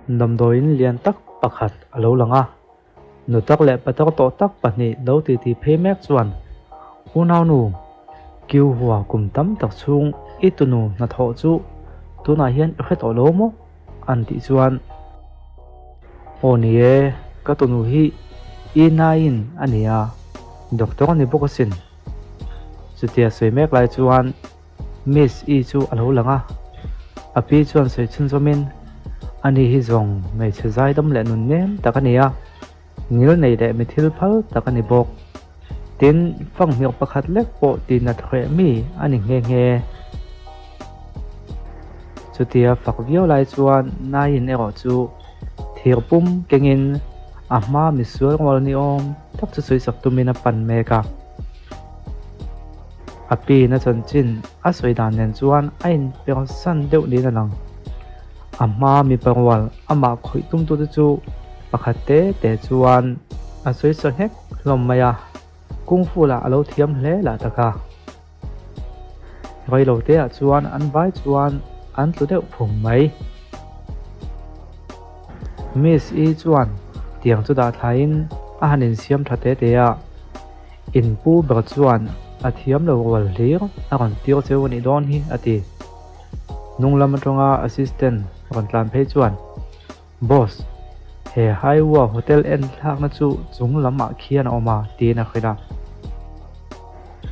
Damdawiin lian tak pakhat a lo lang a, nu tak leh patar tawh tak pahnih lo titi phei mek chuan, Unaunu, Kiuhua kum tam tak chhung i tunu hnathawh chu tunah hian i hre tawh lo maw? an tih chuan, Aw ni e, ka tunu hi i naiin a ni a, doctor a ni bawk asin. Chutia sawi mek lai chuan Miss I chu a lo lang a, a pi chuan sawi chhunzawmin, Ani hi zawng hmeichhe zaidam leh nun nem tak a ni a, ngil nei leh mi thil phal tak a ni bawk. Tin, fanghmir pakhat lek pawh tihnat hreh mi a ni nghe nghe. Chutia fak viau lai chuan Naiin erawh chu thir pum kengin a hma misual rual ni awm tak chu sawisak tumin a pan mek a. A pin a chanchin a sawi dan nen chuan a inpersan deuh niin a lang. A hma mipa rual amah khawih tumtute chu pakhat te te chuan a sawi sa nghek hlawm mai a, Kung Fu lah a lo thiam hle lah tak a. Reilo te ah chuan an vai chuan an tlu deuh phung mai. Miss I chuan tiang chu dah thlaiin a han insiam tha te te a. In pu ber chuan a thiam lo rual hlir a rawn tir cheu a nih dawn hi a ti. Hnung lam atanga assistant rawn tlan phei chuan, Boss, he Highwa hotel en thlakna chu chung lamah khian a awm a tiin a hrilh a.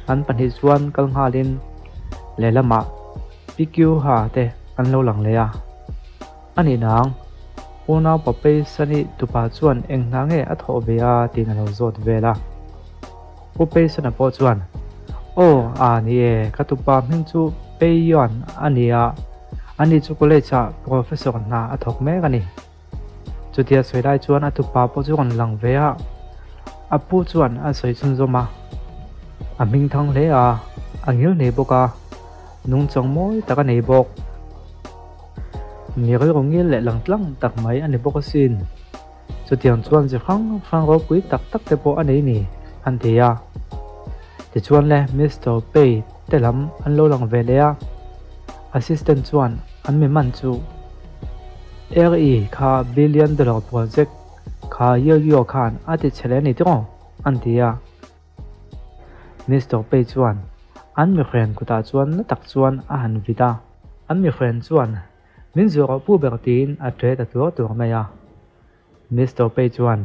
An pahnih chuan kal nghalin lehlamah PQ ha te an lo lang leh a. A nih nang, unau Papei Sani tupa chuan eng hna nge a thawh ve a tiin a lo zawt vel a. Pu Peisana pawh chuan, Aw, a ni e, ka tupa hming chu Pei Yuan a ni a, ani chu college-ah professor hna a thawk mek a ni. Chutia sawi lai chuan a tupa pawh chu rawn lang ve a, a pu chuan a sawi chhunzawm a. A hming thang hle a, a ngil nei bawk a, nungchang mawi tak a nei bawk. Mi rilru ngil leh lang tlang tak mai a ni bawk asin. Chutiang chuan chi hrang hrang ropui tak tak te pawh a nei ni, an ti a. Tichuan le Mister Pei te lam an lo lang ve leh a, assistant chuan an mi man chu Air-i kha billion dollar project kha Yo Yo khan a ti chhe leh a ni tiraw? an ti a. Mister Pei chuan an mihren kutah chuan na tak chuan a han vit a. An mihren chuan Min zuah rawh pu ber tiin a ṭe ta tuar tuar mai a. Mister Pei chuan,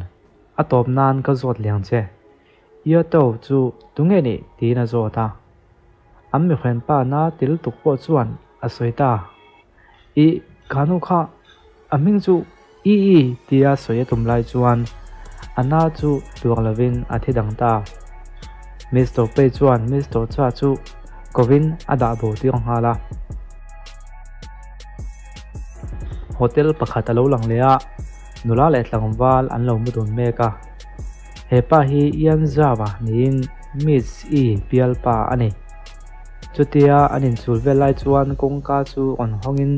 A tawp nan ka zawt liang che. Ioto chu tunge nih? tiin a zawt a. An mihren pa na til tuk pawh chuan a sawi ta. Ih, kha nu kha, a hming chu I I tia sawi a tum lai chuan a na chu tuar lovin a thi dang ta. Mister Pei chuan Mister Cha chu kovin a dah bo tir nghal a. Hotel pakhat a lo lang leh a, nula leh tlangval an lo mu dun mek a. He pa hi Ian Zhao-a niin Miss I bialpa a ni. Chutia an inchul vel lai chuan kawngka chu rawn hawngin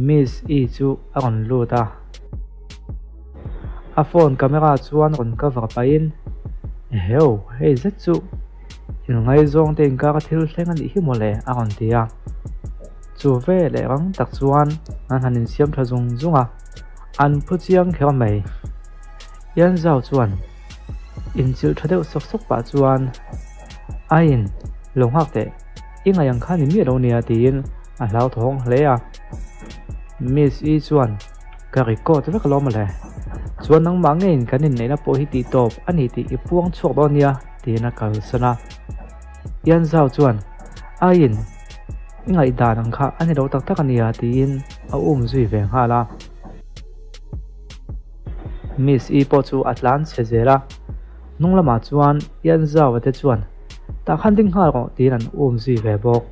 Miss I chu a rawn lut a. A phone camera chuan rawn cover pahin, Eheu, hei zet chu inngaizawng te inkar a thil thleng a nih hi mawle a rawn ti a. Chu ve leh rang tak chuan an han insiam tha zung zung a, an phu chiang kher mai. Ian Zhao chuan inchilh tha deuh sawk sawk pah chuan, Aiin, lo nghak teh, i ngaih ang kha ni miah lo nia tiin a hlauthawng hle a. Miss I chuan, Ka record vek alawm mawle, chuan nangmah ngeiin kan inneihna pawh hi tih tawp a ni tih i puang chhuak dawn nia tiin a kalsan a. Ian Zhao chuan, Aiin, i ngaihdan ang kha a ni lo tak tak a nia tiin a um zui ve nghal a. Miss I pawh chu a tlan chhe zel a, hnung lamah chuan Ian Zhao-a te chuan tah khan ding nghal rawh tiin an um zui ve bawk.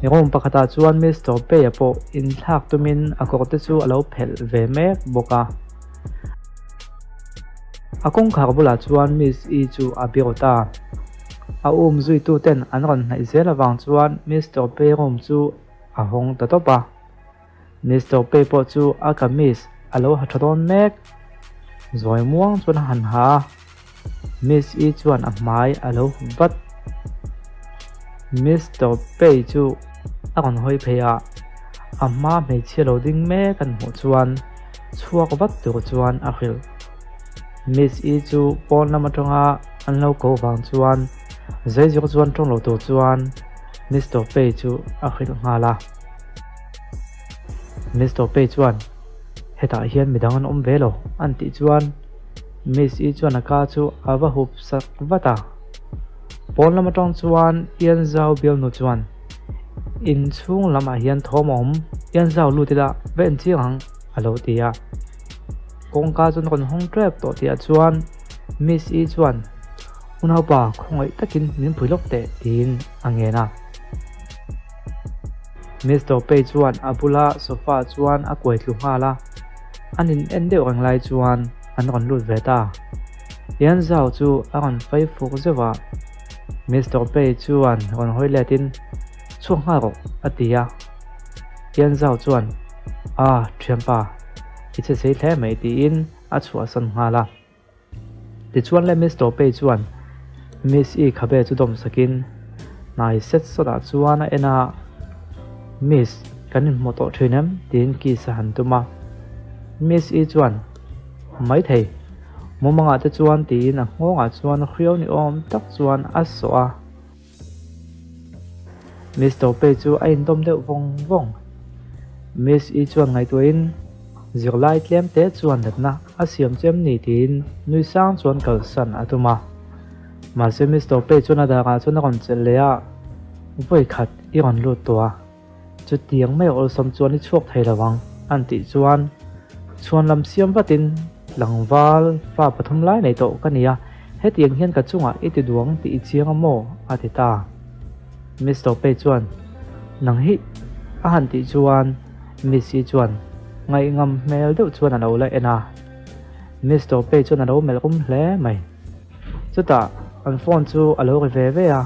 Room pakhatah chuan Mister Pei-a pawh inthlak tumin a kawr te chu a lo phelh ve mek bawk a. A kawngkhar bulah chuan Miss I chu a biru ta. A um zuitu ten an rawn hnaih zel avang chuan Mister Pei room chu a hawng ta tawp a. Mister Pei pawh chu a kamis a lo ha tha dawn mek. Zawi muang chuan a han ha a, Miss I chuan a hmai a lo hup vat. Mister Pei chu a rawn hawi phei a, a hma hmeichhia lo ding mek an hmuh chuan. chhuak vat tur chuan a hrilh. Miss I chu pawn lam atanga an lo ko vang chuan zeizir chuan tawng lo tur chuan Mister Pei chu a hrilh nghal a. Mister Pei chuan hetah hian midang an awm ve lo an tih chuan Miss I chuan a ka chu a va hup sak vat a. Pawn lam atang chuan Ian Zau bialnu chuan inchhung lamah hian thawm a awm, Ian Zau lut ila va en chiang ang a lo ti a. Kawngka chuan a rawn hawng tep tawh tihah chuan Miss I chuan Unaupa khawngaih takin min pui lawk teh tiin a ngen a. Miss Topei chuan a bula sofa chuan a kuai tlu nghal a, an in en deuh reng lai chuan an rawn lut ve ta. Ian Zhao chu a rawn fai fuk zeuh a, Miss Topei chuan rawn hawi let in Chhuak nghal rawh a ti a. Ian Zhao chuan Ah thianpa, i che sei hle mai tiin a chhuahsan nghal a. Tichuan le Miss Topei chuan Miss I khabe chu dawm sakin hnai set sawtah chuan a en a, Miss, kan inhmu tawh thin em? tiin kiss a han tum a. Miss I chuan, Maithei, mumangah te chuan tiin a nghawngah chuan hriau ni awm tak chuan a sawh a. Miss Topei chu a indawm deuh vawng vawng. Miss I chuan ngaihtuahin zirlai tlem te chuan natna a siam chem ni tiin nui sang chuan kalsan a tum a. Mahse Miss Topei chuan a darah chuan a rawn chelh leh a, Vawi khat i rawn lut tawh a. Chutiang mai awlsam chuan i chhuak thei lo ang, an tih chuan chhuan lam siam vatin tlangval fa pathum lai nei tawh ka ni a, hetiang hian ka chungah i ti duang tih i chiang a maw? a ti ta. Miss Topei chuan, Nang hi a han tih chuan Miss I chuan ngaihngam hmel deuh chuan a lo la en a. Miss Topei chuan a lo melh rum hle mai. Chutah an phone chu a lo ri ve ve a,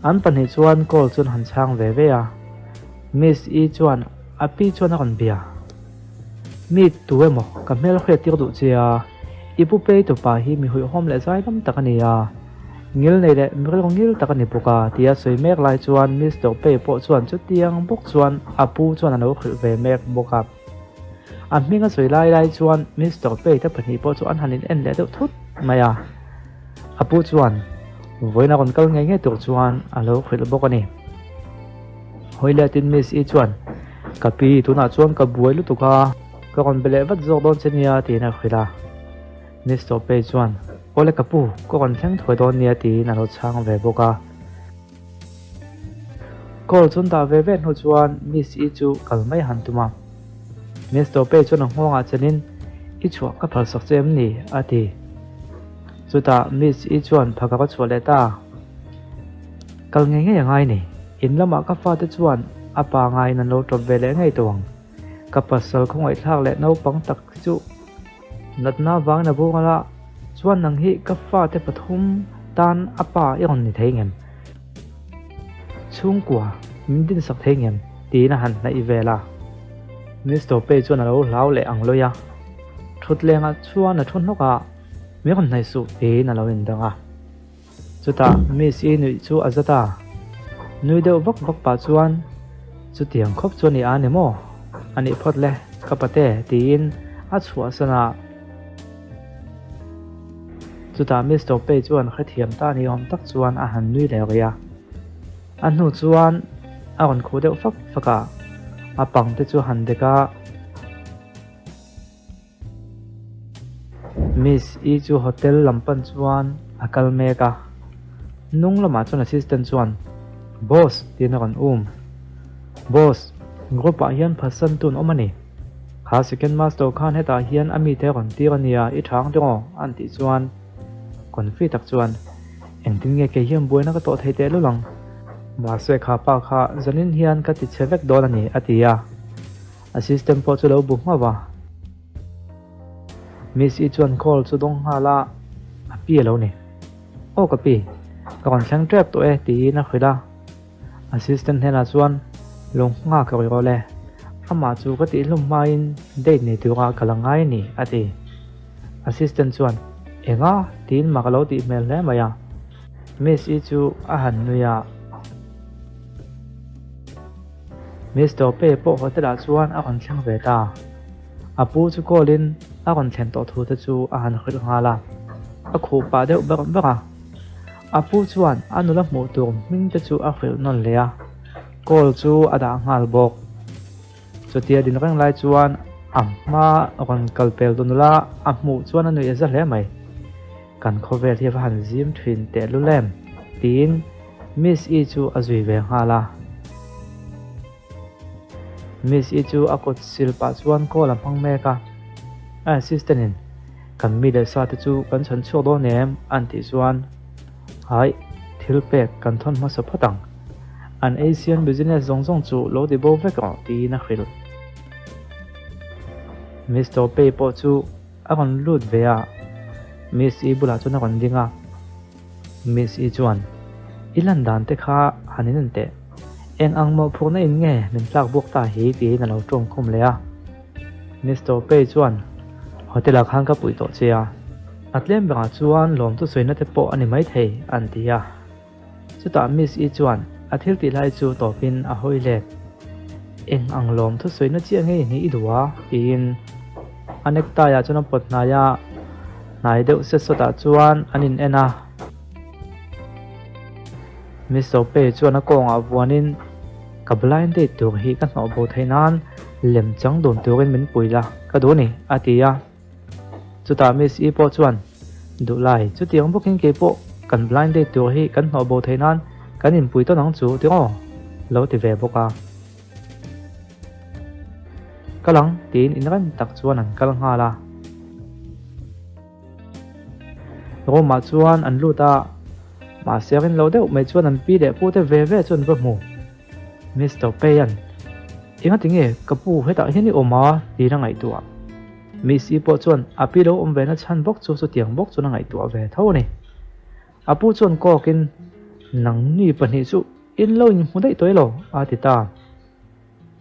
an pahnih chuan call chu an han chhang ve ve a. Miss I chuan a pi chuan a rawn bia. Mi tu emaw ka hmel hriat tir duh che a, i pu pei tupa hi mi huihawm leh zai lam tak a ni a, ngil nei leh mi rilru ngil tak a ni bawk a tia sawi mek lai chuan Miss Topei pawh chuan chutiang bawk chuan a pu chuan a lo hrilh ve mek bawk a. A hming a sawi lai lai chuan Mister Pei te pahnih pawh chu an han in en leh deuh thut mai a. A pu chuan vawiin a rawn kal ngei ngei tur chuan a lo hrilh bawk a ni. Hawi letin Miss I chuan Ka pi tunah chuan ka buai lutuk a, ka rawn be leh vat zawk dawn che nia tiin a hrilh a. Mister Pei chuan Awle ka pu, ka rawn thleng thuai dawn nia tiin a lo chhang ve bawk a. Call chu an dah ve ve hnu chuan Miss I chu kal mai han tum a. Miss Topei chuan a nghawngah chenin, I chhuah ka phalsak che em ni? a ti. Chutah Miss I chuan phaka ka chhuah leh ta. Kal ngei ngei a ngai ni. In lamah ka fate chuan a pa ngaiin an lo tawp ve leh ngei tawh ang. Ka pasal khawngaihthlak leh naupang tak chu Natna vangin a bung ala, chuan nang hi ka fate pathum tan a pa i rawn ni thei ngem? Chhungkua min dinsak thei ngem? tiin a han hnaih vel a. Mister Pei chuan a lo hlau leh ang lawi a, thutlengah chuan a thu hnawk a, min rawn hnaih suh tiin a lo indang a. Chutah Miss I nuih chu a zat a, nui deuh vak vak pah chuan, Chutiang khawp chu a ni a ni maw? A nih phawt le, ka pate tiin a chhuahsan a. Chutah Miss Topei chuan hrethiam ta ni awm tak chuan a han nui leh rih a. A hnu chuan a rawn khuh deuh fak fak a, a pang te chu a han dek a. Miss I chu hotel lam pan chuan a kal mek a, hnung lamah chuan assistant chuan Boss tiin a rawn um. Boss, group ah hian phatsan tun awm a ni. Kha second master khan hetah hian a mite a rawn tir a nia, i tha ang tiraw? an tih chuan confi tak chuan Engtin nge kei hian buaina ka tawh thei teh lul ang? Mahse kha pa kha zanin hian ka ti chhe vek dawn a ni a ti a. Assistant pawh chu lo bu nghauh a. Miss I chuan call chu dawng nghal a, a pi a lo ni. Aw ka pi, ka rawn thleng tep tawh e tiin a hrilh a. Assistant hnenah chuan lo nghak rawih rawh le, amah chu ka tihhlum hmain date nei tura ka la ngai a ni a ti. Assistant chuan Enga? tiin mak a lo tih hmel hle mai a. Miss I chu a han nui a. Miss Topei pawh hotel ah chuan a rawn thleng ve ta. A pu chu call in a rawn thlen tawh thu te chu a han hrilh nghal a, a khuh pah deuh berh berh a. A pu chuan a nula hmuh tur hming te chu a hrilh nawn leh a, call chu a dah nghal bawk. Chutia din reng lai chuan a hma rawn kal pel tu nula a hmuh chuan a nuih a za hle mai. Kan khawvel hi a va han zim thin tehlul em? tiin Miss I chu a zui ve nghal a. Miss I chu a kut sil pah chuan call a hmang mek a. A assistant in kan mi leh sa te chu kan chhan chhuak dawn em? an tih chuan Haih, thil pek kan thawn hmasa phawt ang. An Asian business zawng zawng chu lo ti bo vek rawh tiin a hrilh. Mister Pei pawh chu a rawn lut ve a, Miss I bulah chuan a rawn ding a. Miss I chuan, I lan dan te kha han in en teh. Eng ang mawhphurhna in nge min tlak buak ta hi tiin a lo tawng khum leh a. Mister Pei chuan, Hotel ah khan ka puih tawh che a. A tlem berah chuan lawmtu sawina te pawh a ni maithei an ti a. Chutah Miss I chuan a thil tih lai chu tawpin a hawi let. Eng ang lawm thusawina chiah ngei ni i duh a? tiin a necktie ah chuan a pawt hnai a, hnai deuh set sawtah chuan an in en a. Miss Sophie chuan a kawngah vuanin ka blind date tur hi ka hnawh bo theih nan lem chang dun turin min pui la ka duh a ni a ti a. Chutah Miss I pawh chuan, Duhlai, chutiang bawkin kei pawh kan blind date tur hi kan hnawh bo theih nan kan inpui tawn ang chu tiraw? Lo ti ve bawk a. Kal ang tiin inrem tak chuan an kal nghal a. Room ah chuan an lut a, mahse rin lo deuh mai chuan an pi leh pu te ve ve chu an va hmu. Mister Pei-a'n, Engati nge ka pu hetah hian i awm a? tiin a ngaihtuah. Miss-i pawh chuan a pi lo awm ve na chhan bawk chu chutiang bawk chuan a ngaihtuah ve tho a ni. A pu chuan kawkin, Nangni pahnih chu in lo inhmu daih tawh elo? a ti ta.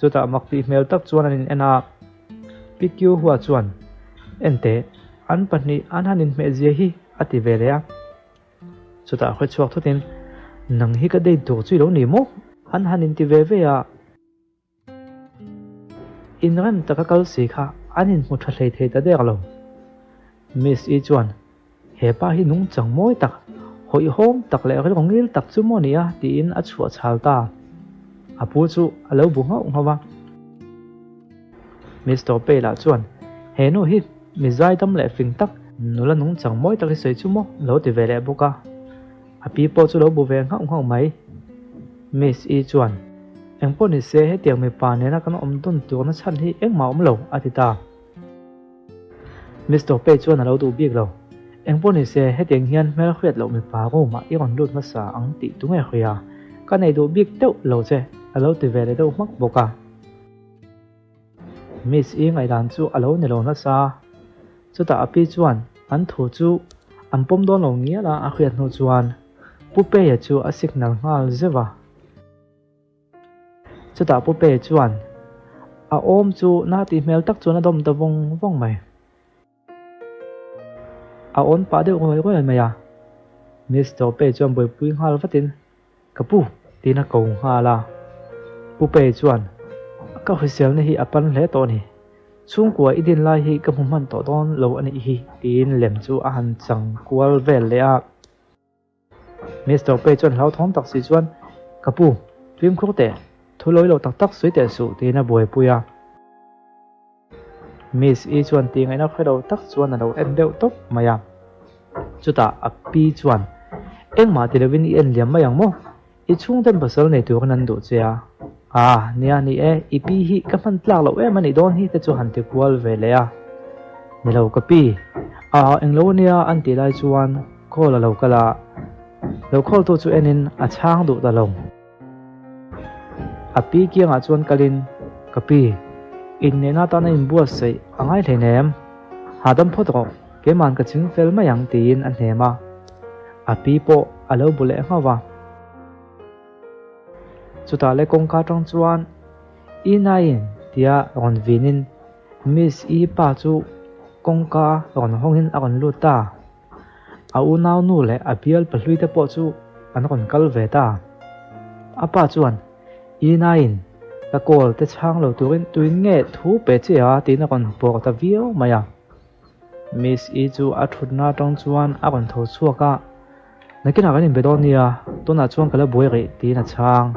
Chutah mak tih hmel tak chuan an in en a. Pi Kiu Hua chuan, Enteh, an pahnih an han inhmeh zia hi a ti ve leh a. Chutah hre chhuak thutin, Nang hi ka date tur chu i lo ni maw? An han inti ve ve a. Inrem taka kal si kha an inhmu tha hlei thei ta der lo. Miss I chuan, He pa hi nungchang mawi tak, hawihhawm tak leh rilru ngil tak chu maw nia? tiin a chhuah chhal ta. A pu chu a lo bu nghauh nghauh a. Mister Pei lah chuan, He nu hi mi zaidam leh fing tak, nula nungchang mawi tak hi sawi chu maw? Lo ti ve leh bawk a. A pi pawh chu lo bu ve nghauh nghauh mai. Miss I chuan, Engpawh ni se hetiang mipa nena kan awm dun turna chhan hi engmah awm lo, a ti ta. Mister Pei chuan a lo duh bik lo. Engpawh ni se hetiang hian hmelhriat loh mipa room ah i rawn lut hmasa ang tih tunge hria? Ka nei duh bik deuh lo che, a lo ti ve leh deuh hmak bawk a. Miss I ngaihdan chu a lo ni lo nasa. Chutah a pi chuan an thu chu an pawm dawn lo ngial a, a hriat hnu chuan Pu Peia chu a signal nghal zeuh a. Chutah Pu Peia chuan a awm chu na tih hmel tak chuan a dawm ta vawng vawng mai. A awn pah deuh ruai ruai mai a. Miss Tawpei chuan buaipui nghal vatin Ka pu, tiin a ko nghal a. Pu Pei chuan, Ka hriselna hi a pan hle tawh a ni. Chhungkua i din lai hi ka hmu hman tawh dawn lo a nih hi, tiin lem chu a han chang kual vel leh a. Mister Pei chuan hlauthawm tak si chuan, Ka pu, fimkhur teh, thu lawi lo tak tak sawi teh suh, tiin a buaipui a. Miss I chuan tih ngaihna hre lo tak chuan a lo en deuh tawp mai a. Chutah a pi chuan, Engmah ti lovin i en liam mai ang maw? I chhungten pasal nei turin an duh che a. Ah, nia ni e, i pi hi ka hman tlak loh em a nih dawn hi te chu han ti kual ve leh a. Ni lo ka pi, ah englo ania an tih lai chuan call a lo kal a, lo call tu chu enin a chhang duh ta lo. A pi kiangah chuan kalin, Ka pi, inneihna atana inbuatsaih a ngai hleinem, hahdam phawt rawh, keima'n ka ching fel mai ang tiin a hnem a. A pi pawh a lo bu leh nghauh va. Chutah le kawngka atang chuan, I naiin tia rawn vinin Miss I pa chu kawngka rawn hawngin a rawn lut ta. A unaunu leh a bial pahlui te pawh chu an rawn kal ve ta. A pa chuan, I naiin, Ka call te chhang lo turin tuin nge thu pe che a tiin a rawn bawr ta viau mai a. Miss I chu a thutna atang chuan a rawn tho chhuak a, Nakinah kan inbe dawn nia, tunah chuan ka la buai rih tiin a chhang.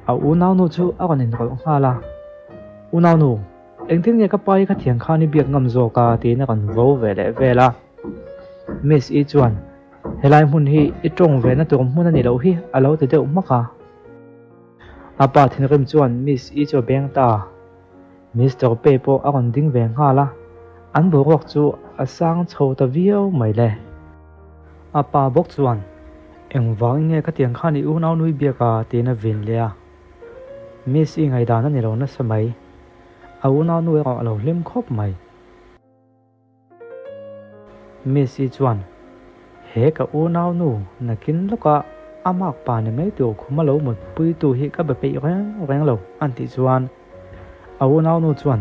A unaunu chu a rawn inrawlh nghal a, Unaunu, engtin nge ka pa hi khatiang khan i biak ngam zawk a tiin a rawn vo ve leh vel a. Miss I chuan, Helai hmun hi i tawng ve na tur hmun a ni loh hi a lo ti deuh hmak a. A pa thinrim chuan Miss I chu a beng ta. Mister Pei pawh a rawn ding ve nghal a, an boruak chu a sang chho ta viau mai le. A pa bawk chuan, Engvangin nge khatiang khan i unau nui biak a? tiin a vin leh a. Miss I ngaihdan a ni lo nasa mai. A unau nu erawh a lo hlim khawp mai. Miss-i chuan, He ka unau nu nakin lawka a mak pa ni mai tur khuma lo mutpuitu hi ka be peih reng reng lo an tih chuan a unau nu chuan,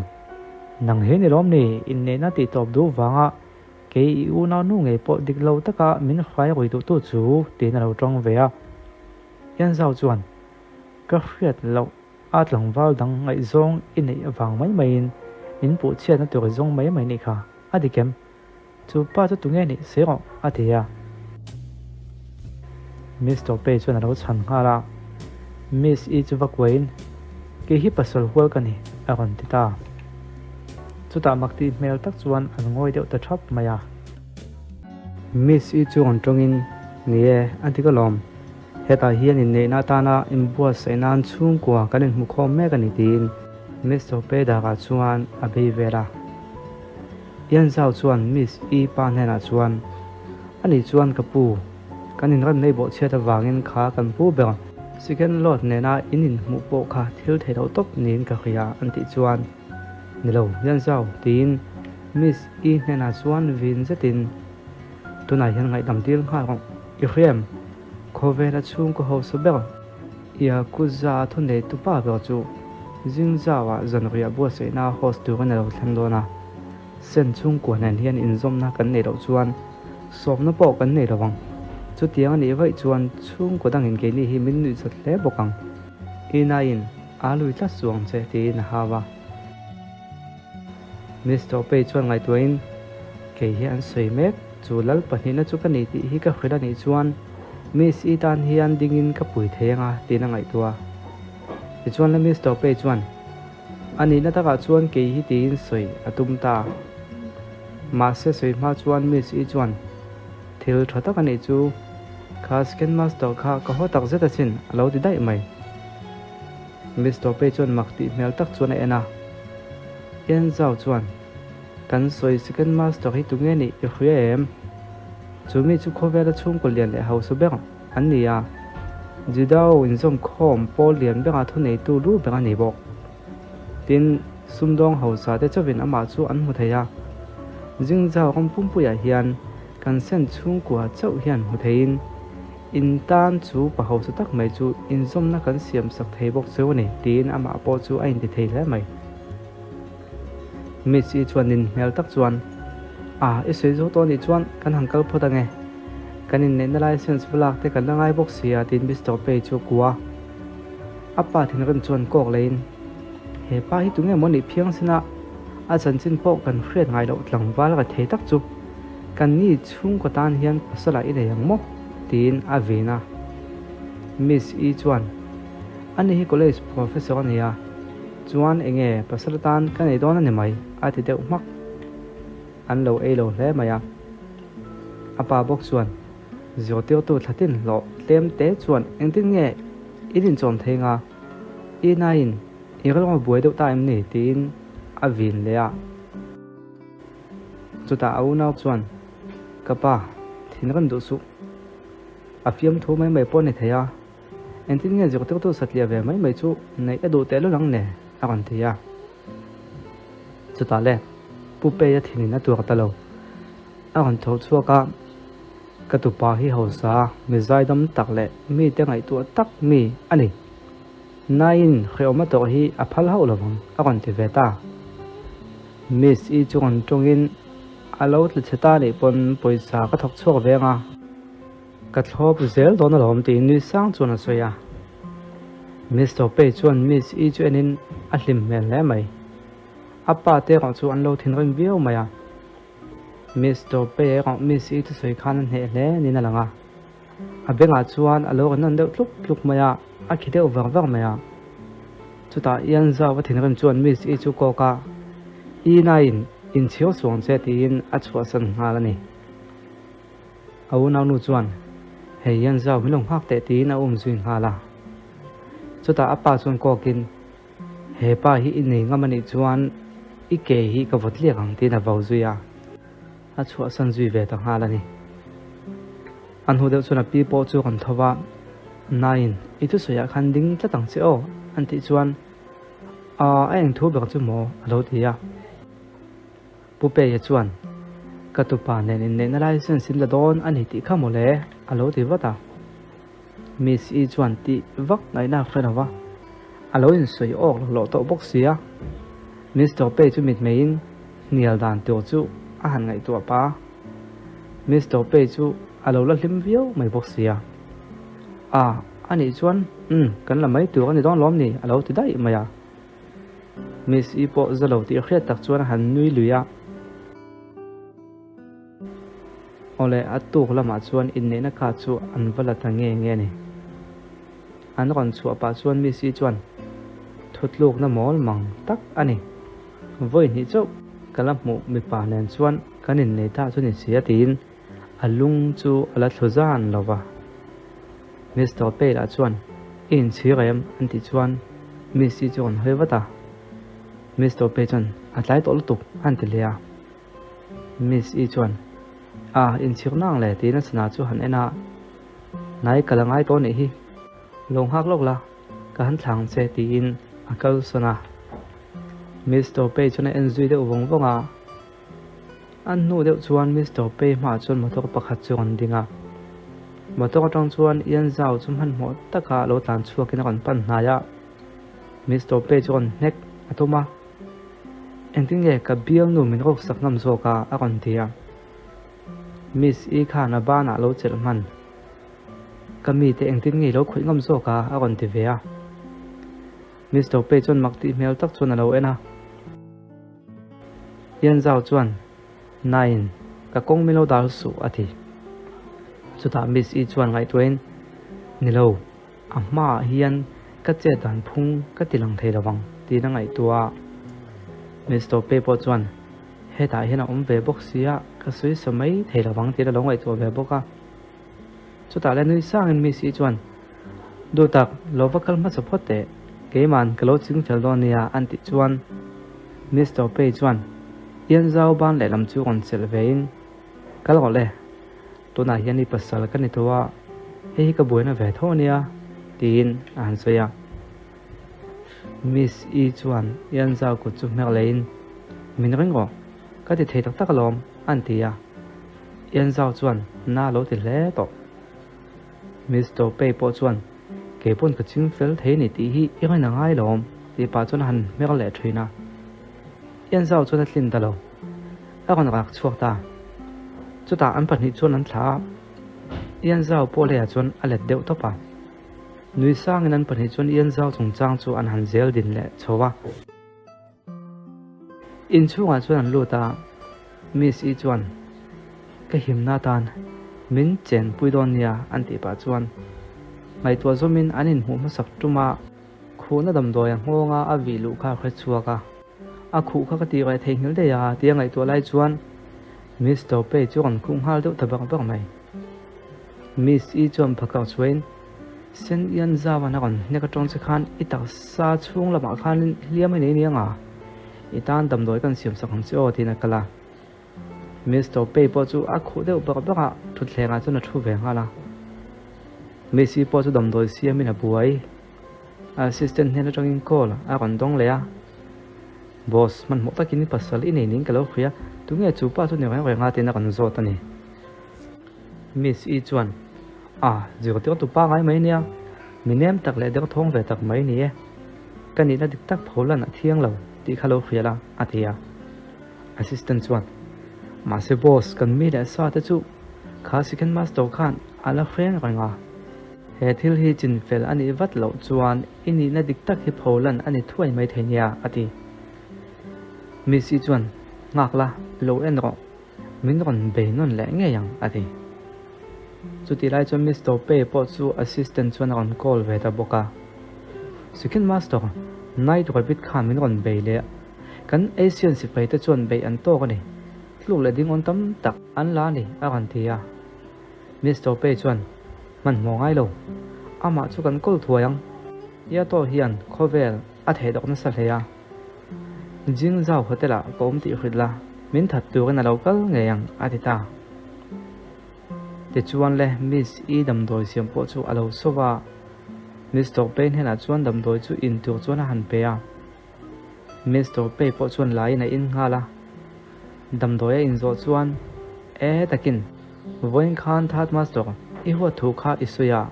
Nang hi ni lawm ni, inneihna tih tawp duh vanga kei i unau nu ngei pawh dik lo taka min hruai rui duhtu chu tiin a lo tawng ve a. Yanzau chuan, Ka hriat loh. A tlangval dang ngaihzawng i neih avang mai maiin min puh chhiatna tur i zawng mai mai nih kha, a dik em? Chu pa chu tunge nih se rawh, a ti a. Mister Pei chuan a lo chhan nghal a, Miss I chu va kuaiin, Kei hi pasal hual ka ni, a rawn ti ta. Chutah mak tih hmel tak chuan an ngawi deuh ta thap mai a. Miss I chu rawn tawngin, Ni e, a dik alawm. Hetah hian inneihna atana inbuatsaih nan chhungkua kan inhmu khawm mek a ni tiin Mister Pedar-a chuan a bei vel a. Ian Zhao chuan Miss I pa hnenah chuan, Ani chuan ka pu, kan inrem nei bawhchhiat avangin kha kan pu ber Second Lord nena in inhmuh pawh kha thil theih loh tawp niin ka hria an tih chuan, Ni lo, Ian Zhao tiin Miss I hnenah chuan vin zetin, Tunah hian ngaihdam dil nghal rawh. I hriam, khawvela chhungkaw hausa ber Yakuza thuneitu pa ber chu Jingzhou-ah zanriah buatsaihna host turin a lo thleng dawn a. Sen chhungkua nen hian inzawmna kan neih loh chuan sawmna pawh kan nei lo ang. Chutiang a nih vaih chuan chhungkaw dangin keini hi min nuihzat hle bawk ang. Inain a lui tlat suh ang che tiin a hau a. Mister Pei chuan ngaihtuahin, Kei hi an sawi mek, chu lal pahnihna chu ka ni tih hi ka hrilh a nih chuan Miss I tan hian dingin ka pui thei anga tiin a ngaihtuah. Tichuan le Mister Pei chuan, A nihna takah chuan kei hi tiin sawi a tum ta. Mahse sawi hma chuan Miss I chuan, Thil tha tak a nih chu, kha Scan Master kha ka haw tak zet asin a lo ti daih mai. Mister Pei chuan mak tih hmel tak chuan a en a. Ian Zhao chuan, Kan sawi Second Master hi tunge nih i hria em? Chu mi chu khawvela chhungkaw lian leh hausa ber an ni a, Jidao inzawmkhawm pawl lian bera thuneitu lu ber a ni bawk. Tin, sumdawng hausa te chauhin amah chu an hmu thei a. Jingzhao ram pumpuiah hian kan sen chhungkua chauh hian hmu theiin, In tan chu pa hausa tak mai chu inzawmna kan siam sak thei bawk cheu a ni, tiin amah pawh chu a inti thei hle mai. Miss-i chuan nin hmel tak chuan, A, i sawi zo tawh anih chuan kan han kal phawt ange. Kan inneihna license va lak te kan la ngai bawk si a, tiin Mister Pei chu a kua a. A pa thinrim chuan kawk leiin, He pa hi tunge maw nih phiang sin a, a chanchin pawh kan hriat ngai loh tlangval ka thei tak chu. Kan ni chhungkaw tan hian pasal ah i nei ang maw? tiin a vin a. Miss I chuan, Ani hi college professor a ni a, chuan enge pasal atan ka nei dawn a ni mai a ti deuh hmak. An lo ei lo hle mai a. A pa bawk chuan, Zirtirtu thlatin hlawh tlem te chuan engtin nge in inchawm thei nga? I naiin i rilru buai deuh ta em ni? tiin a vin leh a. Chutah a unau chuan, Ka pa, thinrim duh suh. A fiamthu mai mai pawh a ni thei a, engtin nge zirtirtu satliah ve mai mai chu neih a duh tehlul ang ne? a rawn ti a. Chutah le, Pu Peia thinin a tuar ta lo. A rawn tho chhuak a, Ka tupa hi hausa, mi zaidam tak leh mite ngaihtuah tak mi a ni. Naiin hrehawm a tawrh hi a phal hauh lovang, a rawn ti ve ta. Miss I chu rawn tawngin a lo tla chhe ta nih pawn pawisa ka thawk chhuak ve anga ka thlawp zel dawn alawm tiin nui sang chuan a sawi a. Mister Pei chuan Miss I chu enin a hlim hmel hle mai. A pa te erawh chu an lo thinrim viau mai a. Mister Pei erawh Miss I thusawi khan a hneh hle niin a lang a. A bengah chuan a lo rawn nawn deuh tluk tluk mai a, a khi deuh var var mai a. Chutah Ian Zauva thinrim chuan Miss I chu kawk a, I naiin inchhir suang che tiin a chhuahsan nghal a ni. A unaunu chuan, Hei Ian Zau min lo nghak teh tiin a um zui nghal a. Chutah a pa chuan kawkin, He pa hi i nei ngam a nih chuan i ke hi ka vawt liak ang tiin a vau zui a. A chhuahsan zui ve ta nghal a ni. A hnu deuh chuan a pi pawh chu kan tho va, Nain, i thusawiah khan ding tlat ang che aw, an tih chuan, Aa, a eng thu ber chu maw? a lo ti a. Pu Peia chuan, Ka tupa nen inneihna license in la dawn a ni tih kha maw le? a lo ti vat a. Miss I chuan tih vak ngaihna a hre lo va, a lo insawi awk lo hlawh tawh bawk si a. Mister Pei chu mitmeiin hnial dan tur chu a han ngaihtuah pah a. Mister Pei chu a lo la hlim viau mai bawk si a. A, a nih chuan, umm, kan la mai tur a ni dawn lawm ni, a lo ti daih mai a. Miss I pawh za lo tih hriat tak chuan a han nui lui a. Awle, a tuk lamah chuan inneihna kha chu an va la ta nge nge a ni. An rawn chhuah pah chuan Missy chuan thutlukna mawl mang tak a ni. Vawi hnih chauh ka la hmuh mipa nen chuan kan innei ta chu ni si a tiin a lung chu a la thlu zan lo va. Mister Pale-a chuan i inchhir em? an tih chuan Missy chu rawn hawi vat a. Mister Pale chuan a tlai tawh lutuk a han ti leh a. Miss I chuan, A, inchhir nang le tiin a sana chu han en a, Nai ka la ngai tawh nih hi, lo nghak lawk la, ka han thlang che tiin a kal sawn a. Miss Tawpei chuan a en zui deuh vawng vawng a. A hnu deuh chuan Miss Tawpei hmaah chuan motor pakhat chu a rawn ding a. Motor atang chuan Ian Zhao chu hmanhmawh taka lo tlan chhuakin a rawn pan hnai a. Miss Tawpei chu a rawn hnek a tum a. Engtin nge ka bialnu min rawk sak ngam zawk a? a rawn ti a. Miss I khan a banah lo chelh hman. Ka mite engtin nge i lo khawih ngam zawk a? a rawn ti ve a. Miss Topei chuan mak tih hmel tak chuan a lo en a. Ian Zhao chuan, Nain, ka kawng min lo dal suh a ti. Chutah Miss I chuan ngaihtuahin, Ni lo. A hmaah hian ka chet dan phung ka ti lang thei lo vang tiin a ngaihtuah a. Mister Pei pawh chuan hetah hian a awm ve bawk sia ka sawi sa mai thei lo vang tiin a lo ngaihtuah ve bawk a. Chutah le nui sangin Miss I chuan Duh tak, lo va kal hmasa phawt teh, keima'n ka lo ching fel dawn nia an tih chuan Mister Pei chuan Ian Zau ban lehlam chu rawn chelh vein Kal rawh le, Tunah hian i pasal ka ni tawh a, hei hi ka buaina ve tho ania, tiin a han sawi a. Miss I chuan Ian Zau kut chu hmer leiin, Min ring rawh, ka ti thei tak tak alawm, a han ti a. Ian Zau chuan na lo ti hle tawh. Miss Topei pawh chuan, Kei pawn ka ching fel thei ni tih hi i rin a ngai lawm, tih pah chuan a han hmer leh thin a. Ian Zau chuan a tlin ta lo. A rawn rak chhuak ta. Chutah an pahnih chuan an thlah a, Ian Zau pawh leiah chuan a let deuh tawp a. Nui sangin an pahnih chuan Ian Zau chungchang chu an han zel din leh chho a. Inchhungah chuan an lut a, Miss I chuan ka himna atan min chenpui dawn nia an tih pah chuan ngaihtuah zawmin an inhmuh hmasak tum a, khuhna damdawi a nghawnga a vih luh kha a hre chhuak a. A khuh kha ka tih reh theihnghilh daih a tia ngaihtuah lai chuan Miss Topei chu rawn khuh nghal deuh ta bak bak mai. Miss I chuan phakar chhuahin Sen Ian Zauan a rawn hnek atang che khan i taksa chhung lamah khanin hliam i nei nia nga, i tan damdawi kan siam sak ang che aw tiin a kal a. Miss Topei pawh chu a khuh deuh bak bak a, thutthlengah chuan a thu ve nghal a. Miss I pawh chu damdawi siamin a buai. A assistant hnen atangin call a rawn dawng leh a, Boss, hmanhmawh takin i pasal i nei niin ka lo hria, tunge chu pa chu ni reng reng a tiin a rawn zawt a ni. Miss I chuan, A, zirtirtu pangai mai nia, mi nem tak leh derthawng ve tak mai ni e. Ka nihna dik tak pholan a thiang lo tih kha lo hria la, a ti a. Assistant chuan, Mahse boss, kan mi leh sa te chu kha second master khan a la hreng reng a. He thil hi chinfel a nih vat loh chuan i nihna dik tak hi pholan a ni thuai mai thei nia, a ti. Miss-i chuan, Nghak la, lo en rawh. Min rawn bei nawn leh ngei ang, a ti. Chutih lai chuan Miss Topei pawh chu assistant chuan a rawn call ve ta bawk a. Second Master, Night Rabbit khan min rawn bei leh a, kan Asian sipai te chuan beih an tawk a ni. Tluk leh ding awn tam tak an la a ni, a rawn ti a. Miss Topei chuan, Hmanhmawh ngai lo. Amah chu kan kawl thuai ang. Yato hian khawvel a theih dawk nasa hle a. Jingzhou Hotel ah ka awm tih hrilh la, min that turin a lo kal ngei ang, a ti ta. Tichuan le, Miss I damdawi siam pawh chu a lo sawp a. Miss Tawkpei hnenah chuan damdawi chu in tur chuan a han pe a. Miss Tawkpei pawh chuan laiin a in nghal a. Damdawi a inzawh chuan, E takin, vawiin khan Third Master i huat thu kha i sawi a,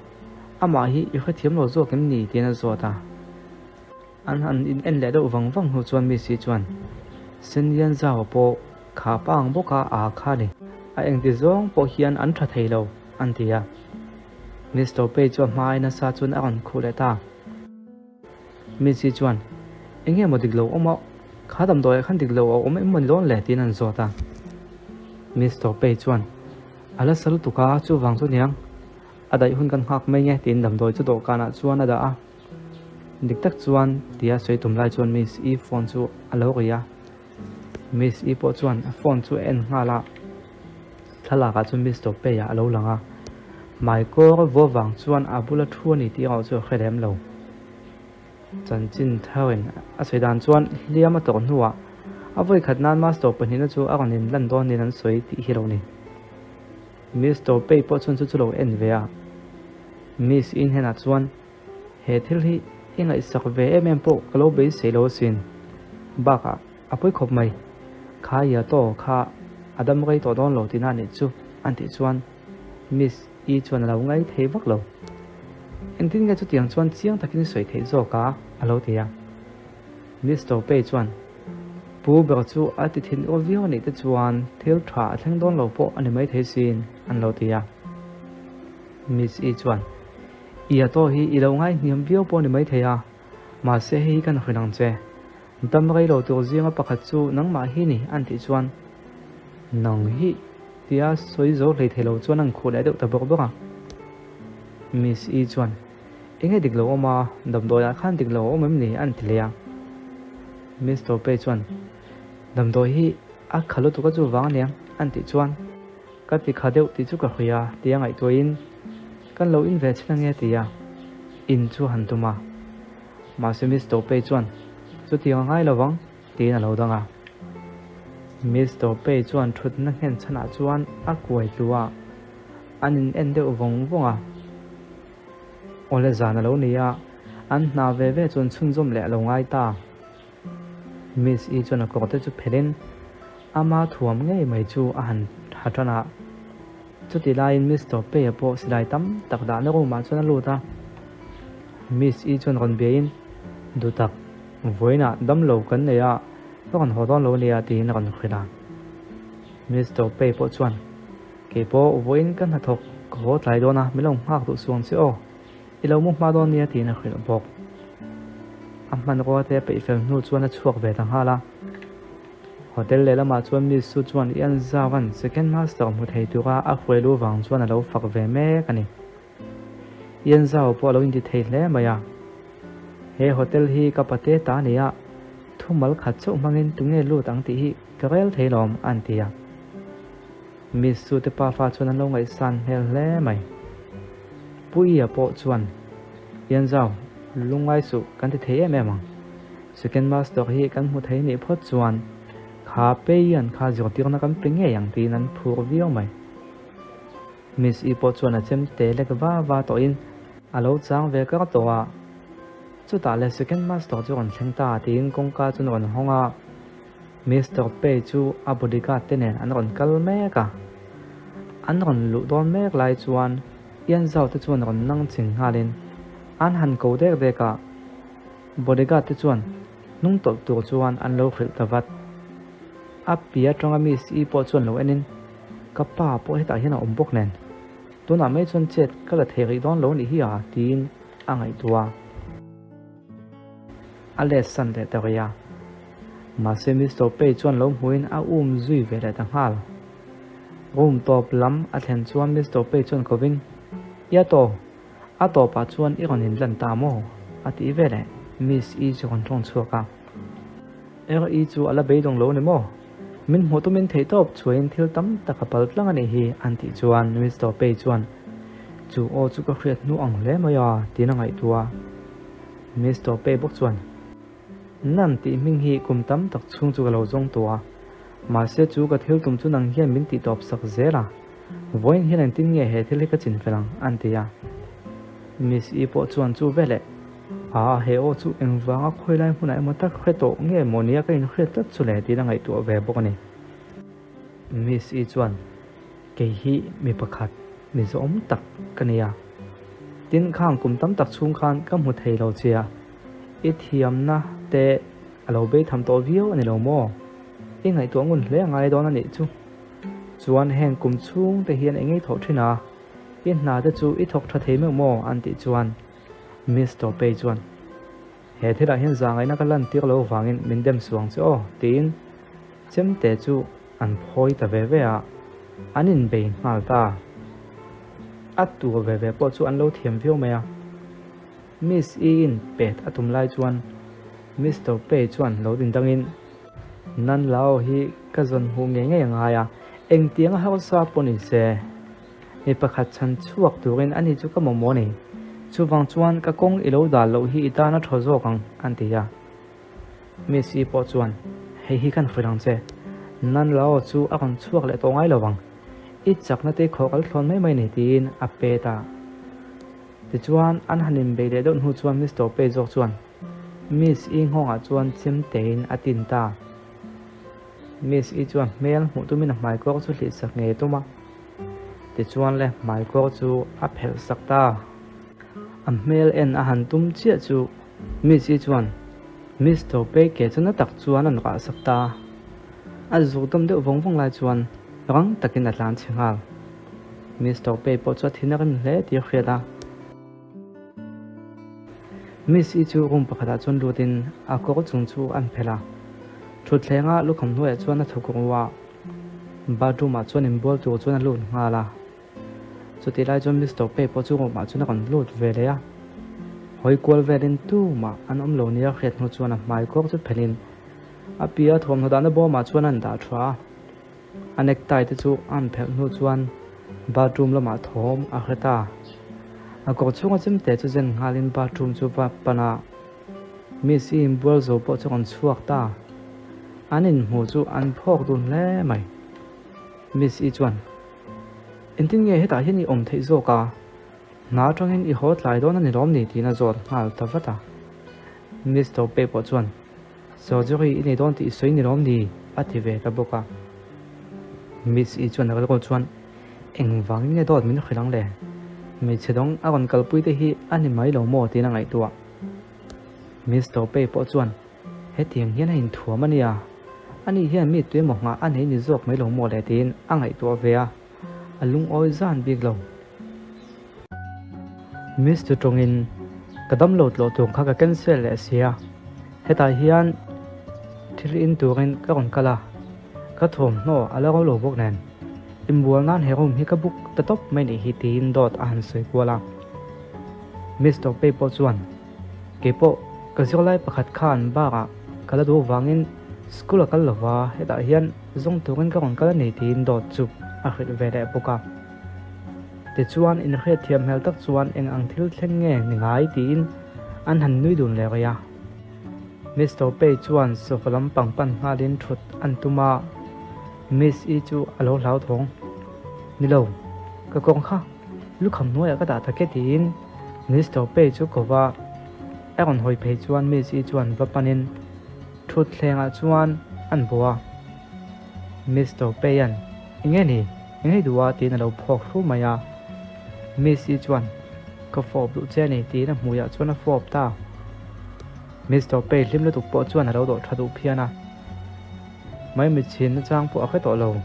amah hi i hrethiam lo zawk em ni? tiin a zawt a. An han in en leh deuh vang vang hnu chuan Missy chuan, Senlian Zau pawh kha pa ang bawk a aa kha ni. A engti zawng pawh hian an tha thei lo, an ti a. Miss Topei chu a hma ai nasa chuan a rawn khuh leh ta. Missy chuan, Enge maw dik lo awm a, kha damdawiah khan dik lo a awm em maw ni dawn le? tiin an zawt a. Miss Topei chuan, A la sa lutuk a, chuvang chu niang, a daih hun kan nghak mai nge, tiin damdawi chu dawhkanah chuan a dah a. Dik tak chuan tia sawi tum lai chuan Miss I phone chu a lo ri a, Miss I pawh chuan a phone chu a en nghal a, thlalak ah chuan Miss Topei ah a lo lang a, hmaikawr vua vang chuan a bula thu a ni tih erawh chu a hre lem lo. Chanchin tharin a sawi dan chuan hliam a tawrh hnuah a vawi khat nan Master pahnihna chu a rawn inlan dawn niin an sawi tih hi lo ni. Miss Topei pawh chuan chu chu lo en ve a, Miss I hnenah chuan He thil hi i ngaihsak ve em em pawh ka lo beisei lo asin. Bakah a pawi khawp mai. Kha ia tawh kha a dam rei tawh dawn lo tihna anih chu an tih chuan Miss I chuan a lo ngai thei vak lo. Engtin nge chutiang chuan chiang takin i sawi theih zawk a? a lo ti a. Miss Topei chuan Pu ber chu a ti thin aw viau anih te chuan thil tha a thleng dawn lo pawh a ni maithei sin an lo ti a. Miss I chuan I a tawh hi i lo ngai hniam viau pawh a ni maithei a, mahse hei hi kan hrilh ang che. Dam rei lo tur zinga pakhat chu nangmah hi ni an tih chuan nang hi tia sawi zo hlei thei lo chuan an khuh leh deuh ta bawk bawk a. Miss I chuan enge dik lo awm a, damdawiah khan dik lo a awm em ni an ti leh a. Miss Topei chuan damdawi hi a kha lutuk a chu vang aniang an tih chuan Ka ti kha deuh tih chu ka hria tia ngaihtuahin kan lo in ve chhin ange tia in chu han tum a. Mahse Miss Topei chuan chutiang a ngai lo vang tiin a lo dang a. Miss Topei chuan thutna nghen chhanah chuan a kuai tlu a, an in en deuh vawng vawng a. Awle zan a lo ni a, an hna ve ve chuan chhunzawm leh a lo ngai ta. Miss I chuan a kawr te chu phelhin ama thuam ngei mai chu a han ha tan a. Chutih laiin Miss Tawpei-a pawh silai tam tak dahna room ah chuan a lut a. Miss I chuan rawn biain, Duhtak, vawiinah damlo kan nei a, ka rawn haw dawn lo ania tiin a rawn hrilh a. Miss Tawpei pawh chuan, Keipawh vawiin ka hnathawk ka haw tlai dawn a, min lo nghak duh suang che aw. I lo mu hma dawn nia tiin a hrilh bawk. A hmanrua te a peih fel hnu chuan a chhuak ve ta nghal a. Hotel lehlamah chuan Miss Su chuan Ian Zauan second master hmu thei tura a hruai lu vang chuan a lo fak ve mek a ni. Ian Zau pawh a lo inti thei hle mai a. He hotel hi ka pate ta a ni a, thumal khat chauh hmangin tunge lut ang tih hi ka rel thei lawm a an ti a. Miss chu te pafa chuan an lo ngaihsan hmel hle mai. Pu Ia pawh chuan, Ianzau, lungngai suh kan ti thei em em ang. Second Master hi kan hmu thei nih phawt chuan kha Peian kha zirtirna kan pe ngei ang tiin an phur viau mai. Miss I pawh chuan a chem te lek va va tawhin a lo chang ve kar tawh a. Chutah le Second Master chu rawn thleng ta tiin kawngka chu an rawn hawng a. Mister Pei chu a bodyguard te nen an rawn kal mek a, an rawn luh dawn mek lai chuan Ian Zhao te chuan rawn nang ching nghalin an han ko dek dek a, bodyguard te chuan hnung tawlh tur chuan an lo hrilh ta vat. A pi atanga Miss I pawh chuan lo enin, Ka pa pawh hetah hian a awm bawk nen. Tunah mai chuan chet ka la thei rih dawn lo nih hi a, tiin a ngaihtuah a. A let san leh ta rih a. Mahse Mister Pei chuan lo hmuhin a um zui ve leh ta nghal. Room tawp lam a thlen chuan Mister Pei chuan kovin, Ia tawh, a tawpah chuan i rawn inlan ta maw? a ti ve leh. Miss I chu rawn tawng chhuak a. Er-i chu a la beidawng lo ni maw? Min hmuh tumin theihtawp chhuahin thil tam tak a pal tlang a nih hi an tih chuan Mister Pei chuan chu aw chu ka hriat hnu ang hle mai a tiin a ngaihtuah a. Mister Pei bawk chuan Nan tih hming hi kum tam tak chhung chu ka lo zawng tawh a, mahse chu ka thil tum chu nang hian min tih tawp sak zel a, vawiin hian engtin nge he thil hi ka chin fel ang an ti a. Miss I pawh chuan chu veleh A, he aw chu engvanga khawilai hmunah emaw tak hre tawh nge maw nia ka inhriat tlat chu le tiin a ngaihtuah ve bawk a ni. Miss I chuan, Kei hi mi pakhat, mi zawhawm tak ka ni a. Tin, khang kum tam tak chhung khan ka hmu thei lo che a, i thiamna te a lo bei tham tawh viau a ni lo maw? I ngaihtuah ngun hle a ngai dawn a nih chu. Chuan heng kum chhung te hian eng ngei thawh thin a, i hna te chu i thawk tha thei meuh maw? an tih chuan Mister Pei chuan, He thilah hian zahngaihna ka lantir lo vangin min dem suang che aw, tiin chemte chu an phawi ta ve ve a, an inbei nghal ta. A tur ve ve pawh chu an lo thiam viau mai a. Miss I-in pet a tum lai chuan Mister Pei chuan lo din dangin, Nan Lao hi ka zawn hmuh ngei ngei a ngai a, engtiang a harsa pawh ni se. Mi pakhat chhan chhuak turin ani chu ka mamawh a ni. Chuvang chuan ka kawng i lo dal loh hi i tan a thaw zawk ang, an ti a. Miss I pawh chuan, Hei hi kan hrilh ang che. Nan Lao chu a rawn chhuak leh tawh ngai lo vang. I chakna te khawh kal thlawn mai mai ni tiin a pet a. Tichuan an han inbeih leh deuh hnu chuan Mister Pei zawk chuan Miss I nghawngah chuan chem tein a tin ta. Miss I chuan hmel hmuh tumin a hmaikawr chu hlih sak ngei a tum a. Tichuan le hmaikawr chu a phelh sak ta. A hmel en a han tum chiah chu Miss I chuan Mister Pei ke chu na tak chuan an rah sak ta. A zuk dawm deuh vawng vawng lai chuan rang takin a tlan chhe nghal. Mister Pei pawh chu a thin a rim hle tih a hriat a. Miss I chu room pakhatah chuan lutin a kawr chung chu an phelh a. Thutthlengah lukham hnuaiah chuan a thawk ru a. Bathroom ah chuan inbual tur chuan a lut nghal a. Chutih lai chuan Mister Pei pawh chu room ah chuan a rawn lut ve leh a. Hawi kual velin tumah an awm lo nia hriat hnu chuan a hmai kawr chu phelhin a piah thuamhnaw dahna bawmah chuan a an dah tha a. A necktie te chu a an phelh hnu chuan bathroom lamah thawm a hre ta. A kawr chhunga chemte chu zen nghalin bathroom chu va pan a. Miss i inbual zo pawh chu rawn chhuak ta. An inhmuh chu an phawk dun hle mai. Miss i chuan, Engtin nge hetah hian i awm theih zawk a? Hna atangin i haw tlai dawn a ni lawm ni? tiin a zawt nghal ta vat a. Miss Topei pawh chuan, Surgery i nei dawn tih i sawi ni lawm ni? a ti ve ta bawk a. Miss i chuan a rilru chuan, Engvangin nge dawt min hrilh ang le? Hmeichhe dawng a rawn kalpui te hi a ni mai lo maw? tiin a ngaihtuah. Miss Topei pawh chuan, Hetiang hian a inthuam a nia, ani hian mi tuemaw nghah a nei ni zawk mai lo maw le? tiin a ngaihtuah ve a, a lungawi zan bik lo. Miss chu tawngin, Ka damlo tlawh tur kha ka cancel leh sia, hetah hian thil in turin ka rawn kal a, ka thuamhnaw a la ro lo bawk nen, inbual nan he room hi ka book ta tawp mai nih hi tiin dawt a han sawi kual a. Miss Tawpei pawh chuan, Keipawh ka zirlai pakhat khan bar-ah ka la duh avangin school a kal lo va, hetah hian zawng turin ka rawn kal a ni tiin dawt chu a hrilh ve leh bawk a. Tichuan inhriatthiam hmel tak chuan eng ang thil thleng nge ni ngai tiin an han nui dun leh rih a. Mister Pei chuan sofa lampang pan nghalin thut an tum a, Miss I chu a lo hlauthawng. Ni lo, ka kawng kha lukham hnuaiah ka dah tak e tiin Mister Pei chu ko va, a rawn hawi phei chuan Miss I chuan va panin thutthlengah chuan an bawh a. Mister Peia'n, Enge ni? Enge i duh a? tiin a lo phawk hru mai a. Miss I chuan, Ka fawp duh che a ni tiin a hmuiah chuan a fawp ta. Mister Pei hlim lutuk pawh chuan a lo dawh tha duh phian a. Maimit chhin nachang pawh a hre tawh lo.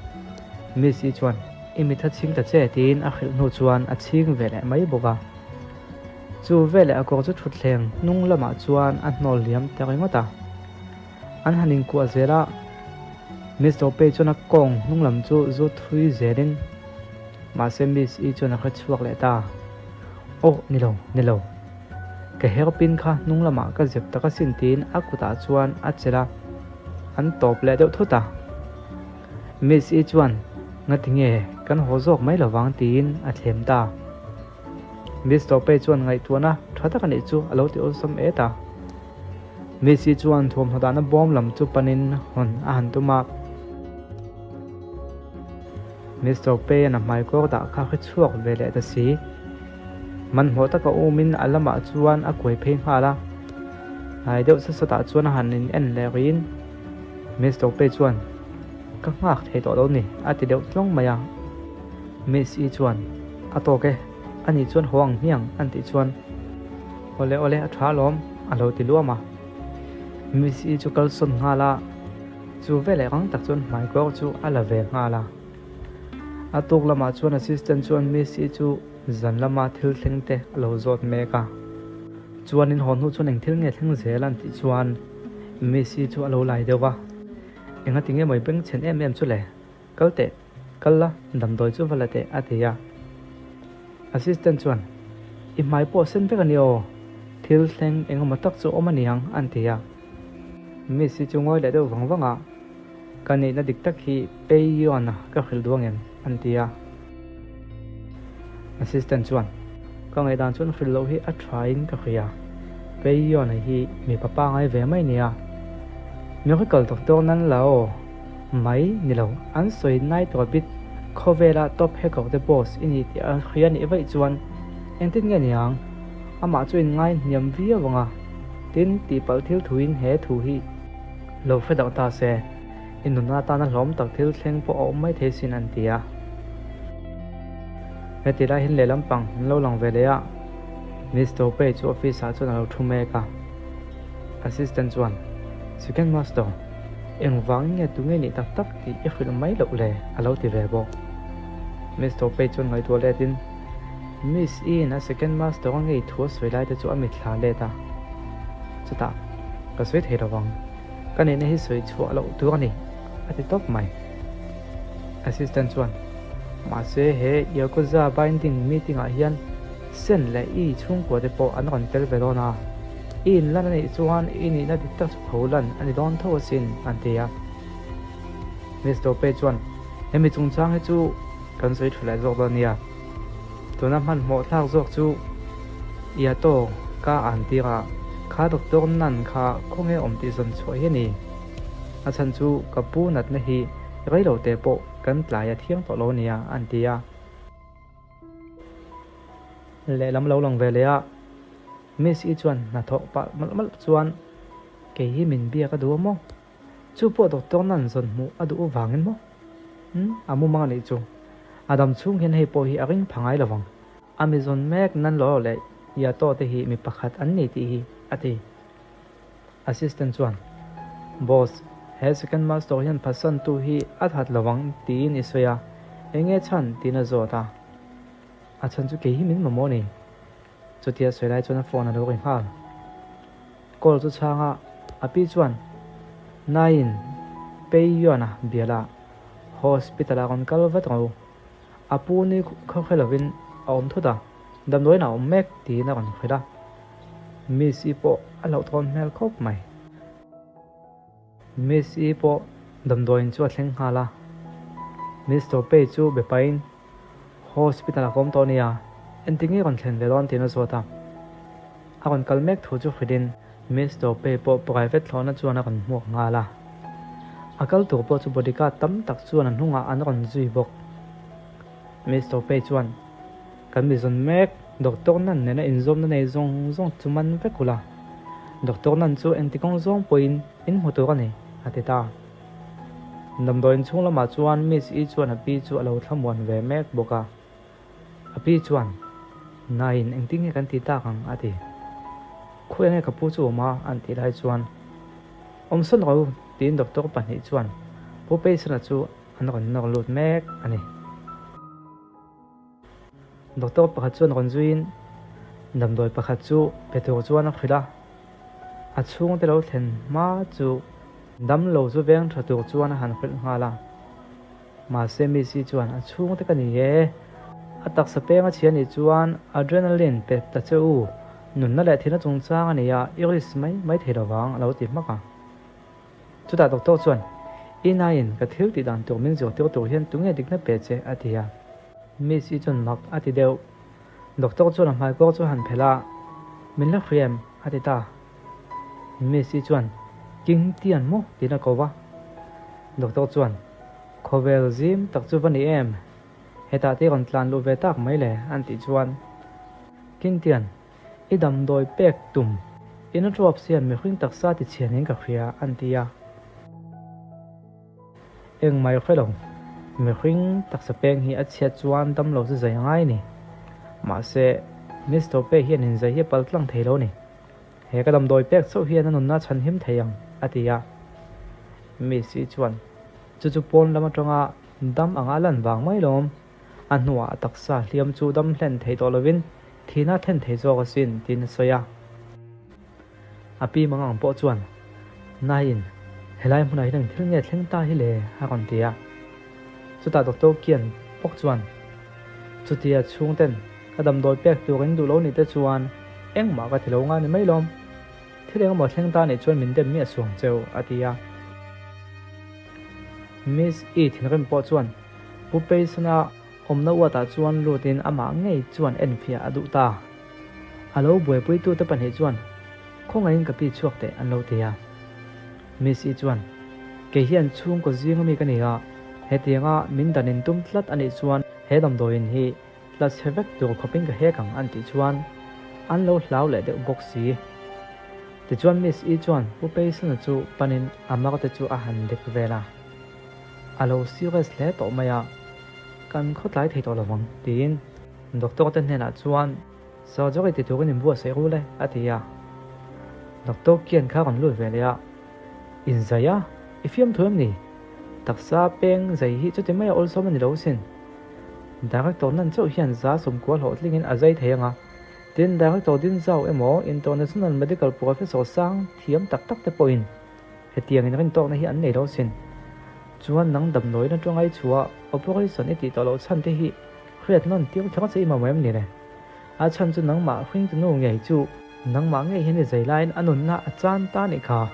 Miss I chuan. I mitha chhing ta che tiin a hrilh hnu chuan a chhing ve leh mai bawk a. Chu veleh a kawr chu thutthleng hnung lamah chuan a hnawl liam ta ringawt a. An han inkuah zel a, Miss Topei chuan a kawng hnung lam chu zu thui zelin mahse Miss I chuan a hre chhuak leh ta. Aw, ni lo, ni lo. Ka hairpin kha hnung lamah ka zep tak asin tiin a kutah chuan a chelh a, an tawp leh deuh thut a. Miss I chuan, Ngati nge, kan haw zawk mai lovang tiin a thlem ta. Miss Topei chuan ngaihtuahna tha tak a nih chu a lo ti awlsam et a. Miss I chuan thuamhnaw dahna bawm lam chu panin hawn a han tum a. Miss Topei-a'n a hmaikawr dah kha hre chhuak ve leh ta si. Hmanhmawh taka umin a lamah chuan a kuai phei nghal a. Hnai deuh sat satah chuan a han in en leh riin Miss Topei chuan, Ka nghak thei tawh lo ni, a ti deuh tlawng mai a. Miss I chuan, A tawk e, ani chuan haw ang hmiang, an tih chuan, Awle awle, a tha alawm, a lo ti luam a. Miss I chu kal sawn nghal a, chu veleh rang tak chuan hmaikawr chu a la ve nghal a. A tuk lamah chuan assistant chuan Miss I chu zan lama thil thleng te a lo zawt mek a. Chuan in haw hnu chuan eng thil nge thleng zel an tih chuan Miss I chu a lo lai deuh a, Engati nge mawi bengchhen em em chu le? Kal teh, kal la, damdawi chu va la teh, a ti a. Assistant chuan, I hmai pawh sen vek a ni aw, thil thleng eng emaw tak chu awm a niang, an ti a. Miss hi chu ngawi leh deuh vang vang a, Ka neihna dik tak hi Peiona ka hrilh duh angem? an ti a. Assistant chuan, Ka ngaihdan chuan hrilh loh hi a thain ka hria. Peiona hi mipa pangai ve mai nia. Miracle doctor nan la aw. Mai ni lo, an sawi night rabbit khawvela top hacker te boss i ni tih a hria nih vaih chuan engtin nge niang? Amah chu in ngai hniam viau ang a, tin tihpalh thil thuin he thu hi lo hre darh ta se, i nunna atana hlawm tak thil thleng pawh a awm mai thei sin an ti a. Heti lai hian lehlam pang an lo lang ve leh a, Miss Topei chu office ah chuan a lo thu mek a. Assistant chuan, Second Master, engvangin nge tunge nih tak tak tih i hrilh mai loh le? a lo ti ve bawk. Miss Topei chuan ngaihtuah letin, Miss I-in a Second Master a ngei thu a sawi lai te chu a mitthla let a. Chutah, Ka sawi thei lovang. Ka nihna hi sawi chhuah loh tur a ni, a ti tawp mai. Assistant chuan, Mahse he Yakuza binding meeting ah hian Sen leh I chhungkua te pawh an rawn tel ve dawn a, I inlan a nih chuan I nihna dik tak chu pho lan a ni dawn tho asin, an ti a. Miss Tope chuan, Hemi chungchang hi chu kan sawi tha leh zawk dawn nia. Tuna hmanhmawh thlak zawk chu Iato ka an tir a, kha doctor nan kha khawnge awm tih zawn chhuah hi a ni. A chhan chu ka pu natna hi reilo te pawh kan tlai a thiang tawh lo nia, an ti a. Lehlam lo lang ve leh a, Miss I chuan hnathawh pah malh malh chuan kei hi min biak a duh a maw? Chu pawh doctor nan zawn hmuh a duh vangin maw? Umm, a mumang a nih chu. A dam chhung hian hei pawh hi a ring pha ngai lo vang. A mi zawn mek nan lo leh Yato te hi mi pakhat an ni tih hi a ti. Assistant chuan, Boss, he second master hian phatsan tu hi a that lo vang tiin i sawi a, eng nge chhan? tiin a zawt a. A chhan chu kei hi min mamawh a ni. Chutia sawi lai chuan a phone a lo ri nghal. Call chu chhang a, a pi chuan, Naiin, Pei Yuan-a biala hospital-ah rawn kal vat rawh u. A pu ni khawkhe lovin a awm thut a, damdawiin a awm mek tiin a rawn hrilh a. Miss I pawh a hlauhthawn hmel khawp mai. Miss I pawh damdawiin chu a thleng nghal a. Miss Topei chu be pahin hospital a kawm tawh nia, engtin nge rawn thlen ve dawn tiin a zawt a. A rawn kal mek thu chu hrilhin Miss Topei pawh private thlawhna chuan a rawn hmuak nghal a. A kal tur pawh chu bodyguard tam tak chuan a hnungah an rawn zui bawk. Miss Topei chuan, Kan mi zawn mek, Doctor Nan nena inzawmna nei zawng zawng chu man vek ula. Doctor Nan chu engti kawng zawng pawhin in hmu tur a ni, a ti ta. Damdawiin chhung lamah chuan Miss I chuan a pi chu a lo thlamuan ve mek bawk a. A pi chuan, Naiin engtin nge kan ti tak ang? a ti. Khawi enge ka pu chu awm a? an tih lai chuan, Awmsawn rawh u, tiin doctor pahnih chuan Pu Peisana chu an rawn nawr lut mek a ni. Doctor pakhat chuan rawn zuiin damdawi pakhat chu pe tur chuan a hrilh a, a chhungte lo thlen hma chu damlo chu veng tha tur chuan a han hrilh nghal a. Mahse Missy chuan a chhungte ka ni e, a taksa peng a chhia nih chuan adrenaline pe ta che u, nunna leh thihna chungchang a nia, i risk mai mai thei lovang a lo ti hmak a. Chutah doctor chuan, I naiin ka thil tih dan tur min zirtir tur hian tunge dikna pe che? a ti a. Miss-i chuan mak a ti deuh. Doctor chuan a hmaikawr chu a han phelh a, Min la hria em? a ti ta. Miss-i chuan, King tian maw? tiin a ko va. Doctor chuan, Khawvel zim tak chu va ni em? Hetah te rawn tlan luh ve tak mai le, an tih chuan, King tian, I damdawi pek tum in a ṭuap sian mihring taksa ti chhian in ka hria an ti a. Engmah i hre lo, mihring taksa peng hi a chhiat chuan damlo chu zai a ngai a ni. Mahse, Mister Pei hian inzai hi a pal tlang thei lo a ni. He ka damdawi pek chauh hian a nunna chhan him thei ang, a ti a. Miss i chuan, Chu chu pawn lam aṭanga dam anga a lan vang mai lawm. A hnuah a taksa hliam chu dam hlen thei tawh lovin thihna thlen thei zawk asin tiin a sawi a. A pi mangang pawh chuan, Naiin, helai hmunah hian eng thil nge thleng ta hi le? a rawn ti a. Chutah Doctor Kian bawk chuan, Chutia chhungten ka damdawi pek tur in duh lo nih te chuan engmah ka ti lo nga ni mai lawm. Thil engemaw thleng ta nih chuan min dem miah suang cheu, a ti a. Miss E thinrim pawh chuan, Pu Peisana awmna uatah chuan lutin amah ngei chuan enfiah a duh ta. A lo buaipuitute pahnih chuan, Khawngaihin ka pi chhuak teh an lo ti a. Miss I chuan, Kei hian chhungkaw zing ami ka ni a, hetianga min dan in tum tlat a nih chuan he damdawiin hi tla chhe vek tur khawpin ka hek ang an tih chuan an lo hlau leh deuh bawk si. Tichuan Miss I chuan Pu Peisana chu panin a marte chu a han dek vel a. A lo serious hle tawh mai a, kan khawtlai thei tawh lo vang tiin doctor te hnenah chuan surgery ti turin inbuatsaih ru le a ti a. Doctor Kian kha rawn lut ve leh a, Inzai a, i fiamthu em ni? Taksa peng zai hi chuti maia awlsawm a ni lo sin. Director nan chauh hian za sawmkua hlawhtlingin a zai thei ang a, tin Director Din Zau emaw International Medical Professor sang thiam tak tak te pawhin Hetiang in rintawkna hi an nei lo sin. Chuan nang damdawiin atanga i chhuah operation i tih tawh loh chhan te hi hriat nawn tir kher che i mamawh em ni le? A chhan chu nangmah hringtu nu ngei chu nangmah ngei hian i zai laiin a nunna a chan ta nih kha.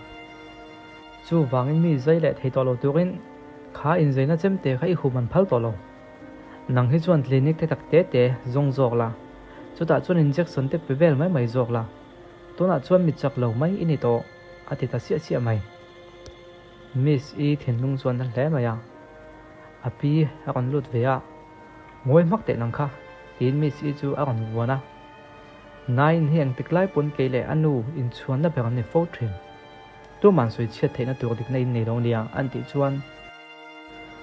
Chuvangin mi zai leh thei tawh lo turin kha inzaina chemte kha i hum an phal tawh lo. Nang hi chuan clinic te tak te te zawng zawk la, chutah chuan injection te pe vel mai mai zawk la. Tunah chuan mi chak lo mai i ni tawh. A ti ta siah siah mai. Miss i thinlung chuan a hle mai a. A pi a rawn lut ve a, Ngawi hmak teh nang kha, tiin Miss i chu a rawn vuan a. Naiin hi engtik lai pawn kei leh a nu inchhuanna ber an ni fo thin. Tuman sawi chhiat theihna tur dikna in nei lo nia an tih chuan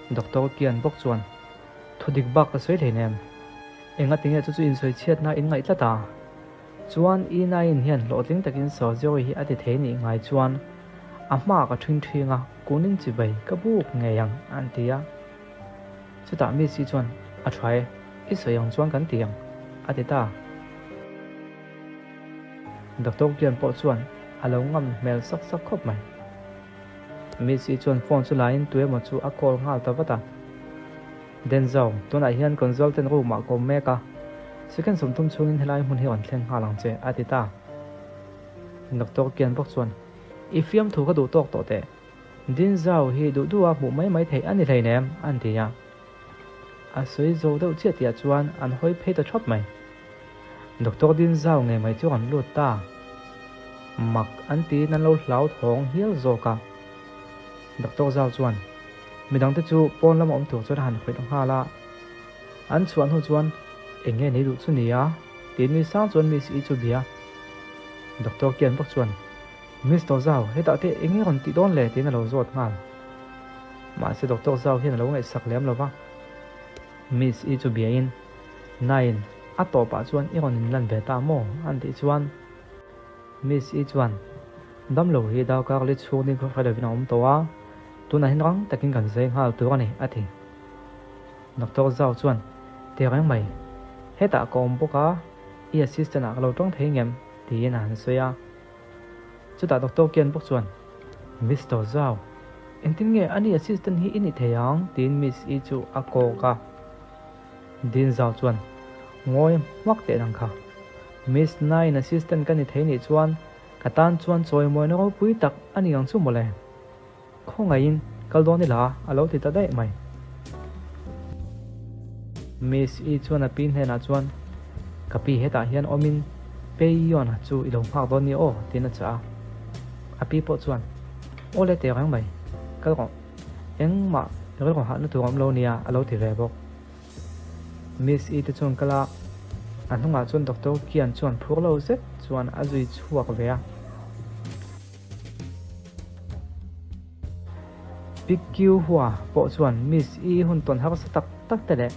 Doctor Kian bawk chuan, Thudik bak ka sawi hleinem. Engatinge chu chu insawi chhiatna in ngaih tlat a? Chuan i nain hian hlawhtling takin surgery hi a ti thei nih ngai chuan a hmaah ka ṭhing ṭhing a, kunin chibai ka buk ngei ang an ti a. Chutah Miss-i chuan a ṭha e, i sawi ang chuan kan ti ang a ti ta. Doctor Kian pawh chuan a lo ngam hmel sak sak khawp mai. Miss-i chuan phone chu laiin tuemaw chu a call nghal ta vat a. Denzo, tunah hian consultant room ah ka awm mek a, second 30 chhungin helai hmun hi rawn thleng nghal ang che, a ti ta. Doctor Kian bawk chuan, I fiamthu ka duh tawk tawh teh. Dinzau hi duh duha hmuh mai mai theih a ni hleinem, an ti a. A sawi zo deuh chiah tihah chuan an hawi phei ta thap mai. Doctor Dinzau ngei mai chu rawn lut ta. Mak an tiin an lo hlauthawng hial zawk a. Doctor Zau chuan, Midangte chu pawn lama awm tur chuan a han hrilh nghal a. An chhuah hnu chuan, Eng nge ni duh chu ni a? tiin nui sang chuan Miss I chu bia. Doctor Kian bawk chuan, Mister Zau, hetah te eng nge rawn tih dawn le? tiin a lo zawt nghal. Mahse Doctor Zau hian a lo ngaihsak lem lo va. Miss I chu biain, Nain, a tawpah chuan i rawn inlan ve ta maw? an tih chuan, Miss I chuan, Damlo hi darkar li chhung ding khaw hre lovin a awm tawh a, tunah hian rang takin kan zai nghal tur a ni, a ti. Doctor Zhao chuan, Teh reng mai. Hetah ka awm bawk a, i assistant ah ka lo tawng thei ngem? tiin a han sawi a. Chutah Doctor Kian bawk chuan, Mister Zhao, engtin nge ani assistant hi i ni thei ang? tiin Miss I chu a kawk a. Dean Zhao chuan, Ngawi hmak teh nang kha. Miss Nine assistant ka ni thei nih chuan ka tan chuan chawimawina ropui tak a ni ang chu mawle. Khawngaihin kal dawn ila a lo ti ta daih mai. Miss I chuan a pi hnenah chuan, Ka pi hetah hian awmin Peion chu i lo nghak dawn nia aw tiin a chah a. A pi pawh chuan, Aw le teh reng mai, kal rawh. Engmah rilru hahna tur awm lo nia a lo ti ve bawk. Miss I te chuan kal a, a hnungah chuan Doctor Kian chuan phur lo zet chuan a zui chhuak ve a. Pi Kiu Hua pawh chuan Miss I hun tawn harsa tak tak te leh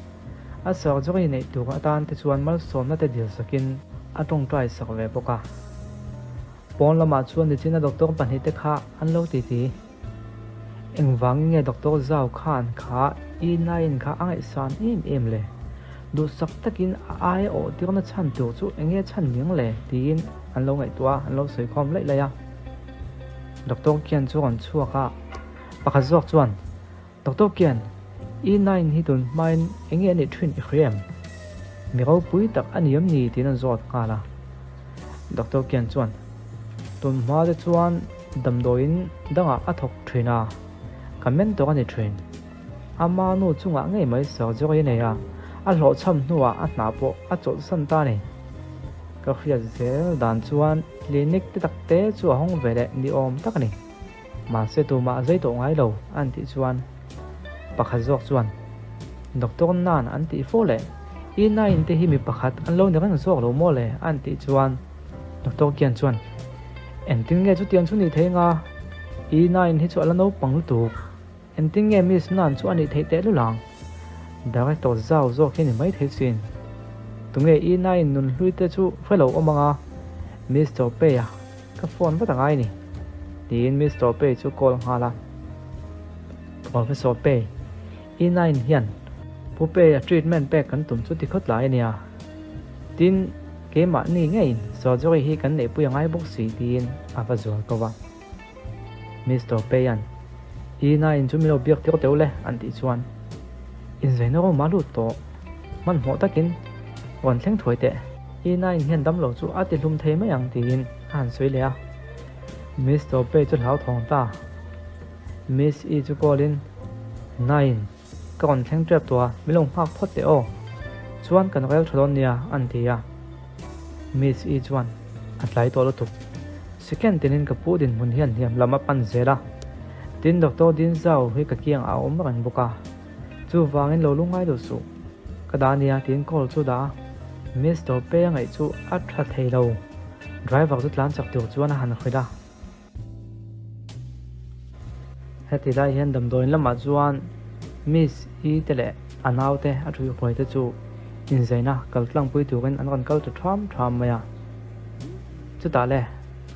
a surgery neih tur atan te chuan malsawmna te dil sakin a tawngtai sak ve bawk a. Pawn lamah chuan nichina doctor pahnihte kha an lo titi. Engvangin nge Doctor Zhao khan kha I Nain kha a ngaihsan em em le? Duhsak takin a ai awh tirna chhan tur chu enge chhan ning le? tiin an lo ngaihtuah a, an lo sawi khawm laih laih a. Doctor Kian chu rawn chhuak a, pakhat zawk chuan, Doctor Kian, I Nain hi tun hmain enge a nih thin i hria em? Mi ropui tak a ni em ni? tiin an zawt nghal a. Doctor Kian chuan, Tun hma te chuan Damdawiin dangah a thawk thin a, ka mentor a ni thin. Ama nu chungah ngei mai surgery a nei a, a hlawhchham hnuah a hna pawh a chawlhsan ta a ni. Ka hriat zel dan chuan clinic te tak te chu a hawng ve leh ni awm tak a ni. Mahse tumah a zai tawh ngai lo an tih chuan pakhat zawk chuan Doctor Nan an tih fo leh I nain te hi mi pakhat an lo ni reng zawk lo maw le an tih chuan Doctor Kian chuan Engtin nge chutiang chu nih theih nga? I nain hi chu a la naupang lutuk. Engtin nge Miss Nan chu a nih theih teh lul ang? Director zau zawk hi ni mai thei sin. Tunge i nain nunhlui te chu hre lo awm anga? Mister Pei a ka phone vat a ngai ni. Tiin Mister Pei chu call nghal a. Professor Pei, i nain hian Pu Pei a treatment pek kan tum chu ti khawt lai a nia. Tin, keimahni ngeiin surgery hi kan neihpui a ngai bawk si tiin a va zual ko va. Mister Peian, I nain chu min lo biak tir teuh le an tih chuan inzaina rawm a lut tawh. Hmanhmawh takin rawn thleng thuai teh. I nain hian damlo chu a ti hlum thei mai ang tiin a han sawi leh a. Mister Pei chu hlauthawng ta. Miss I chu call in, Nain, Ka rawn thleng tep tawh a, min lo nghak phawt teh aw. Chuan kan rel tha dawn nia, an ti a. Miss I chuan a tlai tawh lutuk. Second tinin ka pu dinhmun hian hniam lam a pan zel a. Tin Doctor Din Zhao hi ka kiangah a awm reng bawk a. Chuvangin lo lungngai duh suh. Ka dah nia tiin call chu dah a. Miss Tope a ngaih chu a tha thei lo. Driver chu tlan chak tur chuan a han hrilh a. Heti lai hian damdawiin lamah chuan Miss I te leh a naute a thuihhruai te chu inzaina kal tlangpui turin an rawn kal ta ṭham ṭham mai a. Chutah le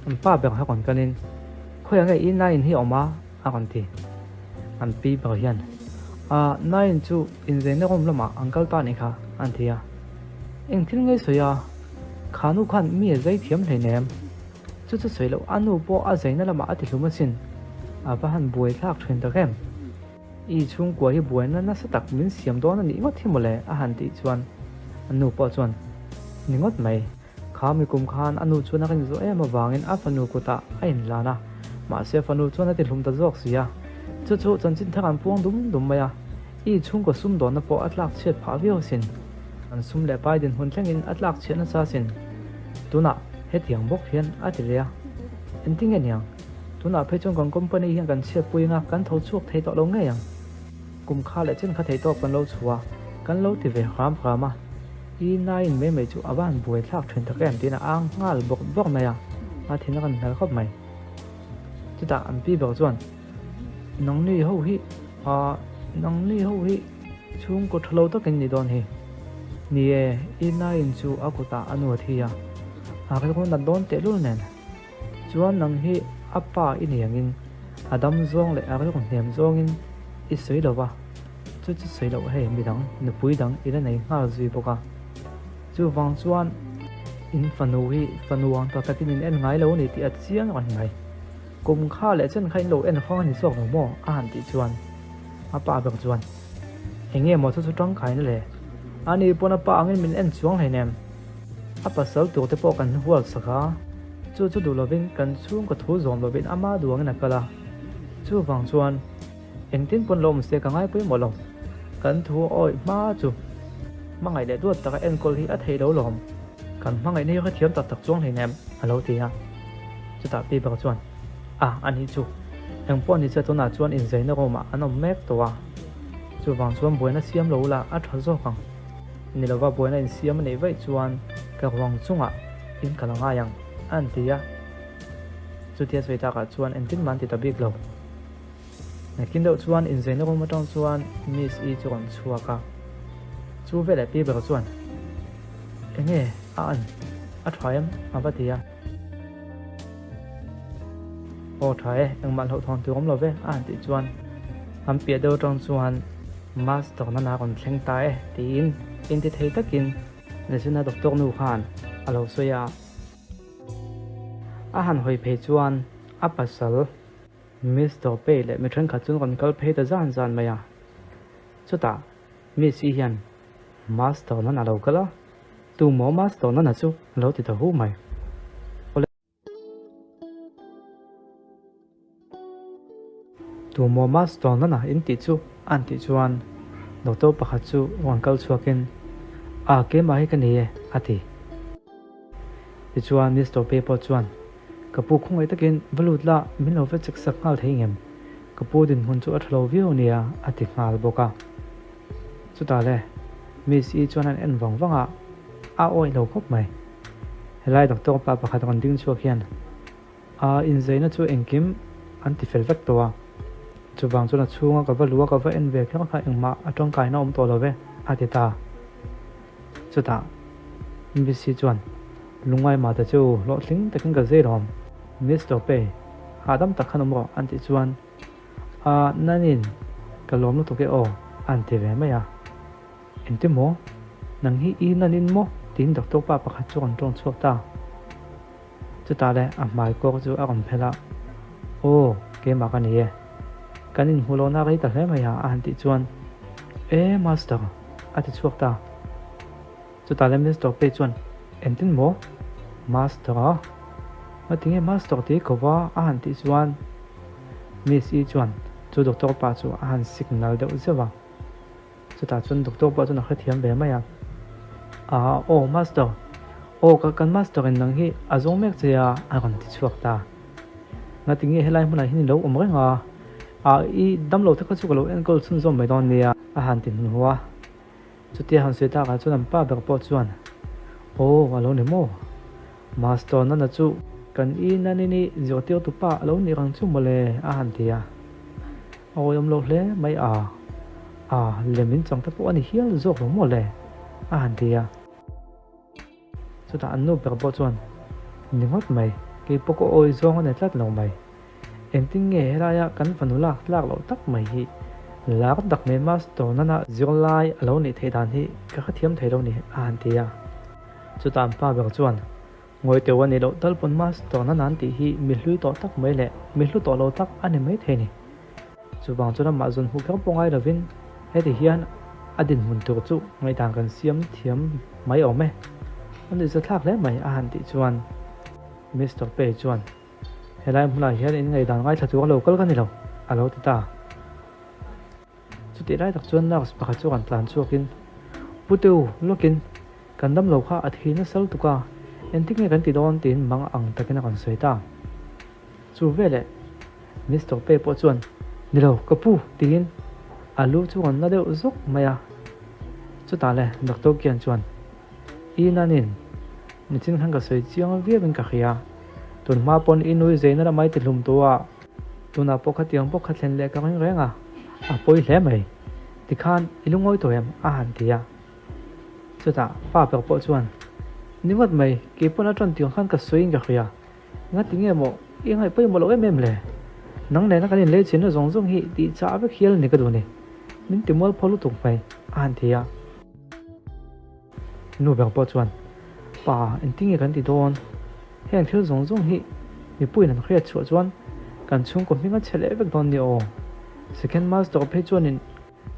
an pa ber a rawn kalin, Khawiah nge i nain hi a awm a? a rawn ti. An pi ber hian, A nain chu inzaina room lamah an kal ta anih kha, an ti a. Eng thil ngei sawi a? Kha nu khan mi a zai thiam hleinem. Chu chu sawi loh a nu pawh a zaina lamah a ti hlum asin. A va han buai thlak thin tak em? I chhungkua hi buaina nasa tak min siam dawn a nih ngawt hi mawle a han tih chuan a nu pawh chuan ni ngawt mai. Kha mi kum khan a nu chuan a rin zawh em avangin a fanu kutah a inlan a, mahse fanu chuan a ti hlum ta zawk si a. Chu chu chanchin thar an puang dum dum mai a, i chhungkaw sumdawnna pawh a tlak chhiat phah viau asin. An sum leh pai dinhmun thlengin a tlak chhiat nasa asin. Tunah hetiang bawk hian a ti leh a, Engtin nge niang? Tunah phei chuan kan company hian kan chhiatpui anga kan tho chhuak thei tawh lo ngei ang. Kum kha leh chen kha thei tawp kan lo chhuah a, kan lo ti ve hram hram a. I nain mai mai chu a va han buai thlak thin tak em tiin a ang nghal bawk bawk mai a, a thin a kan hmel khawp mai. Chutah an pi ber chuan, Nangni ho hi, ah, nangni ho hi chhungkaw tha lo takin ni dawn hi. Ni e, i nain chu a kutah a nu a thi a, a rilru nat dawn tehlul nen. Chuan nang hi a pa i ni angin a dam zawng leh a rilru hniam zawngin i sawi lo va, chu chu sawi loh hei midang nupui dang i la nei nghal zui bawk a. Chuvang chuan in fanu hi fanu ang tak takin in en ngai lo a ni tih a chiang reng mai. Kum kha leh chen kha in lo en fang a ni zawk lo maw? a han tih chuan a pa ber chuan Eng nge maw chu chu tangkaina le? Ani pawn a pa angin min en chuang hleinem. A pasal tur te pawh kan hual sak a, chu chu duh lovin kan chhungkaw thu zawm lovin ama duangin a kal a. Chuvang chuan Engtin pawn lo awm se ka ngai pawimawh lo. Kan thu awih hma chu hmangaih leh duat taka enkawl hi a theih lo lawm. Kan hmangaihna hi hrethiam tak tak chuang hleinem a lo ti a. Chutah Pi Bak chuan, A, a nih chu. Engpawh ni che tunah chuan inzaina room ah an awm mek tawh a. Chuvang chuan buaina siam lo ula a tha zawk ang. Ni lova buaina insiam a neih vaih chuan ka ruang chungah in kal a ngai ang, a an ti a. Chutia sawi takah chuan engtin mah an ti ta bik lo. Nakin deuh chuan inzaina room atang chuan Miss E chu rawn chhuak a, chu veleh pi ber chuan, Enge a an? A tha em? a va ti a. Aw tha e, engmah hlauhthawn tur awm lo ve a han tih chuan an piah deuh atang chuan Master nana rawn thleng ta e tiin intithei takin Nezuna doctor nu khan a lo sawi a. A han hawi phei chuan a pasal Mister Pei leh mi thenkhat chu rawn kal phei ta zan zan mai a. Chutah Miss I hian Master Nana lo kal a, Tu maw Master Nana chu a lo ti ta hu mai. Awle. Tu maw Master Nana in tih chu an tih chuan Doctor pakhat chu rawn kal chhuakin, A, keimah hi ka ni e, a ti. Tichuan Mister Pei pawh chuan, Ka pu khawngaih takin va lut la, min lo va chek sak nghal thei ngem? Ka pu dinhmun chu a tha lo viau nia, a ti nghal bawk a. Chutah le, Miss I chuan an en vang vang a, a awih lo khawp mai. Helai doctor pa pakhat rawn ding chhuak hian, A inzaina chu engkim an ti fel vek tawh a, chuvang chuan a chhunga ka va lu a ka va en ve kher kha engmah a tangkaina awm tawh lo ve, a ti ta. Chutah Missy chuan, Lungngai mah ta chu hlawhtling takin ka zir awm, Mister Pei, hahdam tak khan awm rawh, an tih chuan, A, Nanin, ka lawm lutuk e aw, an ti ve mai a. Engti maw? Nang hi i Nanin maw? tiin doctor pa pakhat chu rawn tawng chhuak ta. Chutah le a hmai kawr chu a rawn phelh a, Aw, keimah ka ni e. Kan inhmuh lohna rei ta hle mai a, a han tih chuan, E, Master, a ti chhuak ta. Chutah le Mister Pei chuan, Engtin maw? Master a? Ngatinge Master tih ko va? a han tih chuan Miss I chuan chu doctor pa chu a han signal deuh zeuh a. Chutah chuan doctor pawh chuan a hrethiam ve mai a, Aa aw master, aw ka kan master in nang hi a zawng mek che a a rawn ti chhuak ta. Ngati nge helai hmunah hian i lo awm reng a, aa i damlo te kha chu ka lo enkawl chhunzawm mai dawn nia a han ti hnuhnawh a. Chutia han sawi takah chuan an pa ber pawh chuan, Aw a lo ni maw? Master Nana chu kan i Nanini zirtirtu pa a lo nih rang chu mawle a han ti a. A awihawm lo hle mai a, a lem in chang te pawh a ni hial zawk lo maw le? a han ti a. Chutah an nu ber pawh chuan, Ni ngawt mai, kei pawh ka awi zawng a ni tlat lo mai. Engtin nge helaia kan fanu lak tlak loh tak mai hi lar tak mai Master Nana zirlai a lo nih theih dan hi ka hrethiam thei lo ni a han ti a. Chutah an pa ber chuan, Ngawi teuh a nih loh tal pawn Master Nana an tih hi mi hlui tawh tak mai leh mi hlu tawh lo tak a ni mai thei ni. Chuvang chuan amah zawn hmuh kher pawh ngai lovin heti hian a dinhmun tur chu ngaihdan kan siam thiam mai awm e. A nuihzathlak hle mai a han tih chuan Mister Pei chuan, Helai hmunah hian in ngaihdan ngaithla tur a lo kal ka ni lo, a lo ti ta. Chutih lai tak chuan nurse pakhat chu rawn tlan chhuakin, Pu Teu, lawkin kan dam lo kha a thi nasa lutuk a, engtin nge kan ti dawn? tiin mang ang takin a rawn sawi ta. Chu veleh Mister Pei pawh chuan, Ni lo, ka pu, tiin a lu chu rawn na deuh zawk mai a. Chutah le Doctor Kian chuan, I nanin nichin khan ka sawi chiang viauin ka hria, tun hma pawn i nui zeina lamah i ti hlum tawh a, Tunah pawh khatiang bawk kha thlen leh ka ring reng a, a pawi hle mai. Tikhan i lungawi tawh em? a han ti a. Chutah pa ber pawh chuan, Ni ngawt mai, kei pawn a ṭan tiang khan ka sawiin ka hria. Ngati nge maw i ngaih pawimawh loh em em le? Nang nena kan inlei chinna zawng zawng hi tih chah vek hial a ni ka duh ni. Min ti mualpho lutuk mai, a han ti a. Nu ber pawh chuan, Pa, engtin nge kan ti dawn? Heng thil zawng zawng hi mipuiin an hriat chhuah chuan kan chhungkaw hming a chhe leh vek dawn nia aw. Second Master phei chuanin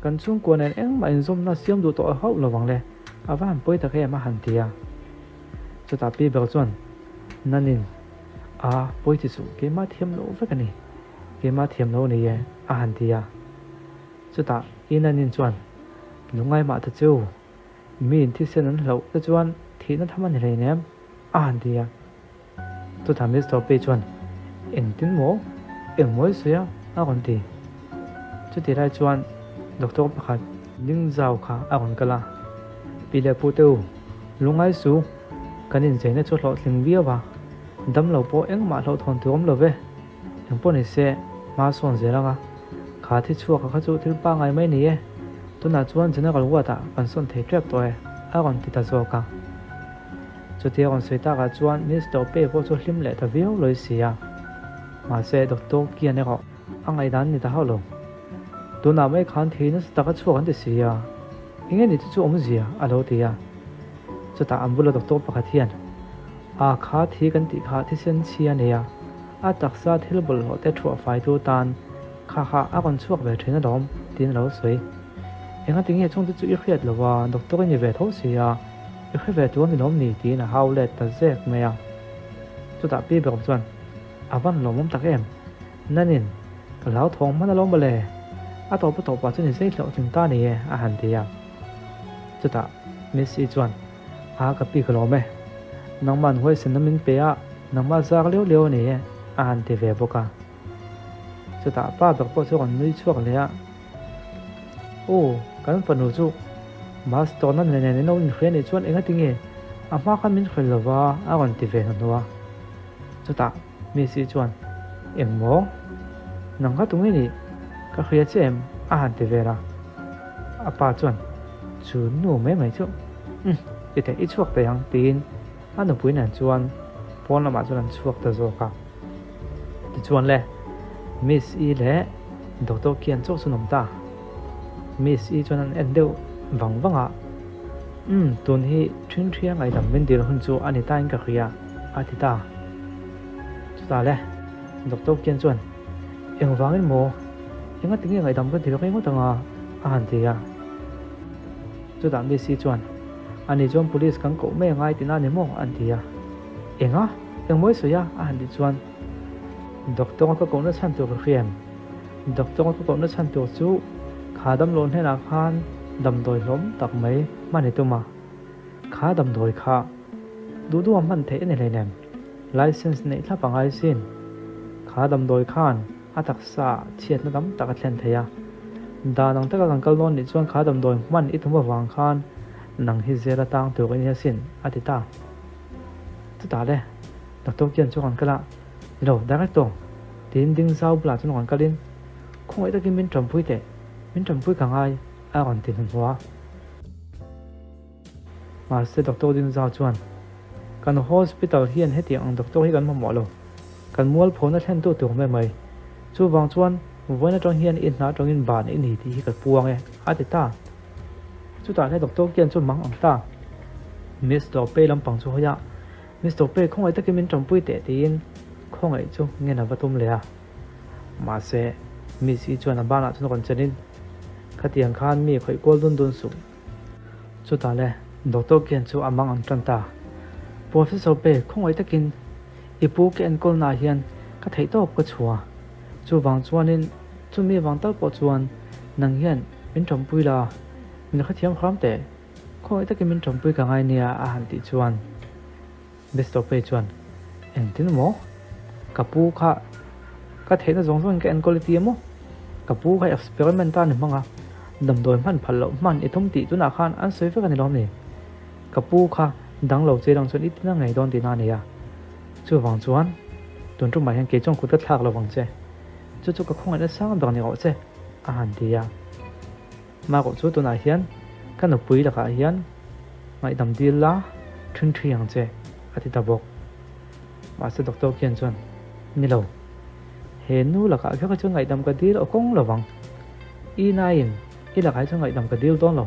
kan chhungkua nen engmah inzawmna siam duh tawh hauh lo vang le, a va han pawi tak em a han ti a. Chutah pi ber chuan, Nanin, a pawi ti suh, keimah thiam loh vek a ni, keimah thiam loh a ni e, a han ti a. Chutah i Nanin chuan, Lungngai mah ta chu, Miin thisen an hlauh te chuan thihna tham a ni hleinem, a han ti a. Chutah Mister Pei chuan, Engtin maw? Eng mawi sawi a? a rawn ti. Chutih lai chuan doctor pakhat ding zau kha a rawn kal a, Pi leh Pu te u, lungngai su, kan incheina chu hlawhtling viau a, damlo pawh engmah hlauhthawn tur awm lo ve. Eng pawh ni se, hma sawn zel anga kha thi chhuak a kha chu thil pangngai mai ni e, tunah chuan General Ward ah kan sawn thei tep tawh e, a rawn ti ta zawk a. Chutia rawn sawi takah chuan Mister Pei pawh chu hlim leh ta viau lawi si a. Mahse Doctor Kian erawh a ngaihdan ni ta hauh lo. Tunah mai khan thei nasa taka chhuak an ti si a, enge ni chu chu awmzia a lo ti a. Chutah an bula doctor pakhat hian, A kha thi kan tih kha thisen chhi a nei a, a taksa thil bawlhhlawh te thuah faitu tan kha kha a rawn chhuak ve thin alawm, tiin a lo sawi. Engati nge chungte chu i hriat lo a, doctor i ni ve tho si a, i hre ve tur a ni lawm ni? tiin a hau let ta zek mai a. Chutah Pi Berm chuan, A van lawmawm tak em? Nanin, ka hlauthawng hman alawm mawle, a tawp a tawpah chuan i zei hlauh tling ta ni e, a han ti a. Chutah Missy chuan, A ka pi ka lawm e, nangmah huaisenna min pe a, nangmah zak liau liau a ni e, a han ti ve bawk a. Chutah pa ber pawh chu a rawn nui chhuak leh a, Aw, kan fanu chu Master na nen in lo inhria nih chuan engati nge a hma khan min hrilh lova a rawn ti ve hnuhnawh a. Chutah Missy chuan, Eng maw? Nang kha tunge nih? Ka hria che em? a han ti vel a. A pa chuan, Chu nu mai mai chu, umm, i theih i chhuak thei ang, tiin a nupui nen chuan pawn lamah chuan an chhuak ta zawk a. Tichuan le, Miss I leh Doctor Kian chauh chu an awm ta. Miss I chuan an en deuh vang vang a, Umm, tun hi ṭhinṭhia ngaihdam min dil hun chu a ni tain ka hria, a ti ta. Chutah le, Doctor Kian chuan, Engvangin maw? Engati nge ngaihdam ka dil rei ngawt anga? a han ti a. Chutah Miss I chuan, Ani chuan police kan koh mai angai tihna a ni maw? an ti a. Enga? Engmaw i sawi a? a han ti chuan, Doctor ka kohna chhan tur ka hria em? Doctor ka kohna chhan tur chu kha damlo hnenah khan damdawi hlawm tak mai hman i tum a, kha damdawi kha duh duha hman theih a ni hleinem, license neih thlap a ngai sin. Kha damdawi khan a taksa chhiatna tam tak a thlen thei a, dan ang taka kan kal dawn nih chuan kha damdawi hman i tum avang khan nang hi zel a tang tur i ni asin, a ti ta. Chutah le, Doctor kian chu kan kal a, Nilo, Director, tiin ding zau bulah chuan rawn kalin, Khawngaih takin min tanpui teh, min tanpui ka ngai, a rawn ti hnuhnawh a. Mahse Doctor ding zau chuan, Kan hospital hian hetiang ang doctor hi kan mamawh lo, kan mualphona thlentu tur mai mai. Chuvang chuan vawiin atang hian i hna atangin ban i ni tih hi ka puang e, a ti ta. Chutah hle Doctor kian chu mang ang ta. Mister Pei lampang chu hawi a, Mister Pei khawngaih takin min tanpui teh tiin khawngaih chu ngen a va tum leh a. Mahse, Miss I chuan a banah chuan rawn chenin, Khatiang khan mi khawih kual dun dun suh. Chutah le Doctor kian chu a mang ang tan ta. Professor Pei khawngaih takin i pu ka enkawlnaah hian ka theihtawp ka chhuah. Chuvang chuanin chumi vang tal pawh chuan nang hian min tanpui la, min hrethiam hram teh. Khawngaih takin min tanpui ka ngai nia a han tih chuan Mister Pei chuan, Engtin maw? Ka pu kha ka theihna zawng zawngin ka enkawl i ti emaw? Ka pu kha experiment a ni hmang a, damdawi hman phal loh hman i tum tih tunah khan an sawi vek a ni lawm ni? Ka pu kha dang lo che dang chuan i tina ngei dawn tihna a nei a. Chuvang chuan tun tumah hian kei chuan kut ka thlak lo vang che. Chu chu ka khawngaihna sang ber ni rawh che, a han ti a. Marawh chu tunah hian ka nupui lakah hian ngaihdam dil la ṭhin ṭhi ang che, a ti ta bawk. Mahse doctor khian chuan, Ni lo, he nu lakah kher hi chuan ngaihdam ka dil aw kawng lo vang. I naiin i lakah hi chuan ngaihdam ka dil dawn lo.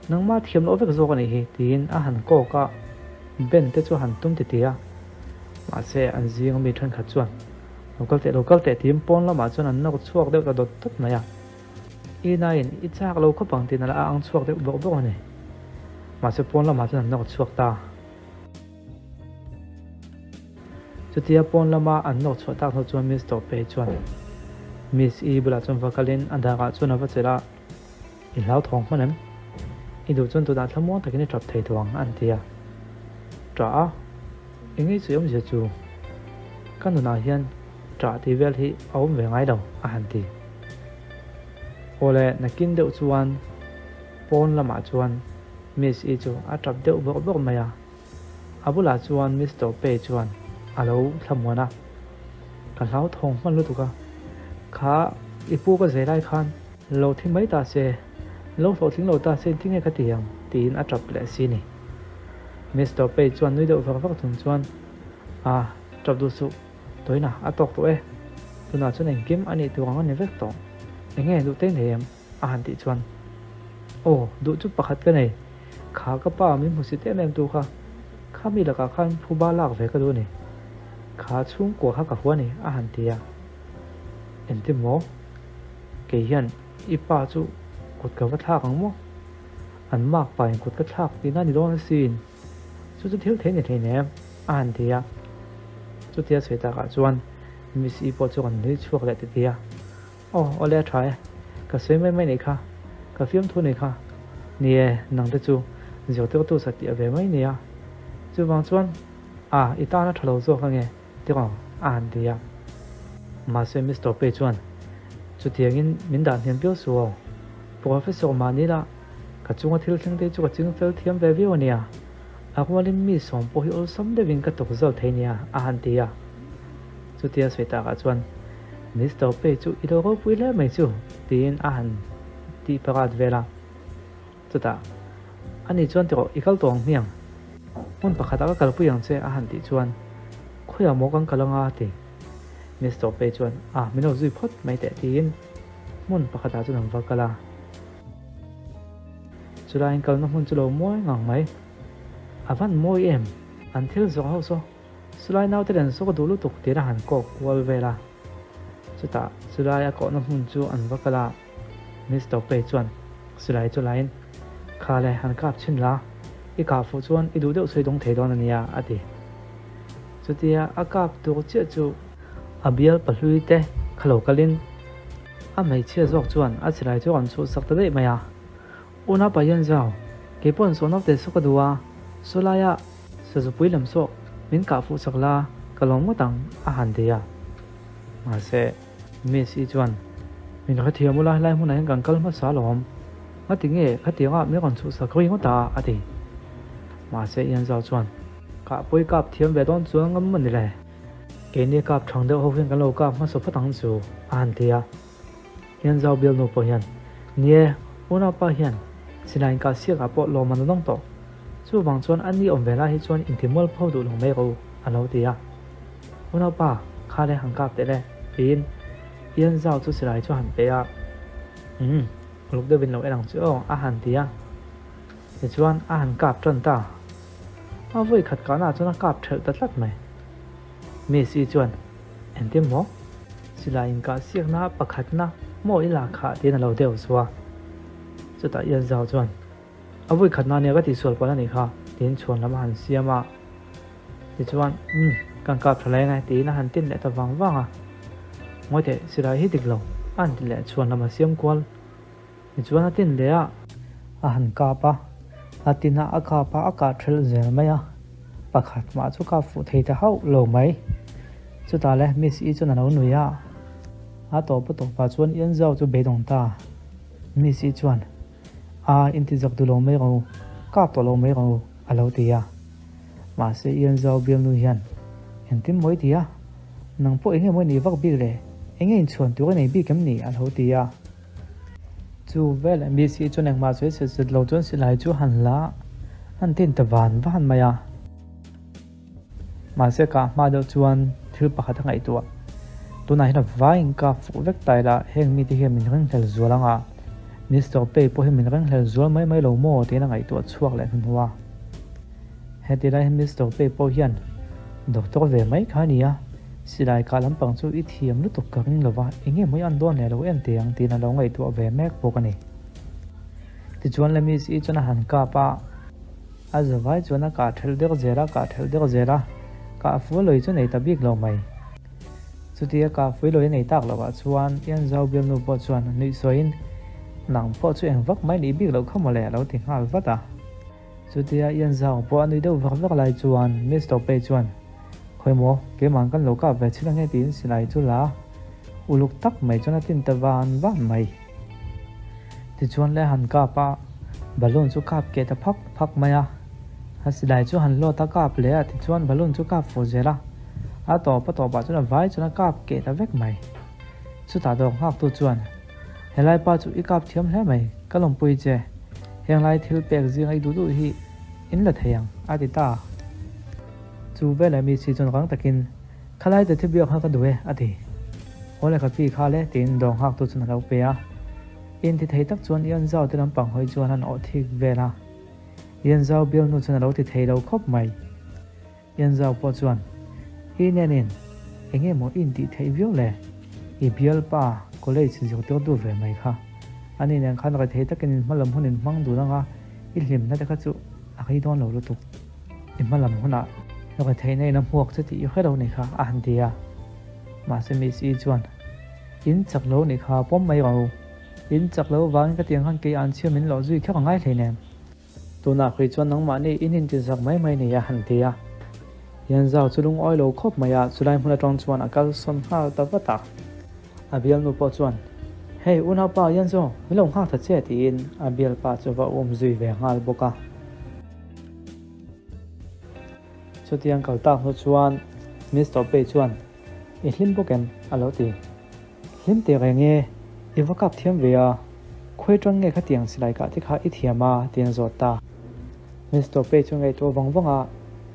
Nangmah thiam loh vek zawk a nih hi, tiin a han kawk a, Ben te chu a han tum titi a. Mahse, an zinga mi thenkhat chuan, Lo kal teh, lo kal teh, tiin pawn lamah chuan an nawk chhuak deuh ta dawt dawt mai a. I naiin i chak lo khawp ang tiin a la ang chhuak deuh bawk bawk a ni. Mahse, pawn lamah chuan an nawk chhuak ta. Chutia pawn lama an nawk chhuah tak hnu chuan Miss Tawhpei chuan Miss I bulah chuan va kalin a darah chuan a va chelh a, I hlauthawng hman em? I duh chuan tunah thlamuang takin i tap thei tawh ang an ti a. Ṭah a? Eng ei sawi awmzia chu? Ka nunah hian ṭah tih vel hi a awm ve ngai lo a han ti. Awle nakin deuh chuan pawn lamah chuan Miss I chu a tap deuh bawrh bawrh mai a. A bulah chuan Mister Pei chuan a lo thlamuan a, Ka hlauthawng hman lutuk a, kha i pu ka zai lai khan lo thi mai ta se, lo hlawhtling lo ta se tinge ka ti ang tiin a tap leh si ni. Mister Pei chuan nui deuh vak vak chung chuan, A, tap duh suh, tawina a tawk tawh e, tunah chuan engkim a nih tur ang a ni vek tawh, enge duh te nei em? A han tih chuan, Aw, duh chu pakhat ka nei. Kha ka pa min hmusit em em tu kha, kha mi lakah khan phuba lak ve ka duh a ni. Kha chhungkua kha ka hua a ni, a han ti a. Engtin maw? Kei hian i pa chu kut ka va thlak ang maw? An mak pain kut ka thlak tihna a ni dawn asin. Chu chu thil thei ni thei nem, a han ti a. Chutia sawi takah chuan Miss I pawh chu kan nui chhuak leh ti a. Aw, awle a tha e. Ka sawi mai mai nih kha. Ka fiamthu nih kha. Ni e, nang te chu zirtirtu satliah ve mai nia. Chuvang chuan, a, i tan a tha lo zawk ange, tiraw? a han ti a. Mahse Mister Pei chuan, Chutiangin min dah hniam viau suh aw. Professor mahni la, ka chunga thil thleng te chu ka ching fel thiam ve viau ania. A rualin mi sawm pawh hi awlsam deuhin ka tuk zal thei nia, a han ti a. Chutia sawi takah chuan, Mister Pei chu i lo ropui hle mai chu, tiin a han tih parat vel a. Chutah, Ani chuan ti rawh, i kal tawh ang hmiang. Hmun pakhatah ka kalpui ang che, a han tih chuan, Khawiah maw kan kal anga? a ti. Mister Pei chuan, A, min lo zui phawt mai teh, tiin hmun pakhatah chuan an va kal a. Chulaiin kalna hmun chu lo mawi ngang mai. A van mawi em? An thil zawh ho saw. Chulai naute len saw ka duh lutuk tiin a han kawk kual vel a. Chutah chulai a kawhna hmun chu an va kal a, Mister Pei chuan silai chu lain, Kha le, han kap chhin la, i kah fuh chuan i duh deuh sawi dawng thei dawn a nia, a ti. Chutia a kap tur chiah chu a bial pahlui te kha lo kalin a hmeichhia zawk chuan a silai chu a rawn chhuhsak ta daih mai a. Unau Pahian Zau, kei pawh an saw naute saw ka duh a, saw laia sazupui lam saw min kah fuh chak la, ka lawm ngawt ang, a han ti a. Mahse, Miss I chuan, Min hrethiam ula, helai hmunah hian kan kal hmasa alawm. Ngati nge khatianga min rawn chhuhsak ri ngawt a? a ti. Mahse, Ian Zau chuan, Kahpui kap thiam ve dawn chuan ngam a ni le. Keini kap thang deuh ho hian kan lo kap hmasa phawt ang chu, a han ti a. Hian Zau bialnu pawh hian, Ni e, unaupa hian silai inkah siakah pawh lawm an dawng tawh. Chuvang chuan a ni awm ve lai hi chuan intimual pho duh lo mai rawh u, a lo ti a. Unaupa, kha le han kap teh le, tiin Ian Zau chu silai chu a han pe a. Umm, uluk deuhin lo en ang chu aw, a han ti a. Tichuan a han kap tan ta. A vawi khat kahnaah chuan a kap thelh ta tlat mai. Miss I chuan, Engtin maw? Silai inkah siakna pakhatna maw i lak khah tiin a lo deuh zu a. Chutah Ian Zau chuan, A vawi khatna ania ka tihsual palh a nih kha, tiin chhuan lam a han siam a. Tichuan, Umm, kan kap tha leng e, tiin a han tin leh ta vang vang a. Ngawi teh, silai hi dik lo, a han ti leh chhuan lam a siam kual. Tichuan a tin leh a. A han kap a, a tin a, a kap a, a kah thelh zel mai a. Pakhat mah chu kap fuh thei ta hauh lo mai. Chutah le Miss I chuan a lo nui a. A tawp a tawpah chuan Ian Zau chu beidawng ta. Miss I chuan, A, inti zak duh lo mai rawh u, kap tawh lo mai rawh u, a lo ti a. Mahse Ian Zau bialnu hian, Engtin maw i ti a? Nang pawh enge maw i nih vak bik le? Enge inchhuan tur i nei bik em ni? a lo ti a. Chu vel MBC chuan engmah sawi set set lo chuan silai chu han la an tin ta van van mai a. Mahse kah hma deuh chuan thil pakhat a ngaihtuah. Tunah hian a vaiin ka fuh vek ta ila heng mite hian min ringhlel zual ang a. Mister Pei pawh hi min renghlel zual mai mai lo maw tiin a ngaihtuah chhuak leh hnuhnawh a. Heti lai hian Mister Pei pawh hian Doctor ve mai kha a ni a, silai kah lampang chu i thiam lutuk ka ring lo va, eng nge maw i an dawn leh lo en teh ang tiin a lo ngaihtuah ve mek bawk a ni. Tichuan le Miss I chuan a han kap a, a zavai chuan a kah thelh der zel a, kah thelh der zel a, kah fual lawih chu nei ta bik lo mai. Chutia kah fui lawih a nei tak loh ah chuan Ianzau bialnu pawh chuan nuih sawiin, Nang pawh chu eng vak mai nih bik loh kha mawle a lo ti nghal vat a. Chutia Ianzau pawh a nui deuh vak vak lai chuan Mister Pei chuan, Khawi maw, keimah kan lo kap ve chhin ange tiin silai chu la uluk tak mai chuan a tin ta van van mai. Tichuan le han kap a, balloon chu kap keh ta phak phak mai a. A silai chu han lawt a kap leh a, tichuan balloon chu kap fuh zel a. A tawp a tawpah chuan a vai chuan a kap keh ta vek mai. Chutah dawr nghaktu chuan, Helai pa chu i kap thiam hle mai, ka lawmpui che. Henglai thil pek zinga i duh duh hi in la thei ang, a ti ta. Chu veleh mi si chuan rang takin, Khalai te thibiak kha ka duh e, a ti. Haw leh ka pi kha le, tiin dawr nghaktu chuan a lo pe a. Inti thei tak chuan Ian Zau te lampang hawi chuan an awh thik vel a. Ian Zau bialnu chuan a lo ti thei lo khawp mai. Ian Zau pawh chuan, I nenin eng nge maw i intih theih viau le? I bialpa college zirtirtu ve mai kha. Ani nen khan rethei takin in hmalam hun in hmang dun anga i hlimna te kha chu a rei dawn lo lutuk. I hmalam hunah retheihna in a hmuak che tih i hre lo ni kha a han ti a. Mahse Miss I chuan, In chak lo ni kha pawm mai rawh u. In chak lo vangin ka tiang khan kei an chhia min lawh zui kher a ngai hleinem. Tunah khui chuan nangmahni in intinsak mai mai ni a han ti a. Yanzau chu lungawi lo khawp mai a, chulai hmun atang chuan a kalsawn nghal ta vat a. A bialnu pawh chuan, Hei unaupa Yanzau, min lo nghak ta che tiin a bialpa chu va um zui ve nghal bawk a. Chutiang kal tak hnu chuan Mister Pei chuan, I hlim bawk em? a lo ti. Hlim teh reng e, i va kap thiam ve a, khawi atang nge khatiang silai kah te kha i thiam a? tiin a zawt ta. Mister Pei chu ngaihtuah vang vang a,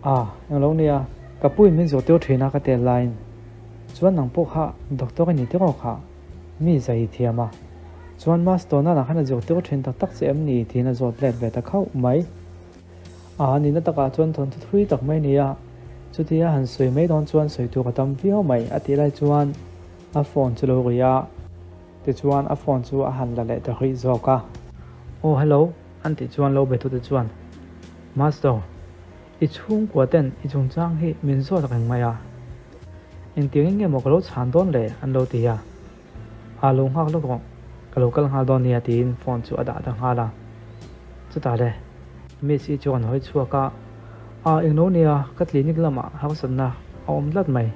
Ah, englo nia, ka puin min zawh tir thin a ka tel laiin chuan nang pawh kha doctor i ni tiraw kha? Mi zai i thiam a, chuan Master nana khan a zawh tir thin tak tak che em ni? tiin a zawt let ve ta khauh mai. A nihna takah chuan thawnthu thui tak mai a ni a, chutia han sawi mai dawn chuan sawi tur a tam viau mai a tih lai chuan a phone chu lo ri a, tichuan a phone chu a han la leh ta rih zawk a. Aw hello an tih chuan lo betute chuan Master, i chhungkua ten i chungchang hi min zawt reng mai a, engtiangin nge maw ka lo chhan dawn le an lo ti a. A lo nghak lawk rawh, ka lo kal nghal dawn nia tiin phone chu a dah ta nghal a. Chutah le, Miss I chu an hawi chhuak a, A englo nia, ka clinic lamah harsatna a awm tlat mai,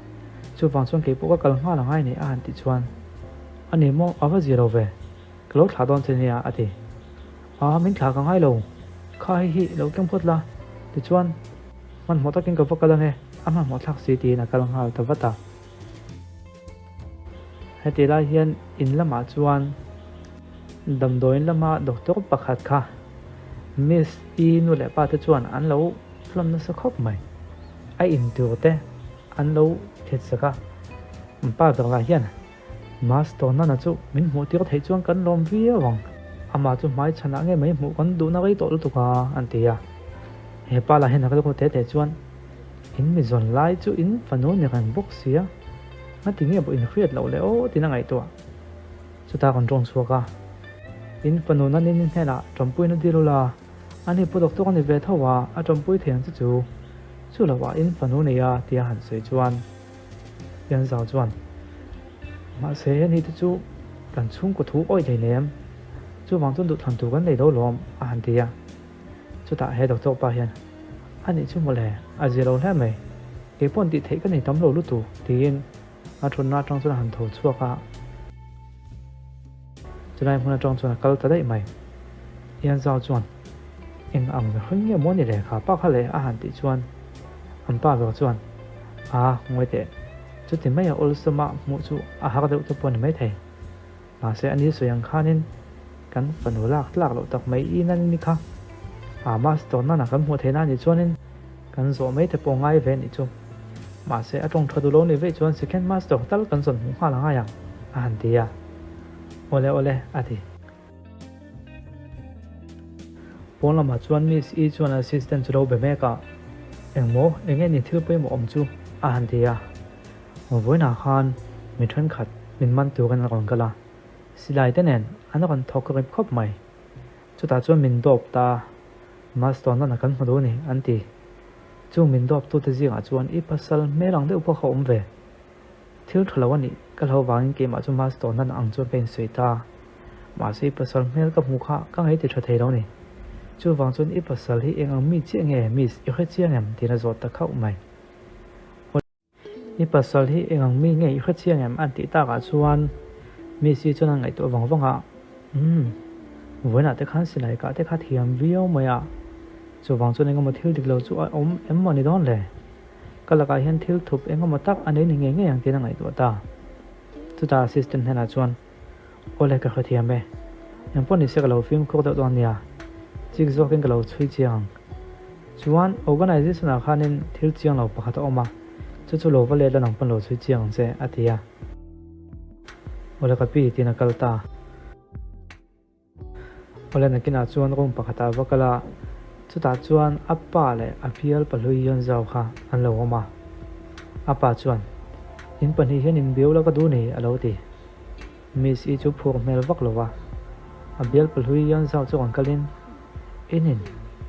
chuvang chuan keipawh ka kal nghal angai ni a han tih chuan, A ni maw, a va zia lo ve, ka lo thlah dawn che nia a ti. A, min thlah ka ngai lo, kha hei hi lo keng phawt la, tichuan hmanhmawh takin ka va kal ange, a hmanhmawh thlak si tiin a kal nghal ta vat a. Heti lai hian in lamah chuan damdawiin lama doctor pakhat kha Miss I nu leh pa te chuan an lo hlawm nasa khawp mai. A in tur te an lo thet sak a, pa ber lah hian Master Nana chu min hmuh tir theih chuan kan lawm viau ang, amah chu hmai chhanah nge mai hmuh kan duhna rei tawh lutuk a an ti a. He pa lah hian a rilru tete chuan In mi zawn lai chu in fanu ni reng bawk sia, nga ti nge pawh in hriat loh le aw tiin a ngaihtuah. Chutah kan tawng chhuak a, in fanu nan in hnenah tawmpuina dil ula, ani pawh doctor a ni ve tho a, a tawmpui thei ang che chu. Chu lo ah in fanu nei a tia han sawi chuan Pianzau chuan, Mahse heni te chu kan chhungkaw thu awih hleinem, chuvang chuan duhthlan tur kan nei lo lawm a han ti a. Chutah he doctor pa hian, A nih chu mawle, a zia lo hle mai. Kei paw'n tih theih ka nei tam lo lutuk, tiin a thutna atang chuan a han tho chhuak a. Chulai hmun atang chuan a kal ta daih mai. Ianzau chuan, Eng ang mihring nge maw ni le kha pa kha le a han tih chuan an pa ber chuan, A, ngawi teh, chuti maia awlsama hmuh chu a har deuh te pawh a ni maithei. Mahse a ni sawi ang khanin kan fanu lak tlak loh tak mai in an ni kha. A master nana kan hmuh theihna anih chuanin kan zawh mai te pawh ngai ve anih chu. Mahse a tawng tha duh lo nih veih chuan second master tal kan zawn hmuh nghal angai ang a han ti a. Awle awle a ti. Pawn lamah chuan Miss E chuan assistant chu lo be mek a, Engmaw, eng nge ni thil pawimawh awm chu? a han ti a. Vawiinah khan mi thenkhat min man turin a rawn kal a, silai te nen an rawn thawk rip khawp mai. Chutah chuan min dawp ta a, Master nana kan hmu duh a ni, an ti. Chung min dawp tute zingah chuan i pasal hmel ang deuh pawh kha awm ve. Thil tha lo a nih ka hlo vangin keimah chu Master nana ang chuan ka insawi ta. Mahse i pasal hmel ka hmuh kha ka ngaih ti tha thei lo ni. Chuvang chuan i pasal hi eng ang mi chiah nge Miss i hre chiang em? tiin a zawt ta khauh mai. I pasal hi eng ang mi nge i hre chiang em? an tih takah chuan Miss i chuan a ngaihtuah vang vang a, Umm, vawiinah te khan silai kah te kha thiam viau mai a, chuvang chuan engemaw thil dik lo chu a awm em maw ni dawn le? Ka lakah hian thil thup engemaw tak a nei ni ngei ngei ang tiin a ngaihtuah ta. Chutah assistant hnenah chuan, Awle ka hrethiam e. Engpawh nise ka lo fimkhur deuh dawn nia. Chik zawkin ka lo chhui chiang ang. Chuan organisation ah khanin thil chiang lo pakhat a awm a, chu chu lo va let la nang pawn lo chhui chiang ang che, a ti a. Awle ka pi tiin a kal ta. Awle nakinah chuan room pakhatah a va kal a, chutah chuan a pa leh a bial pahlui Yon Zhao kha an lo awm a. A pa chuan, In pahnih hian inbiau la ka duh ni, a lo ti. Miss I chu phur hmel vak lo va, a bial pahlui Yon Zhao chu rawn kalin, Inin,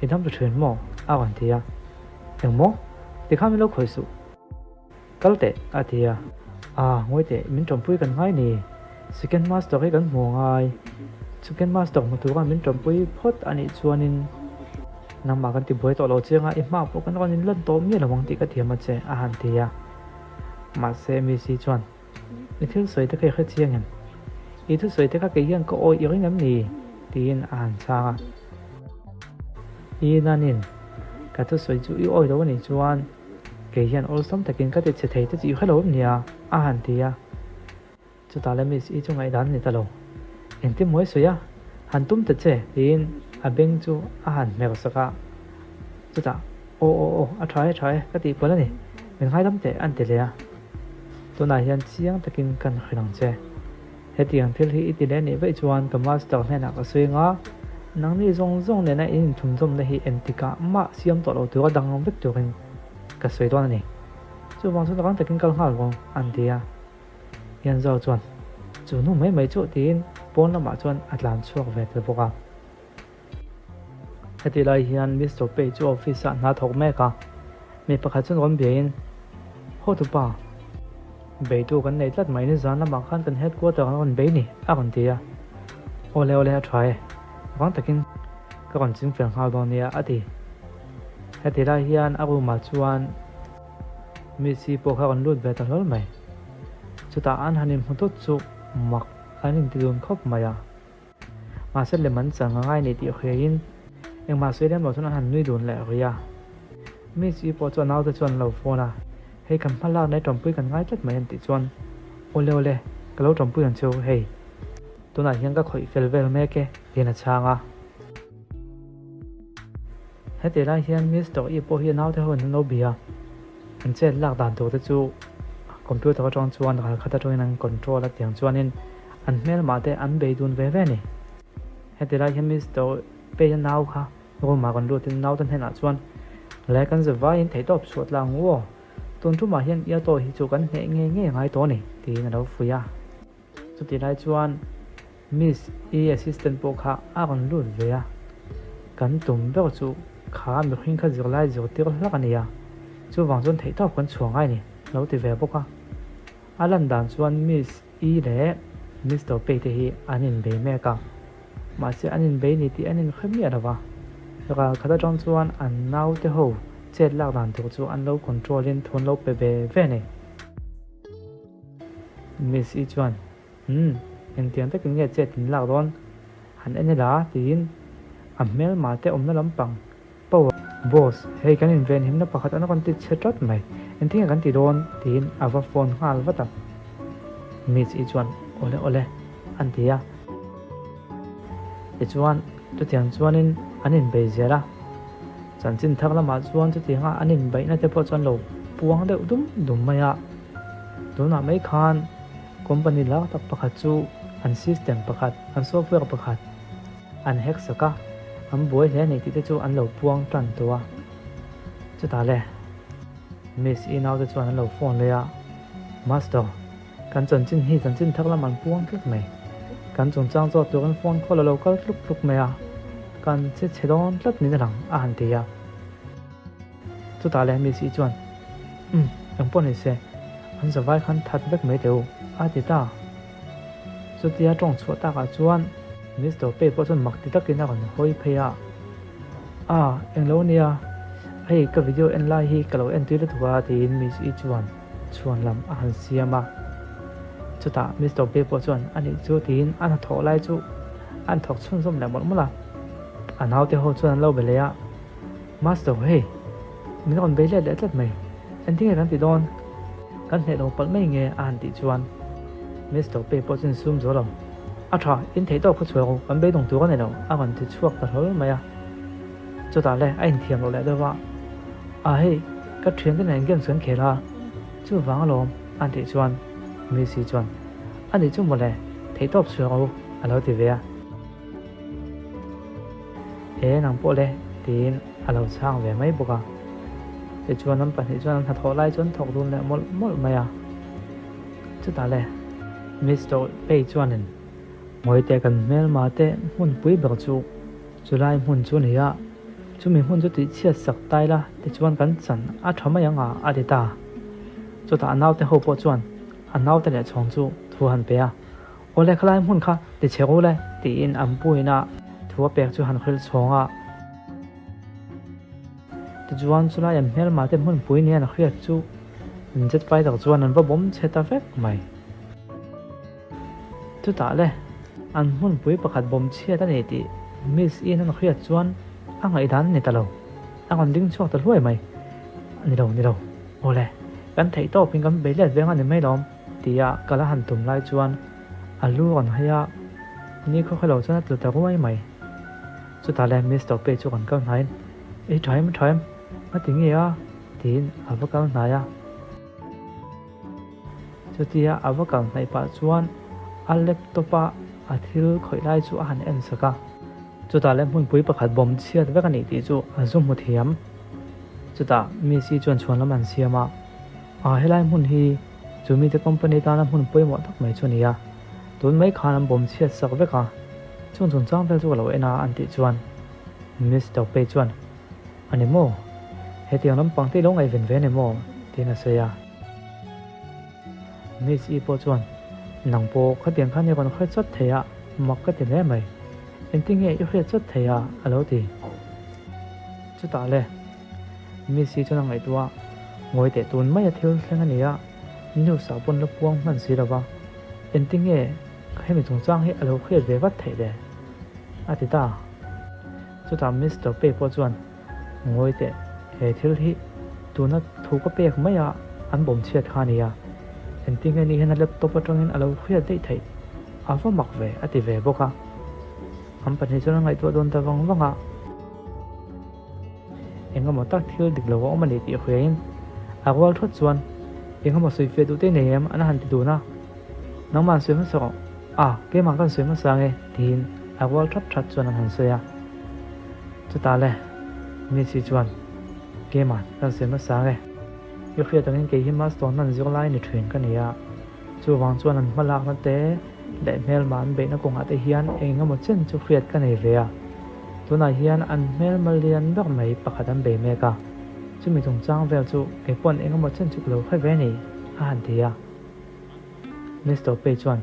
i dam ta thin maw? a rawn ti a. Engmaw? Tikhan min lo khawih suh. Kal teh, a ti a. Ah, ngawi teh, min tawmpui kan ngai ni. Second Master hi kan hmu ngai. Second Master hmu tura min tawmpui phawt a nih chuanin nangmah kan tibuai tawh lo chiang a, i hma pawh kan rawn inlan tawh miah lo ang tih ka thiam a che, a han ti a. Mahse, Missy chuan, I thil sawi te kha i hre chiang em? I thusawi te kha kei hian ka awi i ring em ni? tiin a han chhang a. I nanin, Ka thusawi chu i awi lo a nih chuan kei hian awlsam takin ka ti chhe thei te chu i hre lo em nia? a han ti a. Chutah le Miss I chu ngaihdan a ni ta lo. Engtin maw i sawi a? Han tum ta che tiin a beng chu a han hmer sak a. Chutah, Aw aw aw, a tha e, tha e, ka tih palh a ni. Min ngaidam teh an ti leh a. Tunah hian chiang takin kan hrilh ang che. Hetiang thil hi i ti leh nih vaih chuan ka master hnenah ka sawi anga, nangni zawng zawng nena in inthunzawmna hi engtikah mah siam tawh lo tura dang vek turin ka sawi dawn a ni. Chuvang chuan rang takin kal nghal rawh, an ti a. Yanzhao chuan, Chu nu mai mai chu tiin pawn lamah chuan a tlan chhuak ve ta bawk a. Heti lai hian Mister Pei chu office ah hna thawk mek a, mi pakhat chuan rawn biain, Hotupa, beitu kan nei tlat mai nizan lamah khan kan headquarter an rawn bei ni, a rawn ti a. Awle awle a tha e, rang takin ka rawn ching fel nghal dawn nia, a ti. Heti lai hian a room ah chuan Miss I pawh kha a rawn lut ve ta hlawl mai. Chutah an han inhmu tawt chu mak an inti dun khawp mai a. Mahse lem an chang a ngai nei tih hriaiin engmah sawi lem lo chuan an han nui dun leh rih a. Miss I pawh chuan naute chuan an lo phone a, Hei kan hma lak nai tawmpui kan ngai tlat mai an tih chuan, Awle awle, ka lo tawmpui ang cheu hei, tunah hian ka khawih fel vel mek e tiin a chhang a. Heti lai hian Mister I pawh hi a naute ho in an lo bia a, an chet lak dan tur te chu computer atang chuan ral khat atangin an control a tiang chuanin an hmelmah te an bei dun ve ve a ni. Heti lai hian Mister Pei a nau kha room ah rawn lutin naute hnenah chuan le kan za vaiin theihtawp chhuah tlang u aw, tun tumah hian Iato hi chu kan hneh ngei ngei ngai tawh a ni tiin a lo fuih a. Chutih lai chuan Miss I assistant pawh kha a rawn lut ve a, kan tum ber chu kha mihring kha zirlai zirtir hlak a ni a, chuvang chuan theihtawp kan chhuah ngai a ni, lo ti ve bawk a. A lan dan chuan Miss I leh Mister Pei te hi an inbei mek a, mahse an inbei ni tih an inhre miah lo va, ral khat atang chuan an naute ho chet lak dan tur chu an lo control in thu an lo pe ve ve a ni. Miss I chuan, Umm, engtiang takin nge chet in lak dawn? Han en ila, tiin a hmelma te awmna lampang power. Boss, hei kan invenhimna pakhat an rawn ti chhe tlat mai, engtin nge kan ti dawn? tiin a va phone nghal vat a. Miss I chuan, Awle awle, an ti a. Tichuan, chutiang chuanin an inbei zel a. Chanchin thar lamah chuan chutianga an inbeihna te pawh chuan lo puang deuh dum dum mai a. Tunah mai khan company lar tak pakhat chu an system pakhat, an software pakhat an hack sak a. An buai hle a ni tih te chu an lo puang tan tawh a. Chutah le, Miss i naute chuan an lo phone leh a, Master, kan chanchin hi chanchin thar lam an puang tlat mai. Kan chungchang zawt turin phone call a lo kal tluk tluk mai a, kan che chhe dawn tlat niin a lang, a han ti a. Chutah leh Miss i chuan, Umm, engpawh ni se, an zavai khan that vek mai teh u, a ti ta. Chutia tawng chhuah takah chuan Mister Pei pawh chuan mak ti takin a rawn hawi phei a, Ah, englo nia, hei ka video en lai hi ka lo en tui lutuk a tiin Miss I chuan chhuan lam a han siam a. Chutah Mister Pei pawh chuan a nih chu tiin a hnathawh lai chu a han thawk chhunzawm leh mawlh mawlh a. A naute ho chuan an lo be leh a, Master hei, min rawn bei let leh tlat mai, engtin nge kan ti dawn? Kan hneh lo palh mai nge a han tih chuan Mister Pei pawh chuan sum zo lo, A tha, in theih tawk khaw chhuak u, kan beidawng tur a ni lo a rawn ti chhuak ta hlawl mai a. Chutah le a inthiam loh leh deuh a, A hei, ka thiante nen games kan khel a, chuvang alawm a han tih chuan Missy chuan, A nih chu mawle, theih tawp chhuak u a lo ti ve a. He nang pawh le tiin a lo chhang ve mai bawk a. Tichuan an pahnih chuan an hnathawh lai chuan thawk dun leh mawlh mawlh mai a. Chutah le Mister Pei chuanin Mawite kan hmelma te hmunpui ber chu chulai hmun chu a ni a, chumi hmun chu tihchhiat sak tai la tichuan kan chan a tha mai ang a a ti ta. Chutah a naute ho pawh chuan a naute leh chhawng chu thu han pe a. Awle khalai hmun kha ti chhe ru le tiin an puina thu a pek chu han hrilh chhawng a. Tichuan chulai an hmelma te hmunpui nen a hriat chu an jet fighter chuan an va bawm chhe ta vek mai. Chutah le an hmunpui pakhat bawm chhiat a ni tih Miss In an hriat chuan a ngaihdan a ni ta lo. A rawn ding chhuak ta hluai mai. Ni lo, ni lo. Awle, kan theih tawpin kan bei let veng a ni mai lawm. Tia kal a han tum lai chuan a lu rawn hawi a, ni khaw khawlo chuan a tlu ta ruai mai. Chutah le Mister Pei chu rawn kal hnaiin, I tha em, tha em? A ti nge a? tiin a va kal hnai a. Chutia a va kal hnaih pah chuan a laptop a a thil khawih lai chu a han en sak a. Chutah le hmunpui pakhat bawm chhiat vek a nih tih chu a zu hmu thiam. Chutah Miss-i chuan chhuan lam an siam a. A helai hmun hi chu mite company tana hmun pawimawh tak mai chu a ni a, tun mai khan an bawm chhiat sak vek a, chung chungchang vel chu ka lo en a an tih chuan Mister Pei chuan A ni maw? Hetiang lampang te i lo ngaihven ve a ni maw? tiin a sawi a. Miss I pawh chuan Nang pawh khatiang khan i rawn hre chawt thei a, mak ka ti hle mai. Engtin nge i hriat chawt thei a? a lo ti. Chutah le. Missy chuan a ngaihtuah a, Ngawi teh tun maia thil thleng a ni a, news ah pawn la puang hman si lo va, engtin nge hemi chungchang hi a lo hriat ve vat theih le? a ti ta. Chutah Mister Pei pawh chuan, Ngawi teh, he thil hi tuna thu ka pek maia an bawm chhiat kha a ni a, engtin nge ni hian a laptop atangin a lo hriat daih theih? A va mak ve, a ti ve bawk a. An pahnih chuan an ngaihtuah dawn ta vang vang a. Engemaw tak thil dik lo a awm a ni tih hriain a rual thawt chuan engemaw sawi fiah duh te nei em an han ti dun a, Nangmah sawi hmasa rawh, a keimah kan sawi hmasa ange tiin a rual thap that chuan an han sawi a. Chutah le Missy chuan keimah kan sawi hmasa ange, i hriat angin kei hi master hman zirlai ni thin ka ni a, chuvang chuan an hmalakna te leh hmelma an beihna kawngah te hian engemaw chen chu hriat ka nei ve a. Tunah hian an hmelma lian ber mai pakhat an bei mek a, chumi chungchang vel chu kei pawn eng emaw chen chu ka lo hre ve ni, a han ti a. Mister Pei chuan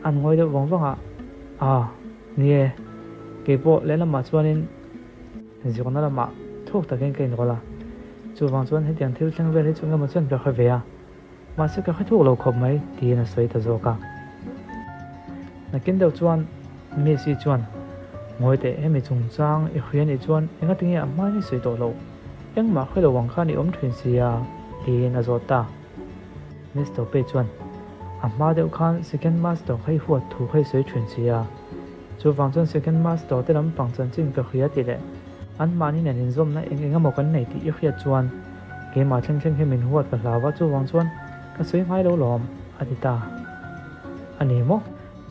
an ngawi deuh vang vang a, Ah, ni e, kei pawh lehlamah chuanin zirna lamah thuk takin ka inrawlh a, chuvang chuan hetiang thil thleng vel hi chu eng emaw chen ka hre ve a. Mahse ka hre thuk lo khawp mai tiin a sawi ta zawk a. Nakin deuh chuan Missy chuan, Ngawi teh, hemi chungchang i hria nih chuan engati nge a hmain i sawi tawh loh? Engmah hre lo ang khan i awm thin sia tiin a zawt ta. Mister Pei chuan, A hma deuh khan Second Master kha i huat thu kha i sawi thin sia. Chuvang chuan Second Master te lampang chanchin ka hria tih leh anmahni nen inzawmna eng eng emaw kan nei tih i hriat chuan keimah thleng thleng hi min huat ka hlau a, chuvang chuan ka sawi ngai lo lawm, a ti ta. A ni maw?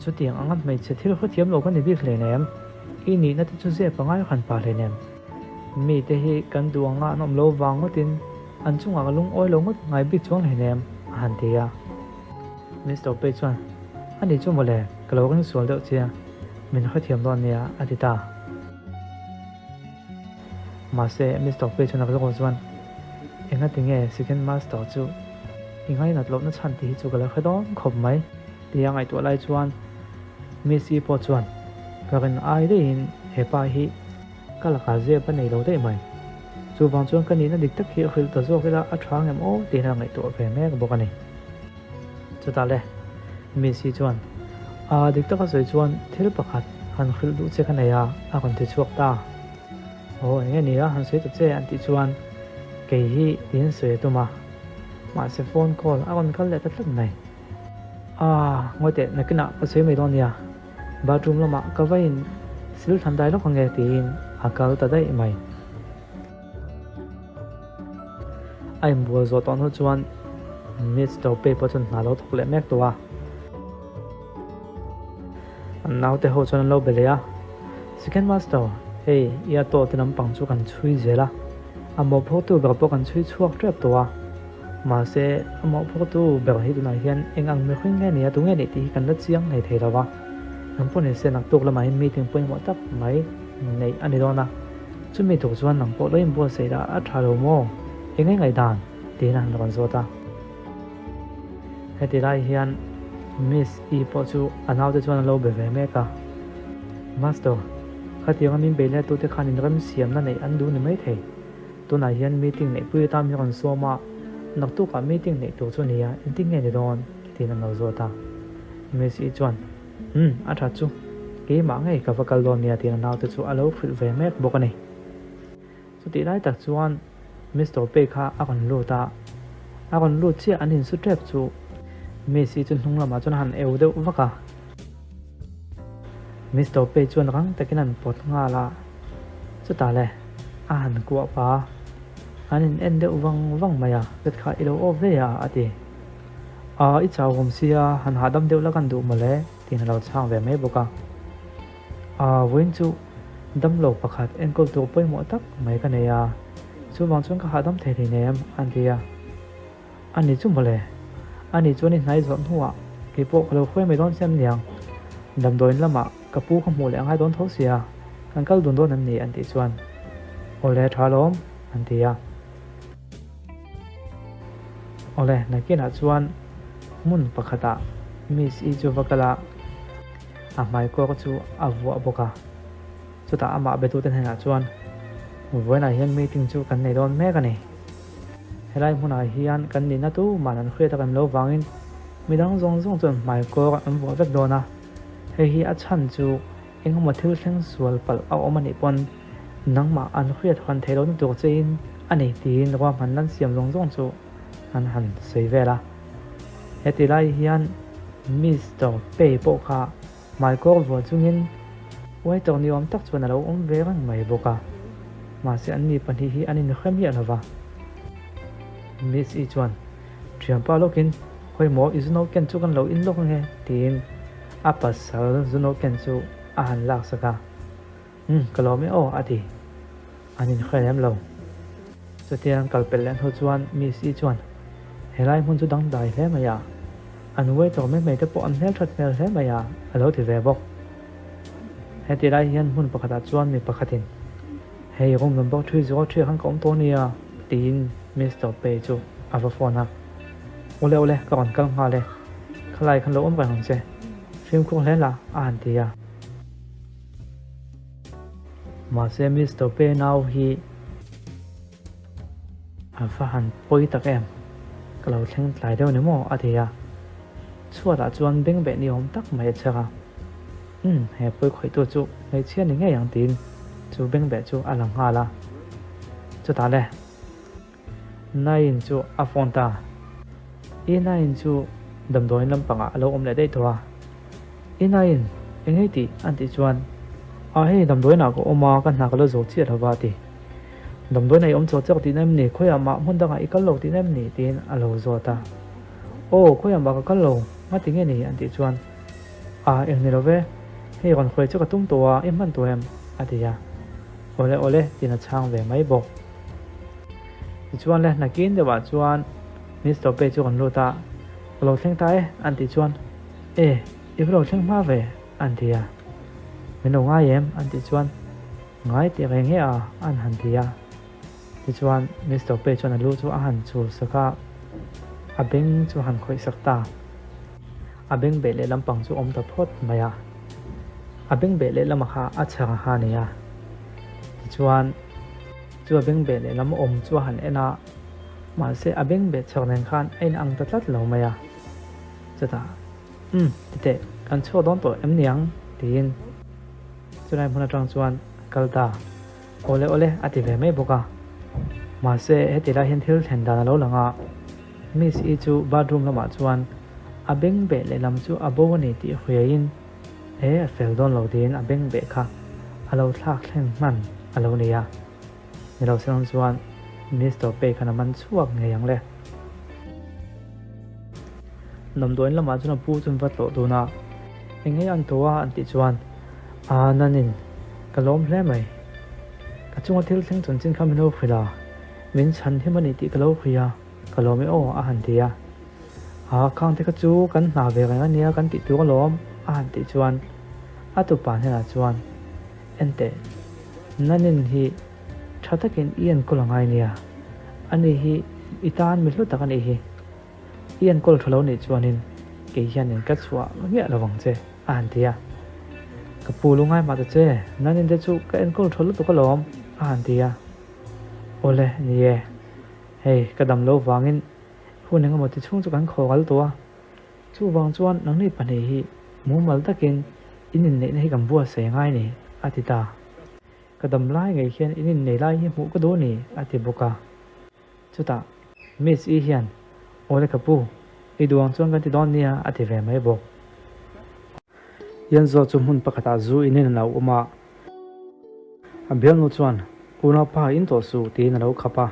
Chutiang anga hmeichhe thil hrethiam lo ka ni bik hleinem. I nihna te chu zep a ngai hran pah hleinem. Mite hi kan duh anga an awm lo vang ngawtin an chungah ka lungawi lo ngawt ngai bik chuang hleinem, a han ti a. Mister Pei chuan, A ni chu mawle, ka lo ring sual deuh che a, min hrethiam dawn nia, a ti ta. Mahse, Mister Pei chuan a rilru chuan, Engati nge Second Master chu i ngainat lohna chhan tih hi chu ka la hre dawn khawp mai, tia ngaihtuah lai chuan Miss I pawh chuan, Ka rin ai daihin he pa hi ka lakah zep a nei lo daih mai. Chuvang chuan ka nihna dik tak hi hrilh ta zawk ila a tha ngem aw tiin a ngaihtuah ve mek bawk a ni. Chutah le, Miss I chuan, Aa dik taka sawi chuan thil pakhat han hrilh duh che ka nei a, a rawn ti chhuak ta. Aw eng nge ni a, han sawi ta che an tih chuan kei hi tiin sawi a tum a, mahse phone call a rawn kal leh ta tlat mai. Aa ngawi teh nakinah ka sawi mai dawn nia. Bathroom lamah ka va in sil thlan dai lawk ange tiin a kal ta daih mai. A inbual zawh tawh hnu chuan Mister Pei pawh chuan hna lo thawk leh mek tawh a. An naute ho chuan an lo be leh a, Second Master, hei i a tawh te lampang chu kan chhui zel a, a mawhphurtu ber pawh kan chhui chhuak tep tawh a. Mahse, a mawhphurtu ber hi tunah hian eng ang mihring nge nia, tu nge nih tih hi kan la chiang ngei thei lo va. Nang pawh nise naktuk lamah hian meeting pawimawh tak mai neih a ni dawn a. Chumi tuk chuan nang pawh lo inbuatsaih la a tha lo maw? Eng nge ngaihdan? tiin a han rawn zawt a. Heti lai hian Miss I pawh chu a naute chuan a lo be ve mek a. Master, khatianga min bei letute khan inremsiamna neih an duh ni maithei. Tunah hian meeting neihpui atan min rawn sawm a, naktukah meeting neih tur chu a ni a, engtin nge ni dawn? tiin an lo zawt a. Messi chuan, Umm, a tha chu, keimah ngei ka va kal dawn nia tiin a naute chu a lo hrilh ve mek bawk a ni. Chutih lai tak chuan Mister Pei kha a rawn lut a, a rawn lut chiah an insu tep chu Messi chu hnung lamah chuan a han eu deuh vak a. Mister Pei chuan rang takin an pawt nghal a, chutah le a han kuah pa a, an in en deuh vang vang mai a, Zet kha i lo off daih a a ti. Aa i chau awm sia, han hahdam deuh la kan duh mawle tiin a lo chhang ve mai bawk a. Aa vawiin chu damlo pakhat enkawl tur pawimawh tak mai ka nei a, chuvang chuan ka hahdam thei hleinem an ti a. A ni chu mawle. A ni chuan i hnai zawh hnuah kei pawh ka lo hruai mai dawn che em niang. Damdawiin lamah ka pu ka hmuh leh a ngai dawn tho sia, kan kal dun dawn em ni an tih chuan Awle tha lawm an ti a. Awle nakinah chuan hmun pakhatah Miss I chu va kal a, a hmaikawr chu a vuah bawk a. Chutah amah betute hnenah chuan Vawiinah hian meeting chu kan nei dawn mek a ni. Helai hmunah hian kan nihna tuman an hriat a rem lo vangin midang zawng zawng chuan hmaikawr an vuah vek dawn a, hei hi a chhan chu engemaw thil thleng sual palh a awm a nih pawn nangmah an hriat hawn theih lohna tur chein a ni tiin ruahmanna an siam zawng zawng chu an han sawi vel a. Heti lai hian Mister Pei pawh kha Hmaikawr vuah chungin waiter ni awm tak chuan a lo awm ve reng mai bawk a, mahse anni pahnih hi an inhre miah lo va. Miss I chuan, Thianpa lawkin, Hawi maw, i zuno ken chu kan lo in lawk ange, tiin a pasal zuno ken chu a han laksak a. Umm, ka lawm e aw, a ti. An inhre lem lo. Chutia an kal pelh leh hnu chuan Miss I chuan, Helai hmun chu dangdai hle mai a, an waiter mai mai te pawh an hmelthat hmel hle mai a, a lo ti ve bawk. Heti lai hian hmun pakhatah chuan mi pakhatin, Hei room number 303 khan ka awm tawh nia, tiin Mister Pei chu a va phone a. Awle awle, ka rawn kal nghal e, khalai khan lo awm reng ang che, fimkhur hle la, a han ti a. Mahse Mister Pei nau hi a va han pawi tak em, ka lo thleng tlai deuh ni maw a ti a, chhuatah chuan bengbeh ni awm tak mai a chher a, Umm he pawi khawihtu chu hmeichhia ni ngei ang tiin chu bengbeh chu a lang nghal a, chutah le Nain chu a phone ta. I Nain chu damdawiin lampangah a lo awm leh daih tawh a. I Nain, eng ei tih? an tih chuan, A hei damdawiinah ka awm a, ka hna ka la zo chiah lo va a ti. Damdawiinah i awm chawk chawk tihna em ni? Khawiah mah hmun dangah i kal lo tihna em ni? tiin a lo zawt a. Aw, khawiah mah ka kal lo, ngati nge ni? an tih chuan, A, eng ni lo ve. Hei rawn hruai chu ka tum tawh a, i hman tawh em? a ti a. Awle awle tiin a chhang ve mai bawk. Tichuan le nakin deuhah chuan Mister Pei chu rawn lut a, Ka lo thleng ta e an tih chuan, E, i va lo thleng hma ve an ti a. Min lo ngai em? an tih chuan, Ngai tih reng e a an han ti a. Tichuan Mister Pei chuan a lu chu a han chul sak a, a beng chu a han khawih sak ta. A beng beh leh lampang chu awm ta phawt mai a, a beng beh leh lama kha a chhar a ha nei a. Tichuan chu a beng beh leh lam awm chu a han en a, mahse a beng beh chhar nen khan a inang ta tlat lo mai a. Chutah, Umm, titeh, kan chhuak dawn tawh em niang? tiin chulai hmun atang chuan a kal ta. Awle awle a ti ve mai bawk a. Mahse heti lai hian thil thlen dan a lo lang a, Miss I chu bathroom lamah chuan a beng beh lehlam chu a bo a ni tih hriaiin he a fel dawn lo tiin a beng beh kha a lo thlak thleng hman a lo nei a. Ni lo selang chuan Mister Pei khan a man chhuak ngei ang le. Damdawiin lamah chuan a pu chu an va tlawh dun a, Eng nge an tawh a? an tih chuan Aa Nanin, ka lawm hle mai. Ka chunga thil thleng chanchin kha min lo hrilh a, min chhan him a ni tih ka lo hria a, ka lawm e aw a han ti a. Aa khang te kha chu kan hna ve reng a nia kan tih tur alawm a han tih chuan a tupa hnenah chuan Enteh, Nanin hi tha takin i enkawl a ngai nia, ani hi i tan mi hlu tak a nih hi. I enkawl tha lo nih chuanin kei hianin ka chhuah miah lo vang che, a han ti a. Ka pu lu ngai mah ta che, nanin te chu ka enkawl tha lutuk alawm, a han ti a. Awle, ni e, hei ka dam lo vangin hun engemaw ti chhung chu kan khaw kal tawh a, chuvang chuan nangni pahnih hi mumal takin in inneihna hi kan buatsaih ngai ni, a ti ta. Ka dam lai ngei hian in innei lai hi hmuh ka duh ni, a ti bawk a. Chutah Miss I hian, Awle ka pu, i duang chuan kan ti dawn nia a ti ve mai bawk. Ianzaw chu hmun pakhatah zu inin a lo awm a, a bialnu chuan Unaupa in tawh suh tiin a lo khap a,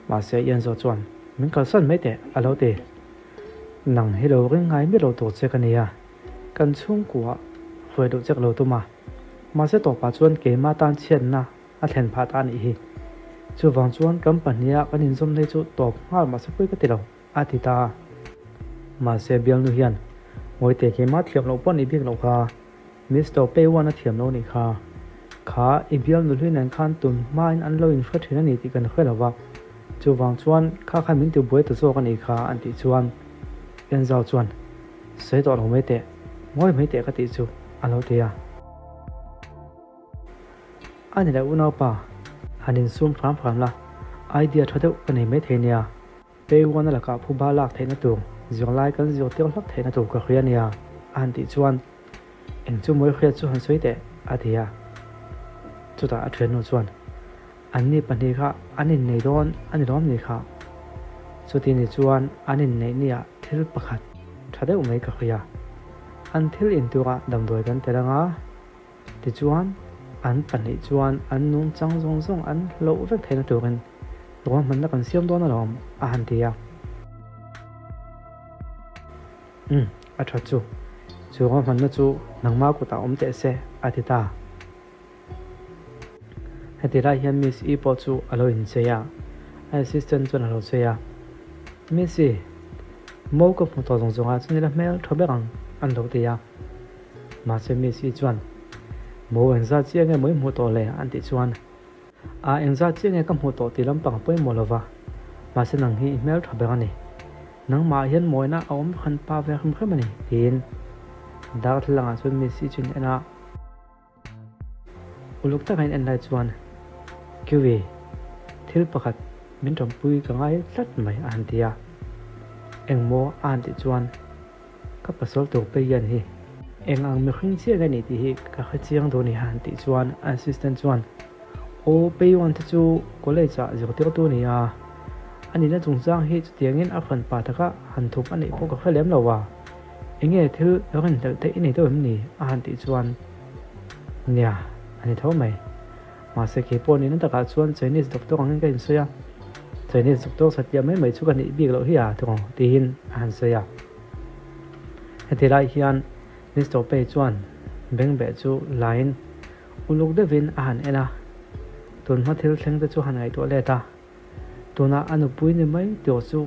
mahse Ianzaw chuan Min kalsan mai teh a lo ti. Nang hi lo ring ngai miah lo tur che ka nia, kan chhungkua hruai duh che ka lo tum a, mahse tawpah chuan keimah tan chhiatna A thlen phah ta a nih hi. Chuvang chuan kan pahniha kan inzawm hlei chu tawp nghal mahse pawi ka ti lo, a ti ta a. Mahse bialnu hian Ngawite keimah thiam loh pawh a nih bik loh kha, Mister Pei Wan a thiam lo nih kha. Kha i bialnu hlui nen khan tun hmain an lo inhre thin a ni tih kan hre lo va, chuvang chuan kha khan min tibuai ta zawk a nih kha an tih chuan Enzo chuan Sawi tawh lo mai teh, ngawi mai teh ka tih chu a lo ti a. A ni leh unaupa, han insum hram hram la, idea tha deuh ka nei maithei nia. Pei Wana lakah phuba lak theihna tur zirlai kan zirtir hlak theihna tur ka hria nia, a han tih chuan eng chu mawi hriat chu han sawi teh, a ti a. Chutah a thiannu chuan, Anni pahnih kha an innei dawn a ni lawm ni kha? Chuti ni chuan an inneih niah thil pakhat tha deuh mai ka hria. An thil inturah damdawi kan tel anga, Tichuan, an pahnih chuan an nungchang zawng zawng an hloh vek theihna turin ruahmanna kan siam dawn alawm, a han ti a. Umm, a tha chu. Chu ruahmanna chu nangma kutah awm teh se, a ti ta. Heti lai hian Miss I pawh chu a lo inchei a, a assistant chuan a lo chei a. Miss I, Mo ka hmu tawh zawng zawngah chuan ila hmel tha ber ang, an lo ti a. Mahse Miss I chuan, Mo engzat chiah nge maw i hmuh tawh le? an tih chuan, A engzat chiah nge ka hmuh tawh tih lampang a pawimawh lo va, mahse nang hi i hmel tha ber a ni. Nangmah hian mawina a awm hran pa ve hrim hrim a ni, tiin darthlalangah chuan Miss I chu in en a. Uluk taka in en lai chuan Kiwi, thil pakhat min tanpui ka ngai tlat mai a han ti a. Engmaw a han tih chuan ka pasal tur pe hian hi eng ang mihring chiah nge nih tih hi ka hre chiang dawn ni a han tih chuan a assistant chuan Aw Peiwan te chu college ah zirtirtu a ni a, a nihna chungchang hi chutiangin a hran pa taka han thup a neih pawh ka hre lem lo a. Enge thil rinhlelh theih i nei deuh em ni? a han tih chuan, Nia, a ni tho mai. Mahse kei pawh nihna takah chuan Chinese doctor angin ka insawi a, Chinese doctor satliah mai mai chu ka nih bik loh hi a tawng tiin a han sawi a. Heti lai hian Mister Pei chuan Bengbeh chu lain uluk deuhin a han en a, tunhma thil thleng te chu han ngaihtuah let a, tunah a nupui ni mai tur chu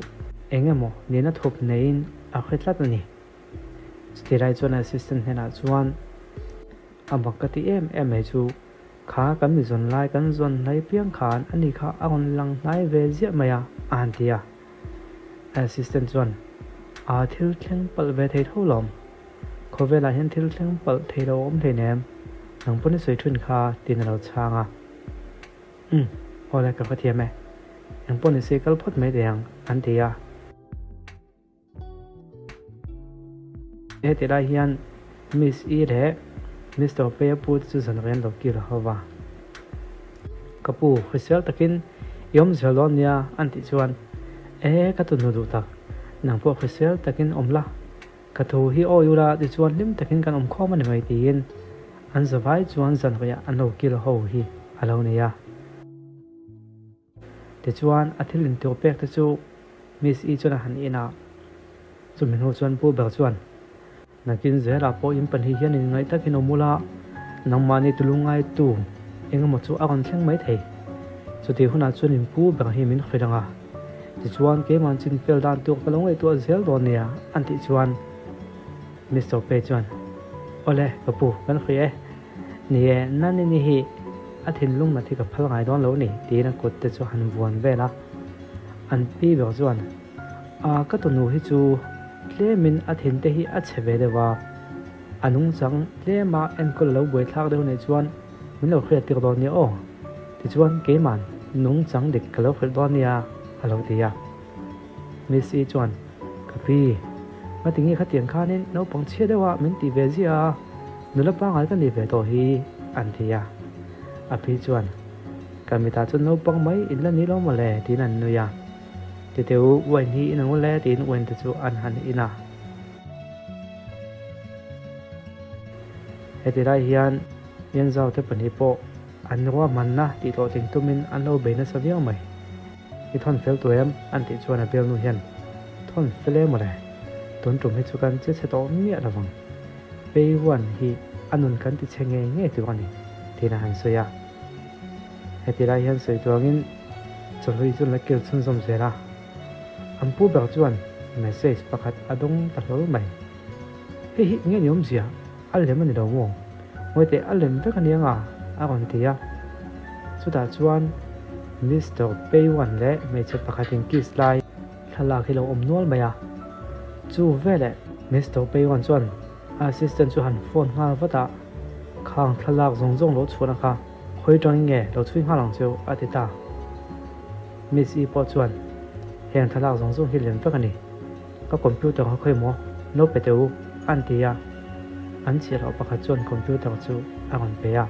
eng emaw nihna thup neiin a hre tlat a ni. Chutilai chuan assistant hnenah chuan a mak ka ti em em mai chu kha kan mi zawn lai kan zawn hnai piang khan ani kha a rawn lang hnai ve ziah mai a, a han ti a. Assistant chuan a thil thleng palh ve thei tho lawm. Khawvelah hian thil thleng palh thei lo a awm hleinem, nang pawn i sawi thin kha tiin a lo chhang a. Umm, awle ka hrethiam e. Eng pawh ni se kal phawt mai teh ang, an ti a. Heti lai hian Miss E leh Mister Pei-a pu te chu zan rei an lo kir ho va. Ka pu, hrisel takin i awm zel dawn nia an tih chuan, E, ka tunu duh tak, nang pawh hrisel takin awm la, ka thu hi awi ula tichuan hlim takin kan awm khawm a ni mai tiin an zavai chuan zan reiah an lo kil ho hi a lo nei a. Tichuan, a thil intur pek te chu Miss E chuan a han in a, chumi hnu chuan Pu ber chuan, Nakin zelah pawh in pahnih hian in ngaih takin awm ula, nangmahni tulungaitu eng emaw chu a rawn thleng mai thei. Chutih hunah chuan in pu ber hi min hrilh ang a, tichuan keimahn chin fel dan tur ka lo ngaihtuah zel dawn nia, an tih chuan Mister Pei chuan, Awle, ka pu, kan hrilh e. Ni e, Nanini hi a thinlung nat hi ka phal ngai dawn lo ni, tiin a kut te chu han vuan vel a. An pi ber chuan, A, ka tunu hi chu tlemin a thin te hi a chhe ve deuh a, a nungchang tlema enkawl a lo buaithlak deuh nih chuan min lo hriat tir dawn nia aw, tichuan keiman nungchang dik ka lo hrilh dawn nia, a lo ti a. Miss I chuan, Ka pi, ngatinge khatiang khanin naupang chhia deuha min tih ve ziah a, nula pangngai ka nih ve tawh hi, an ti a. A pi chuan, Ka mitah chuan naupang mai in la ni lo maw le, tiin an nui a. Titeu, wine hi in ang ule, tiin wine te chu an han in a. Heti lai hian Yanzhao te pahnih pawh an ruahmanna tih hlawhtling tumin an lo bei nasa viau mai. I thawn fel tawh em? An tih chuan a bialnu hian, Thawn fel e mawle, tun tum hi chu kan che chhe tawh miah lo vang. Pei Wan hi a nun kan ti chhe ngei ngei tur a ni, tiin a han sawi a. Heti lai hian sawi tuangin chawhlui chu an la kil chhunzawm zel a. An pu ber chuan message pakhat a dawng ta hlawl mai. Hei hi nge ni awmzia? A lem a ni lo maw? Ngawiteh a lem vek a nia nga? a rawn ti a. Chutah chuan Mister Peiwan leh hmeichhe pakhatin kiss lai thlalak hi lo awm nual mai a. Chu veleh Mister Peiwan chuan a assistant chu han phone nghal vat a, Khang thlalak zawng zawng lo chhuahna kha khawi tangin nge lo chhui nghal ang cheu a ti ta. Miss E pawh chuan heng thlalak zawng zawng hi lem vek a ni. Ka computer kha khawi maw? No pe teh u, an ti a. An chhiah loh pakhat chuan computer chu a rawn pe a.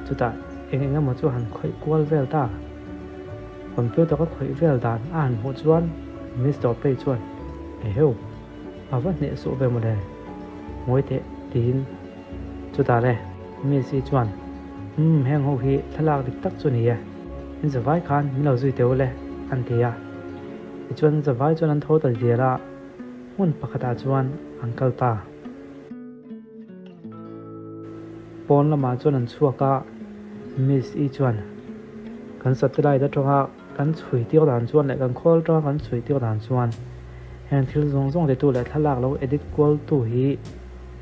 Chutah eng eng emaw chu han khawih kual vel ta. Computer ka khawih vel dan a han hmuh chuan Mister Pei chuan, Eheu, a va hneh suh ve mawle, ngawi teh, tiin. Chutah le, Miss I chuan, Umm, heng ho hi thlalak dik tak chu ni e, in zavai khan min lo zui teh u le, an ti a. Tichuan zavai chuan an tho ta dial a, hmun pakhatah chuan an kal ta. Pawn lamah chuan an chhuak a, Miss I chuan kan satellite atanga kan chhui tir dan chuan leh kan khawl atanga kan chhui tir dan chuan heng thil zawng zawng titu leh thlalak lo edit kual tu hi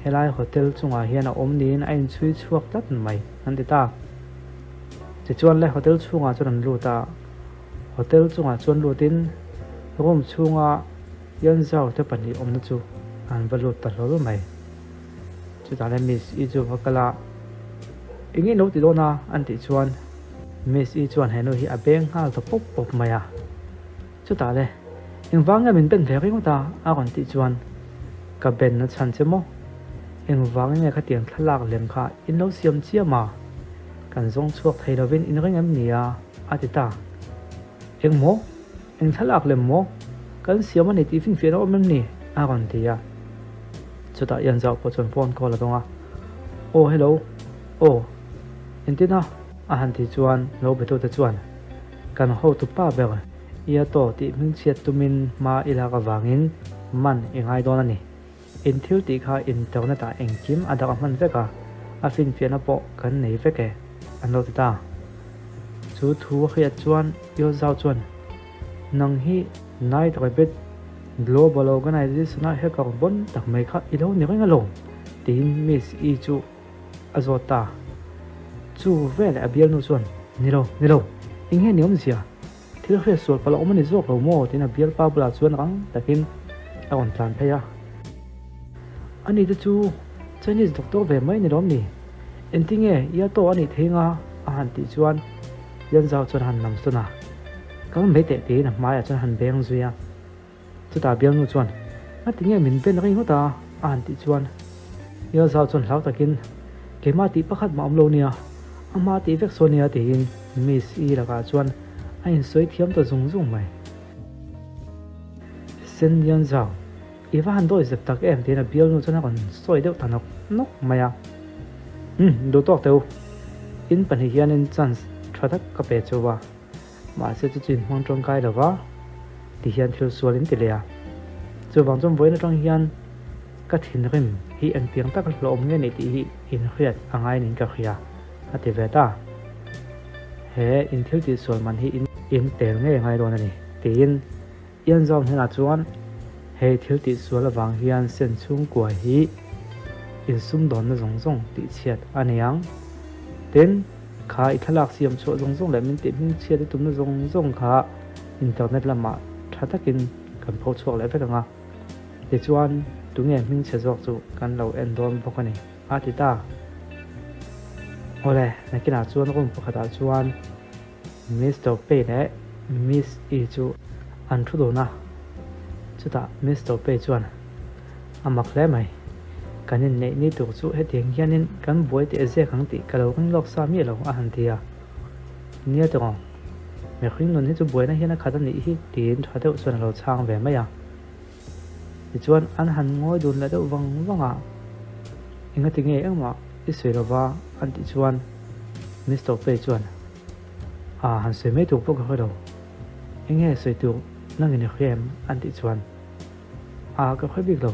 helai hotel chungah hian a awm niin a inchhui chhuak tlat mai an ti ta. Tichuan le hotel chhungah chuan an lut a. Hotel chungah chuan lutin room chhunga Yanzhao te pahnih awmna chu an va lut ta hlawl mai. Chutah le Miss I chu va kal a, Eng nge lo ti dawn a? an tih chuan Miss I chuan he nu hi a beng nghal ta pawp pawp mai a. Chutah le Engvang nge min ben ve ringawt a? a rawn tih chuan Ka ben na chhan che maw? Engvang nge khatiang thlalak lem kha in lo siam chiam a? Kan zawng chhuak thei lovin in ring em ni a? A ti ta. Eng maw? Eng thlalak lem maw? Kan siam a ni tih finfiahna awm em ni? A rawn ti a. Chutah Ian zauh pawh chuan phone call a dawng a. Aw hello. Aw. Engtin a? A han tih chuan lo betute chuan kan hotu pa ber Iato tih hmingchhiat tumin hma i lak avangin man i ngai dawn a ni. In thil tih kha internet ah engkim a dak a hman vek a, a finfiahna pawh kan nei vek e, an lo ti ta. Chu thu a hriat chuan Yozao chuan, Nang hi Night Rabbit Global Organization a hacker bon tak mai kha i lo ni reng alawm, tiin Miss E chu a zawt ta. Chu veleh a bialnu chuan, Ni lo, ni lo, eng nge ni awmzia? Thil hriat sual palh a awm a ni zawk lo maw? tiin a bialpa bulah chuan rang takin a rawn tlan phei a. Ani te chu Chinese doctor ve mai ni lawm ni? Engtinge ia tawh a nih thei nga? a han tih chuan Lianzau chuan a han nam sawn a. Kal mai teh tiin a hmaiah chuan a han beng zui a. Chutah bialnu chuan, Ngati nge min ben ringawt a? a han tih chuan Yalzau chuan hlau takin, Keimah tih pakhat mah awm lo nia, amah tih vek saw nia tiin Miss I lakah chuan a insawi thiam ta zung zung mai. Sen Yanzau, i va han dawi zep tak em tiin a bialnu chuan a rawn sawi deuh ta nawk nawk mai a. Umm, duh tawk teh u, in pahnih hianin chance tha tak ka pe cheu a. Mahse chu chu inhmang tawngkai lo va, ti hian thil sual in ti leh a. Chuvang chuan vawiin atang hian ka thinrim hi engtiang taka hlawhawm nge nih tih hi inhriat a ngai niin ka hria, a ti ve ta. He in thil tihsual man hi in tel ngei a ngai dawn a ni, tiin Ian Zau hnenah chuan, Hei thil tihsual avang hian sen chhungkua hi insumdawnna zawng zawng tihchhiat a ni ang. Tin, kha i thlalak siam chhuah zawng zawng leh min tih hmingchhiat i tumna zawng zawng kha internet lamah tha takin kan pho chhuak leh vek ang a. Tichuan, tunge hmingchhe zawk chu kan lo en dawn bawk a ni, a ti ta. Awle, nakinah chuan room pakhatah chuan Mister Pei leh Miss E chu an thu dun a, chutah Mister Pei chuan, A mak hle mai, kan inneih ni tur chu hetiang hianin kan buai teh zek ang tih ka lo ring lawk sa miah lo a han ti a. Nia tawng, mihring nun hi chu buaina hian a khat a nih hi tiin tha deuh chuan a lo chhang ve mai a. Tichuan an han ngawi dun leh deuh vang vang a, Engati nge engmah i sawi lova an tih chuan Mister Pei chuan, Aa han sawi mai tur pawh ka hre lo, enge sawi tur nangin i hria em? an tih chuan, Aa ka hre bik lo,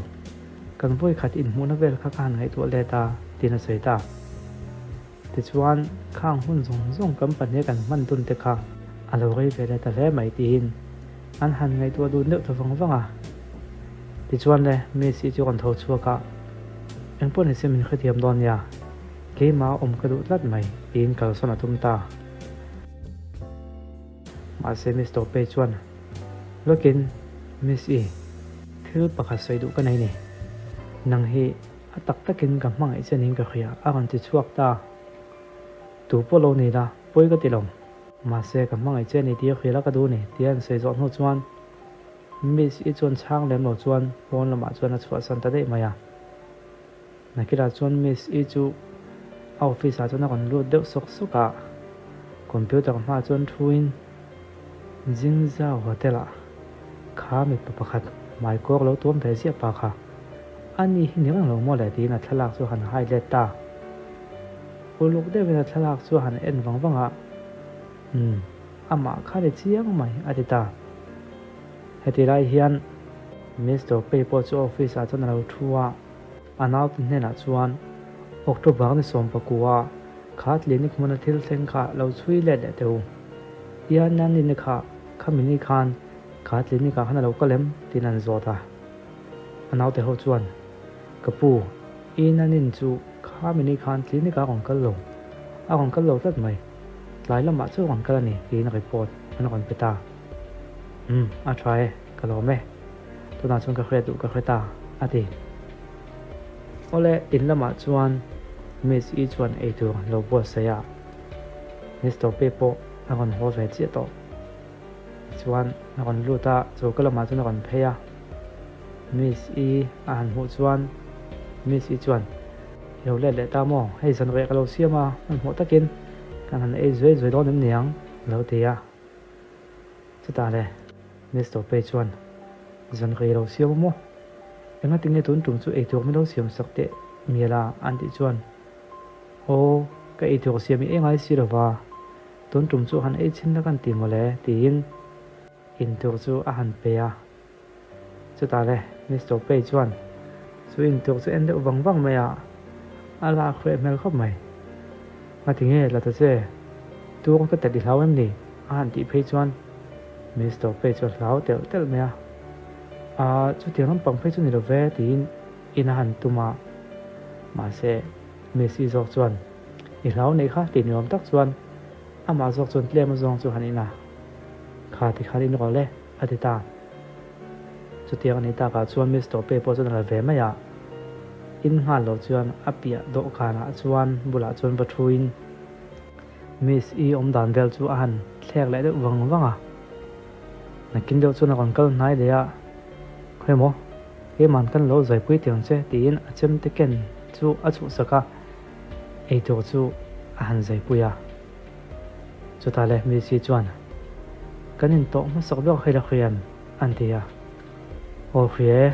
kan vawi khat inhmuhna vel kha ka han ngaihtuah let a tiin a sawi ta. Tichuan khang hun zawng zawng kan pahnih kan hman dun te kha a lo rei ve leh ta hle mai tiin an han ngaihtuah dun deuh ta vang vang a. Tichuan le Miss i chu rawn tho chhuak a, Engpawh nise min hrethiam dawn nia, keimah awm ka duh tlat mai tiin kalsawn a tum ta. Mahse Miss Tawpei chuan lawkin Miss i thil pakhat sawi duh ka nei ni, nang hi A tak takin ka hmangaih che niin ka hria, a rawn ti chhuak ta. Tu pawh lo ni la, pawi ka ti lo. Mahse, ka hmangaih che ni tih a hria la ka duh ni, tia an sawi zawh hnu chuan Miss i chuan chhang lem lo chuan pawn lamah chuan a chhuahsan ta daih mai a. Nakirah chuan Miss i chu a office ah chuan a rawn lut deuh sawk sawk a, computer hmaah chuan thuin Jingzhao Hotel ah kha mipa pakhat hmaikawr lo tuam ve ziah pa kha a ni hi ni reng lo maw le tiin a thlalak chu a han hai let ta. Uluk deuhin a thlalak chu a han en vang vang a, Umm, amah kha ni chiang mai a ti ta. Heti lai hian Mister Pei pawh chu office ah chuan a lo thu a, a naute hnenah chuan October ni sawmpakua kha clinic hmuna thil thleng kha lo chhui let leh teh u. Ian Nandini kha khami ni khan kha clinic ah khan a lo kal em? tiin an zawt a. A naute ho chuan, Ka pu, i Nanin chu khami ni khan clinic ah a rawn kal lo, a rawn kal lo tlat mai. Tlai lamah chu a rawn kal a ni, tiin report an rawn pe ta. Umm, a tha e, ka lawm e. Tunah chuan ka hriat duh ka hre ta, a ti. Awle, in lamah chuan Miss I chuan eitur lo buatsaih a. Mister Pei pawh a rawn haw ve chiah tawh. Tichuan a rawn lut a, choka lamah chuan a rawn phei a. Miss I a han hmuh chuan Miss I chuan, I lo let leh ta maw? Hei zanriah ka lo siam a, hmanhmawh takin kan han ei zuai zuai dawn em niang? a lo ti a. Chutah le Mister Pei chuan, Zanriah i lo siam a maw? Engati nge tun tum chu eitur min lo siam sak teh mial a? an tih chuan, Aw, ka eitur siam i ei ngai si lova, tun tum chu han ei chhin la kan ti mawle, tiin intur chu a han pe a. Chutah le Mister Pei chuan Chu intur chu en deuh vang vang mai a, a lak hreh hmel khawp mai. Ngati nge la ta che? Tur ka telh i hlau em ni? A han tih phei chuan Mister Pei chu a hlau telh telh mai a. Aa, chutiang lampang phei chu ni lo ve tiin in a han tum a. Mahse, Messi zawk chuan i hlau neih kha tih ni awm tak chuan amah zawk chuan tlem azawng chu han in a. Kha tikhan in rawh le, a ti ta. Chutiang a nih takah chuan Mister Pei pawh chuan a la ve mai a. In nghal lo chuan a piah dawhkanah chuan bulah chuan va thuin Miss i awm dan vel chu a han thlek leh deuh vang vang a. Nakin deuh chuan a rawn kal hnai leh a, Khawi maw, keiman kan lo zaipui tiang che tiin a chemte ken chu a chhuhsak a, eitur chu a han zaipui a. Chutah leh Missy chuan, Kan intawh hmasak ber hei la hriam, an ti a. Aw hria e,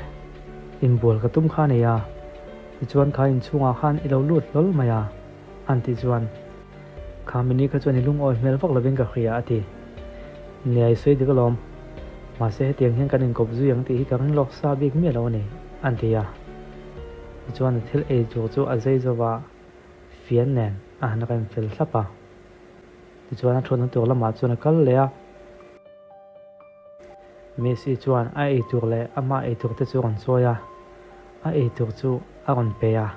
inbual ka tum kha a ni a, tichuan kha inchhungah khan i lo lut hlawl mai a, an tih chuan, Kha mini kha chuan i lungawi hmel vak lovin ka hria, a ti. Nia i sawi dik alawm, mahse hetiang hian kan inkawp zui ang tih hi ka ring lawk sa bik miah lo a ni, an ti a. Tichuan a thil ei tur chu a zei zo va. Fian nen a han rem fel thlap a. Tichuan a thutna tur lamah chuan a kal leh a. Messi chuan a ei tur leh ama ei tur te chu a rawn chawi a, a ei tur chu a rawn pe a.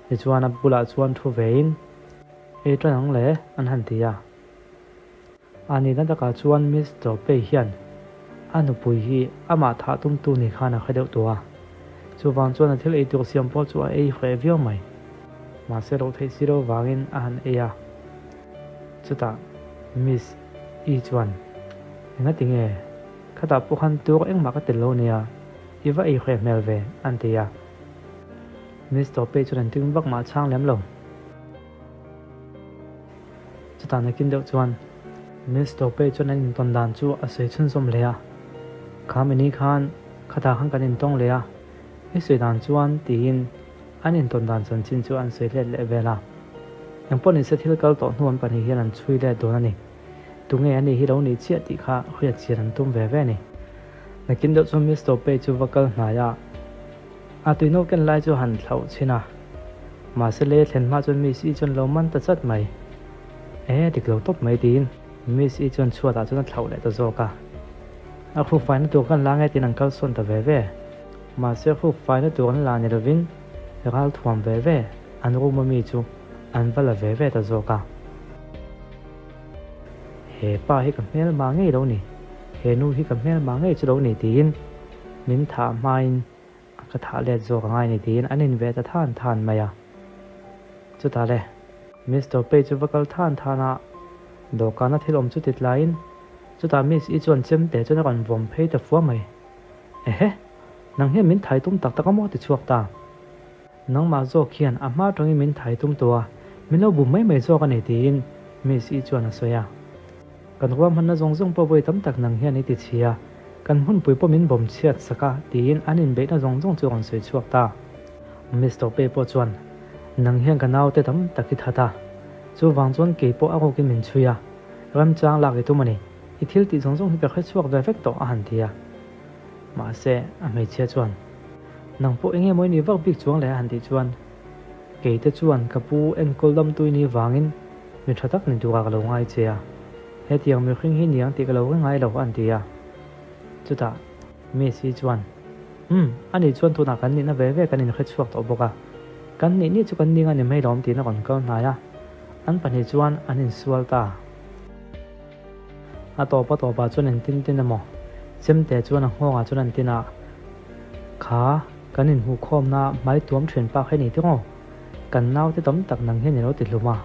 Tichuan a bulah chuan thu vein, Ei tan ang le, an han ti a. A nihna takah chuan Miss Tawpei hian a nupui hi amah thah tumtu ni khan a hre deuh tawh a, chuvang chuan a thil ei tur siam pawh chu a ei hreh viau mai. Mahse loh theih si lo vangin a han ei a. Chutah Miss I chuan, Engati nge? Khatah pawh khan tur engmah ka tel lo nia, i va ei hreh hmel ve, an ti a. Miss Tawpei chuan engtin vak mah a chhang lem lo. Chutah nakin deuh chuan Miss Topei chuan an intawn dan chu a sawi chhunzawm hle a, Kha mini khan khatah khan kan intawng leh a, i sawi dan chuan tiin an intawn dan chanchin chu an sawi let leh vel a. Engpawh nise thil kal tawh hnu an pahnih hian an chhui let dawn a ni. Tunge a nih hi lo nih chiah tih kha hriat chian an tum ve ve a ni. Nakin deuh chuan Miss Topei chu va kal hnai a. A tuino ken lai chu han thlauh chhin a, mahse lei a thlen hma chuan Miss I chuan lo man ta chat mai. E, dik lo tawp mai tiin Miss I chuan chhuatah chuan a thlauh leh ta zawk a. A hruk faina tur khan la nge tiin an kal sawn ta ve ve. Mahse hruk faina tur an la ni lovin ral thuam ve ve an room a mi chu an va la ve ve ta zawk a. He pa hi ka hmelma ngei lo ni, he nu hi ka hmelma ngei chu lo ni tiin min thah hmain ka thah let zawk a ngai ni tiin an inve ta than than mai a. Chutah le, Mister Pei chu va kal than than a, dawhkana thil awm chu ti tlaiin chutah Miss I chuan chemte chuan a rawn vawm phei ta fua mai. Ehe! Nang hian min thai tum tak tak a maw ti chhuak ta. Nangmah zawk hian a hma tangin min thai tum tawh a, min lo bum mai mai zawk a ni tiin Miss I chuan a sawi a. Kan ruahmanna zawng zawng pawh vawi tam tak nang hian i ti chhia, kan hmunpui pawh min bawm chhiat sak a tiin an inbeihna zawng zawng chu a rawn sawi chhuak ta. Mister Pei pawh chuan, Nang hian ka naute tam tak i that a, chuvang chuan kei pawh a rukin min chhui a, remchang lak i tum a ni, i thil tih zawng zawng hi ka hre chhuak ve vek tawh a han ti a. Mahse, a hmeichhia chuan, Nang pawh enge maw i nih vak bik chuang le a han tih chuan, Keite chuan ka pu enkawl damtui ni vangin mi tha tak ni turah ka lo ngai che a, hetiang mihring hi niang tih ka lo ring ngai lo a an ti a. Chutah Miss-i chuan, Umm, ani chuan tunah kan nihna ve ve kan inhre chhuak tawh bawk a, kan nih nih chu kan ning a ni mai lawm tiin a rawn kal hnai a, an pahnih chuan an insual ta. A tawp a tawpah chuan engtin tin emaw chemte chuan a nghawngah chuan an tin a, Kha, kan inhmuhkhawmna hmai tuam thian pak hi ni tiraw? Kan naute tam tak nang hian i lo ti hlum a.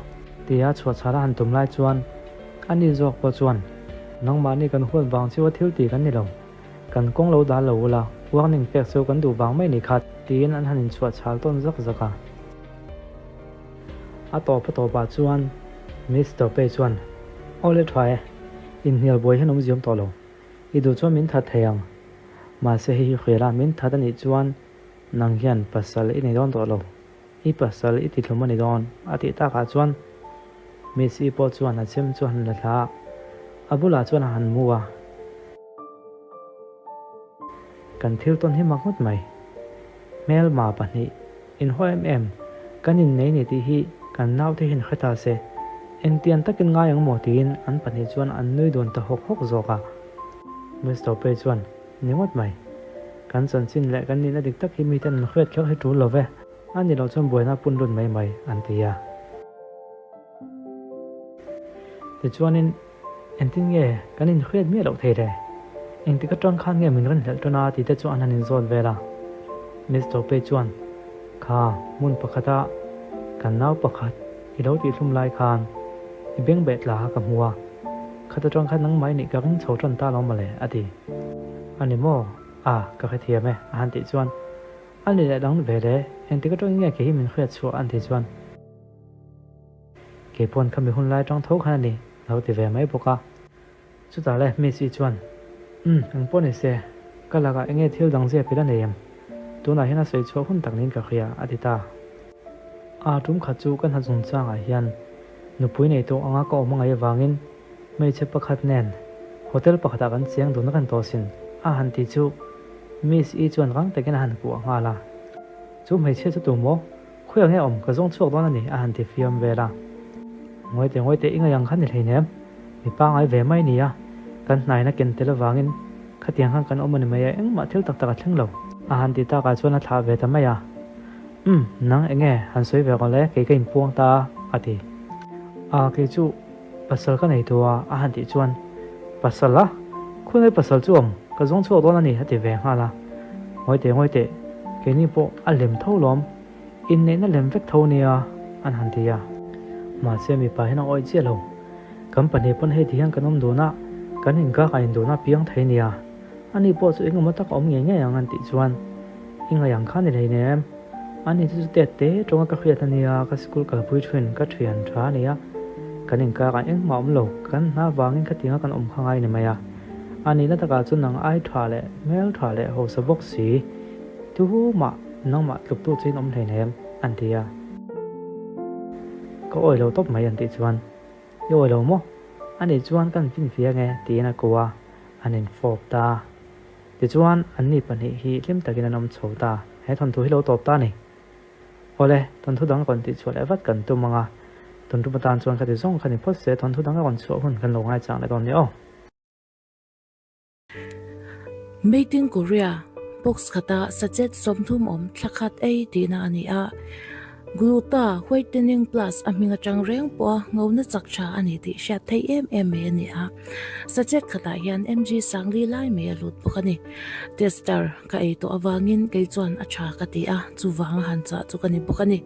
Tia chhuahchhara han tum lai chuan ani zawk pawh chuan, Nangmahni kan huat vang chiu a thil tih kan ni lo. Kan kawng lo dal lo ula, warning pek chu kan duh vang mai ni kha, tiin an han inchhuahchhal tawn zak zak a. A tawp a tawpah chuan Mister Pei chuan, Aw le tha e, inhnial buai hian awmziam tawh lo. I duh chuan min that thei ang. Mahse hei hi hrial a, min that a nih chuan nang hian pasal i nei dawn tawh lo. I pasal i tithlum a ni dawn, a tih takah chuan Miss I pawh chuan a chem chu a han la thla a, a bulah chuan a han mu a. Kan thil tawn hi mak ngawt mai. Hmelma pahnih, inhaw em em, kan innei ni tih hi kan naute hian hre ta se, engtiang takin ngai ang maw tiin an pahnih chuan an nui dun ta hawk hawk zawk a. Mister Pei chuan, Ni ngawt mai. Kan chanchin leh kan nihna dik tak hi miten an hriat kher hi tul lo ve, a ni loh chuan buaina pun lut mai mai, an ti a. Tichuanin, engtin nge kan inhriat miah loh thei le? Engtik atang khan nge min rawn hlelh tawn a tih te chu an han inzawt vel a. Miss Topei chuan, Kha, hmun pakhata kan nau pakhat i lo tihhlum lai khan i bengbeh tla ka hmu a, khat atang khan nangmah i nih ka ring chho tan ta lo mawle, a ti. A ni maw? A, ka hrethiam e, a han tih chuan, A ni leh dang ve le, engtik atangin nge kei hi min hriat chhuah an tih chuan, Kei pawn khami hun lai atang tho khan a ni, a lo ti ve mai bawk a. Chutah le Miss I chuan, Umm, eng pawh ni se, ka lakah eng nge thil dang zia pil a nei em? Tunah hian a sawi chhuah hun tak niin ka hria, a ti ta. A tum khat chu ka hna chungchangah hian nupui nei tawh anga ka awm a ngaih avangin hmeichhe pakhat nen hotel pakhatah kan chiang dun reng tawh sin, a han ti chu Miss I chuan rang takin a han kuah nghal a. Chu hmeichhia chu tu maw? Khawiah nge awm ka zawng chhuak dawn a ni a han ti fiam vel a. Ngawite ngawite i ngaih ang kha ni hleinem, mi pangai ve mai nia, kan hnaina ken tel avangin khatiang khan kan awm a ni mai a, engmah thil tak tak a thleng lo. A han ti takah chuan a thlah ve ta mai a, Umm, nang enge han sawi ve rawh le, kei ka inpuang ta a, a ti. A, kei chu pasal ka nei tawh a, a han tih chuan, Pasal a? Khawngaih pasal chu awm, ka zawng chhuak dawn a ni, a ti ve nghal a. Ngawite ngawite, keini pawh a lem tho lawm. Inneihna lem vek tho nia an han ti a. Mahse mipa hian a awih chiah lo. Kan pahnih pawn hei ti hian kan awm dun a, kan inkak a indun a piang thei nia. Ani pawh chu engemaw tak a awm ngei ngei ang an tih chuan i ngaih ang kha ni hlei nem. Ani chu chu tet te tawnga ka hriat a nia, ka sikul kalpui thin ka thian tha a nia. Kan inkak ah engmah awm lo, kan hna vangin khatianga kan awm kha ngai ni mai a. A nihna takah chuan nang ai tha leh hmel tha leh hausa bawk si. Tuhumah nangmah tluktu chu in awm hleinem, an ti a. Ka awi lo tawp mai an tih chuan, I awi lo maw? Ani chuan kan finfia nge tiin a ko a, an infawp ta. Tichuan, anni pahnih hi hlim takin an awm chho ta. He thawnthu hi lo tawp ta a ni. Awle, thawnthu dang rawn tihchhuah leh vat kan tum ang a, tun tum atan chuan khati zawng kha ni phawt se, thawnthu dang a rawn chhuah hun kan lo ngaichang leh dawn nia aw. Made in Korea box khata sachet 30 awm thla khat ei tihna a ni a. Gluta Whitening Plus a hming atang reng pawha ngona chak tha a ni tih hriat theih em em mai a ni a. Sachet khatah hian mg sangli lai mai a lut bawk a ni. Tester ka ei tawh avangin kei chuan a tha ka ti a, chuvanga han chah chu ka ni bawk a ni.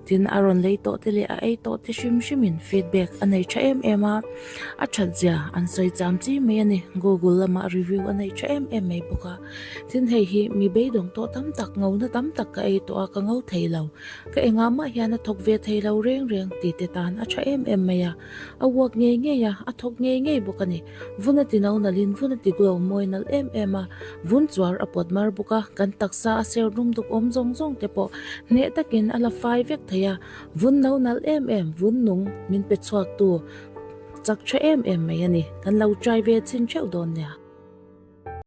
Tin, a rawn lei tawh te leh a ei tawh te hrim hrimin feedback a nei tha em em a, a that zia an sawi cham chi mai a ni. Google lamah review a nei tha em em mai bawk a. Tin, hei hi mi beidawng tawh tam tak, ngona tam tak ka ei tawh a, ka ngo thei lo. Ka engah mah hian a thawk ve thei lo reng reng ti te tan a tha em em mai a. A work ngei ngei a, a thawk ngei ngei bawk a ni. Vun a ti no nalhin vun a ti glow mawi nalh em em a, vun chuar a pawt mar bawk a, kan taksa a ser dum duk awm zawng zawng te pawh hneh takin a la fai vek thei a, vun no nalh em em, vun nung min pe chhuak tu chak tha em em mai a ni, kan lo try ve chhin theuh dawn nia.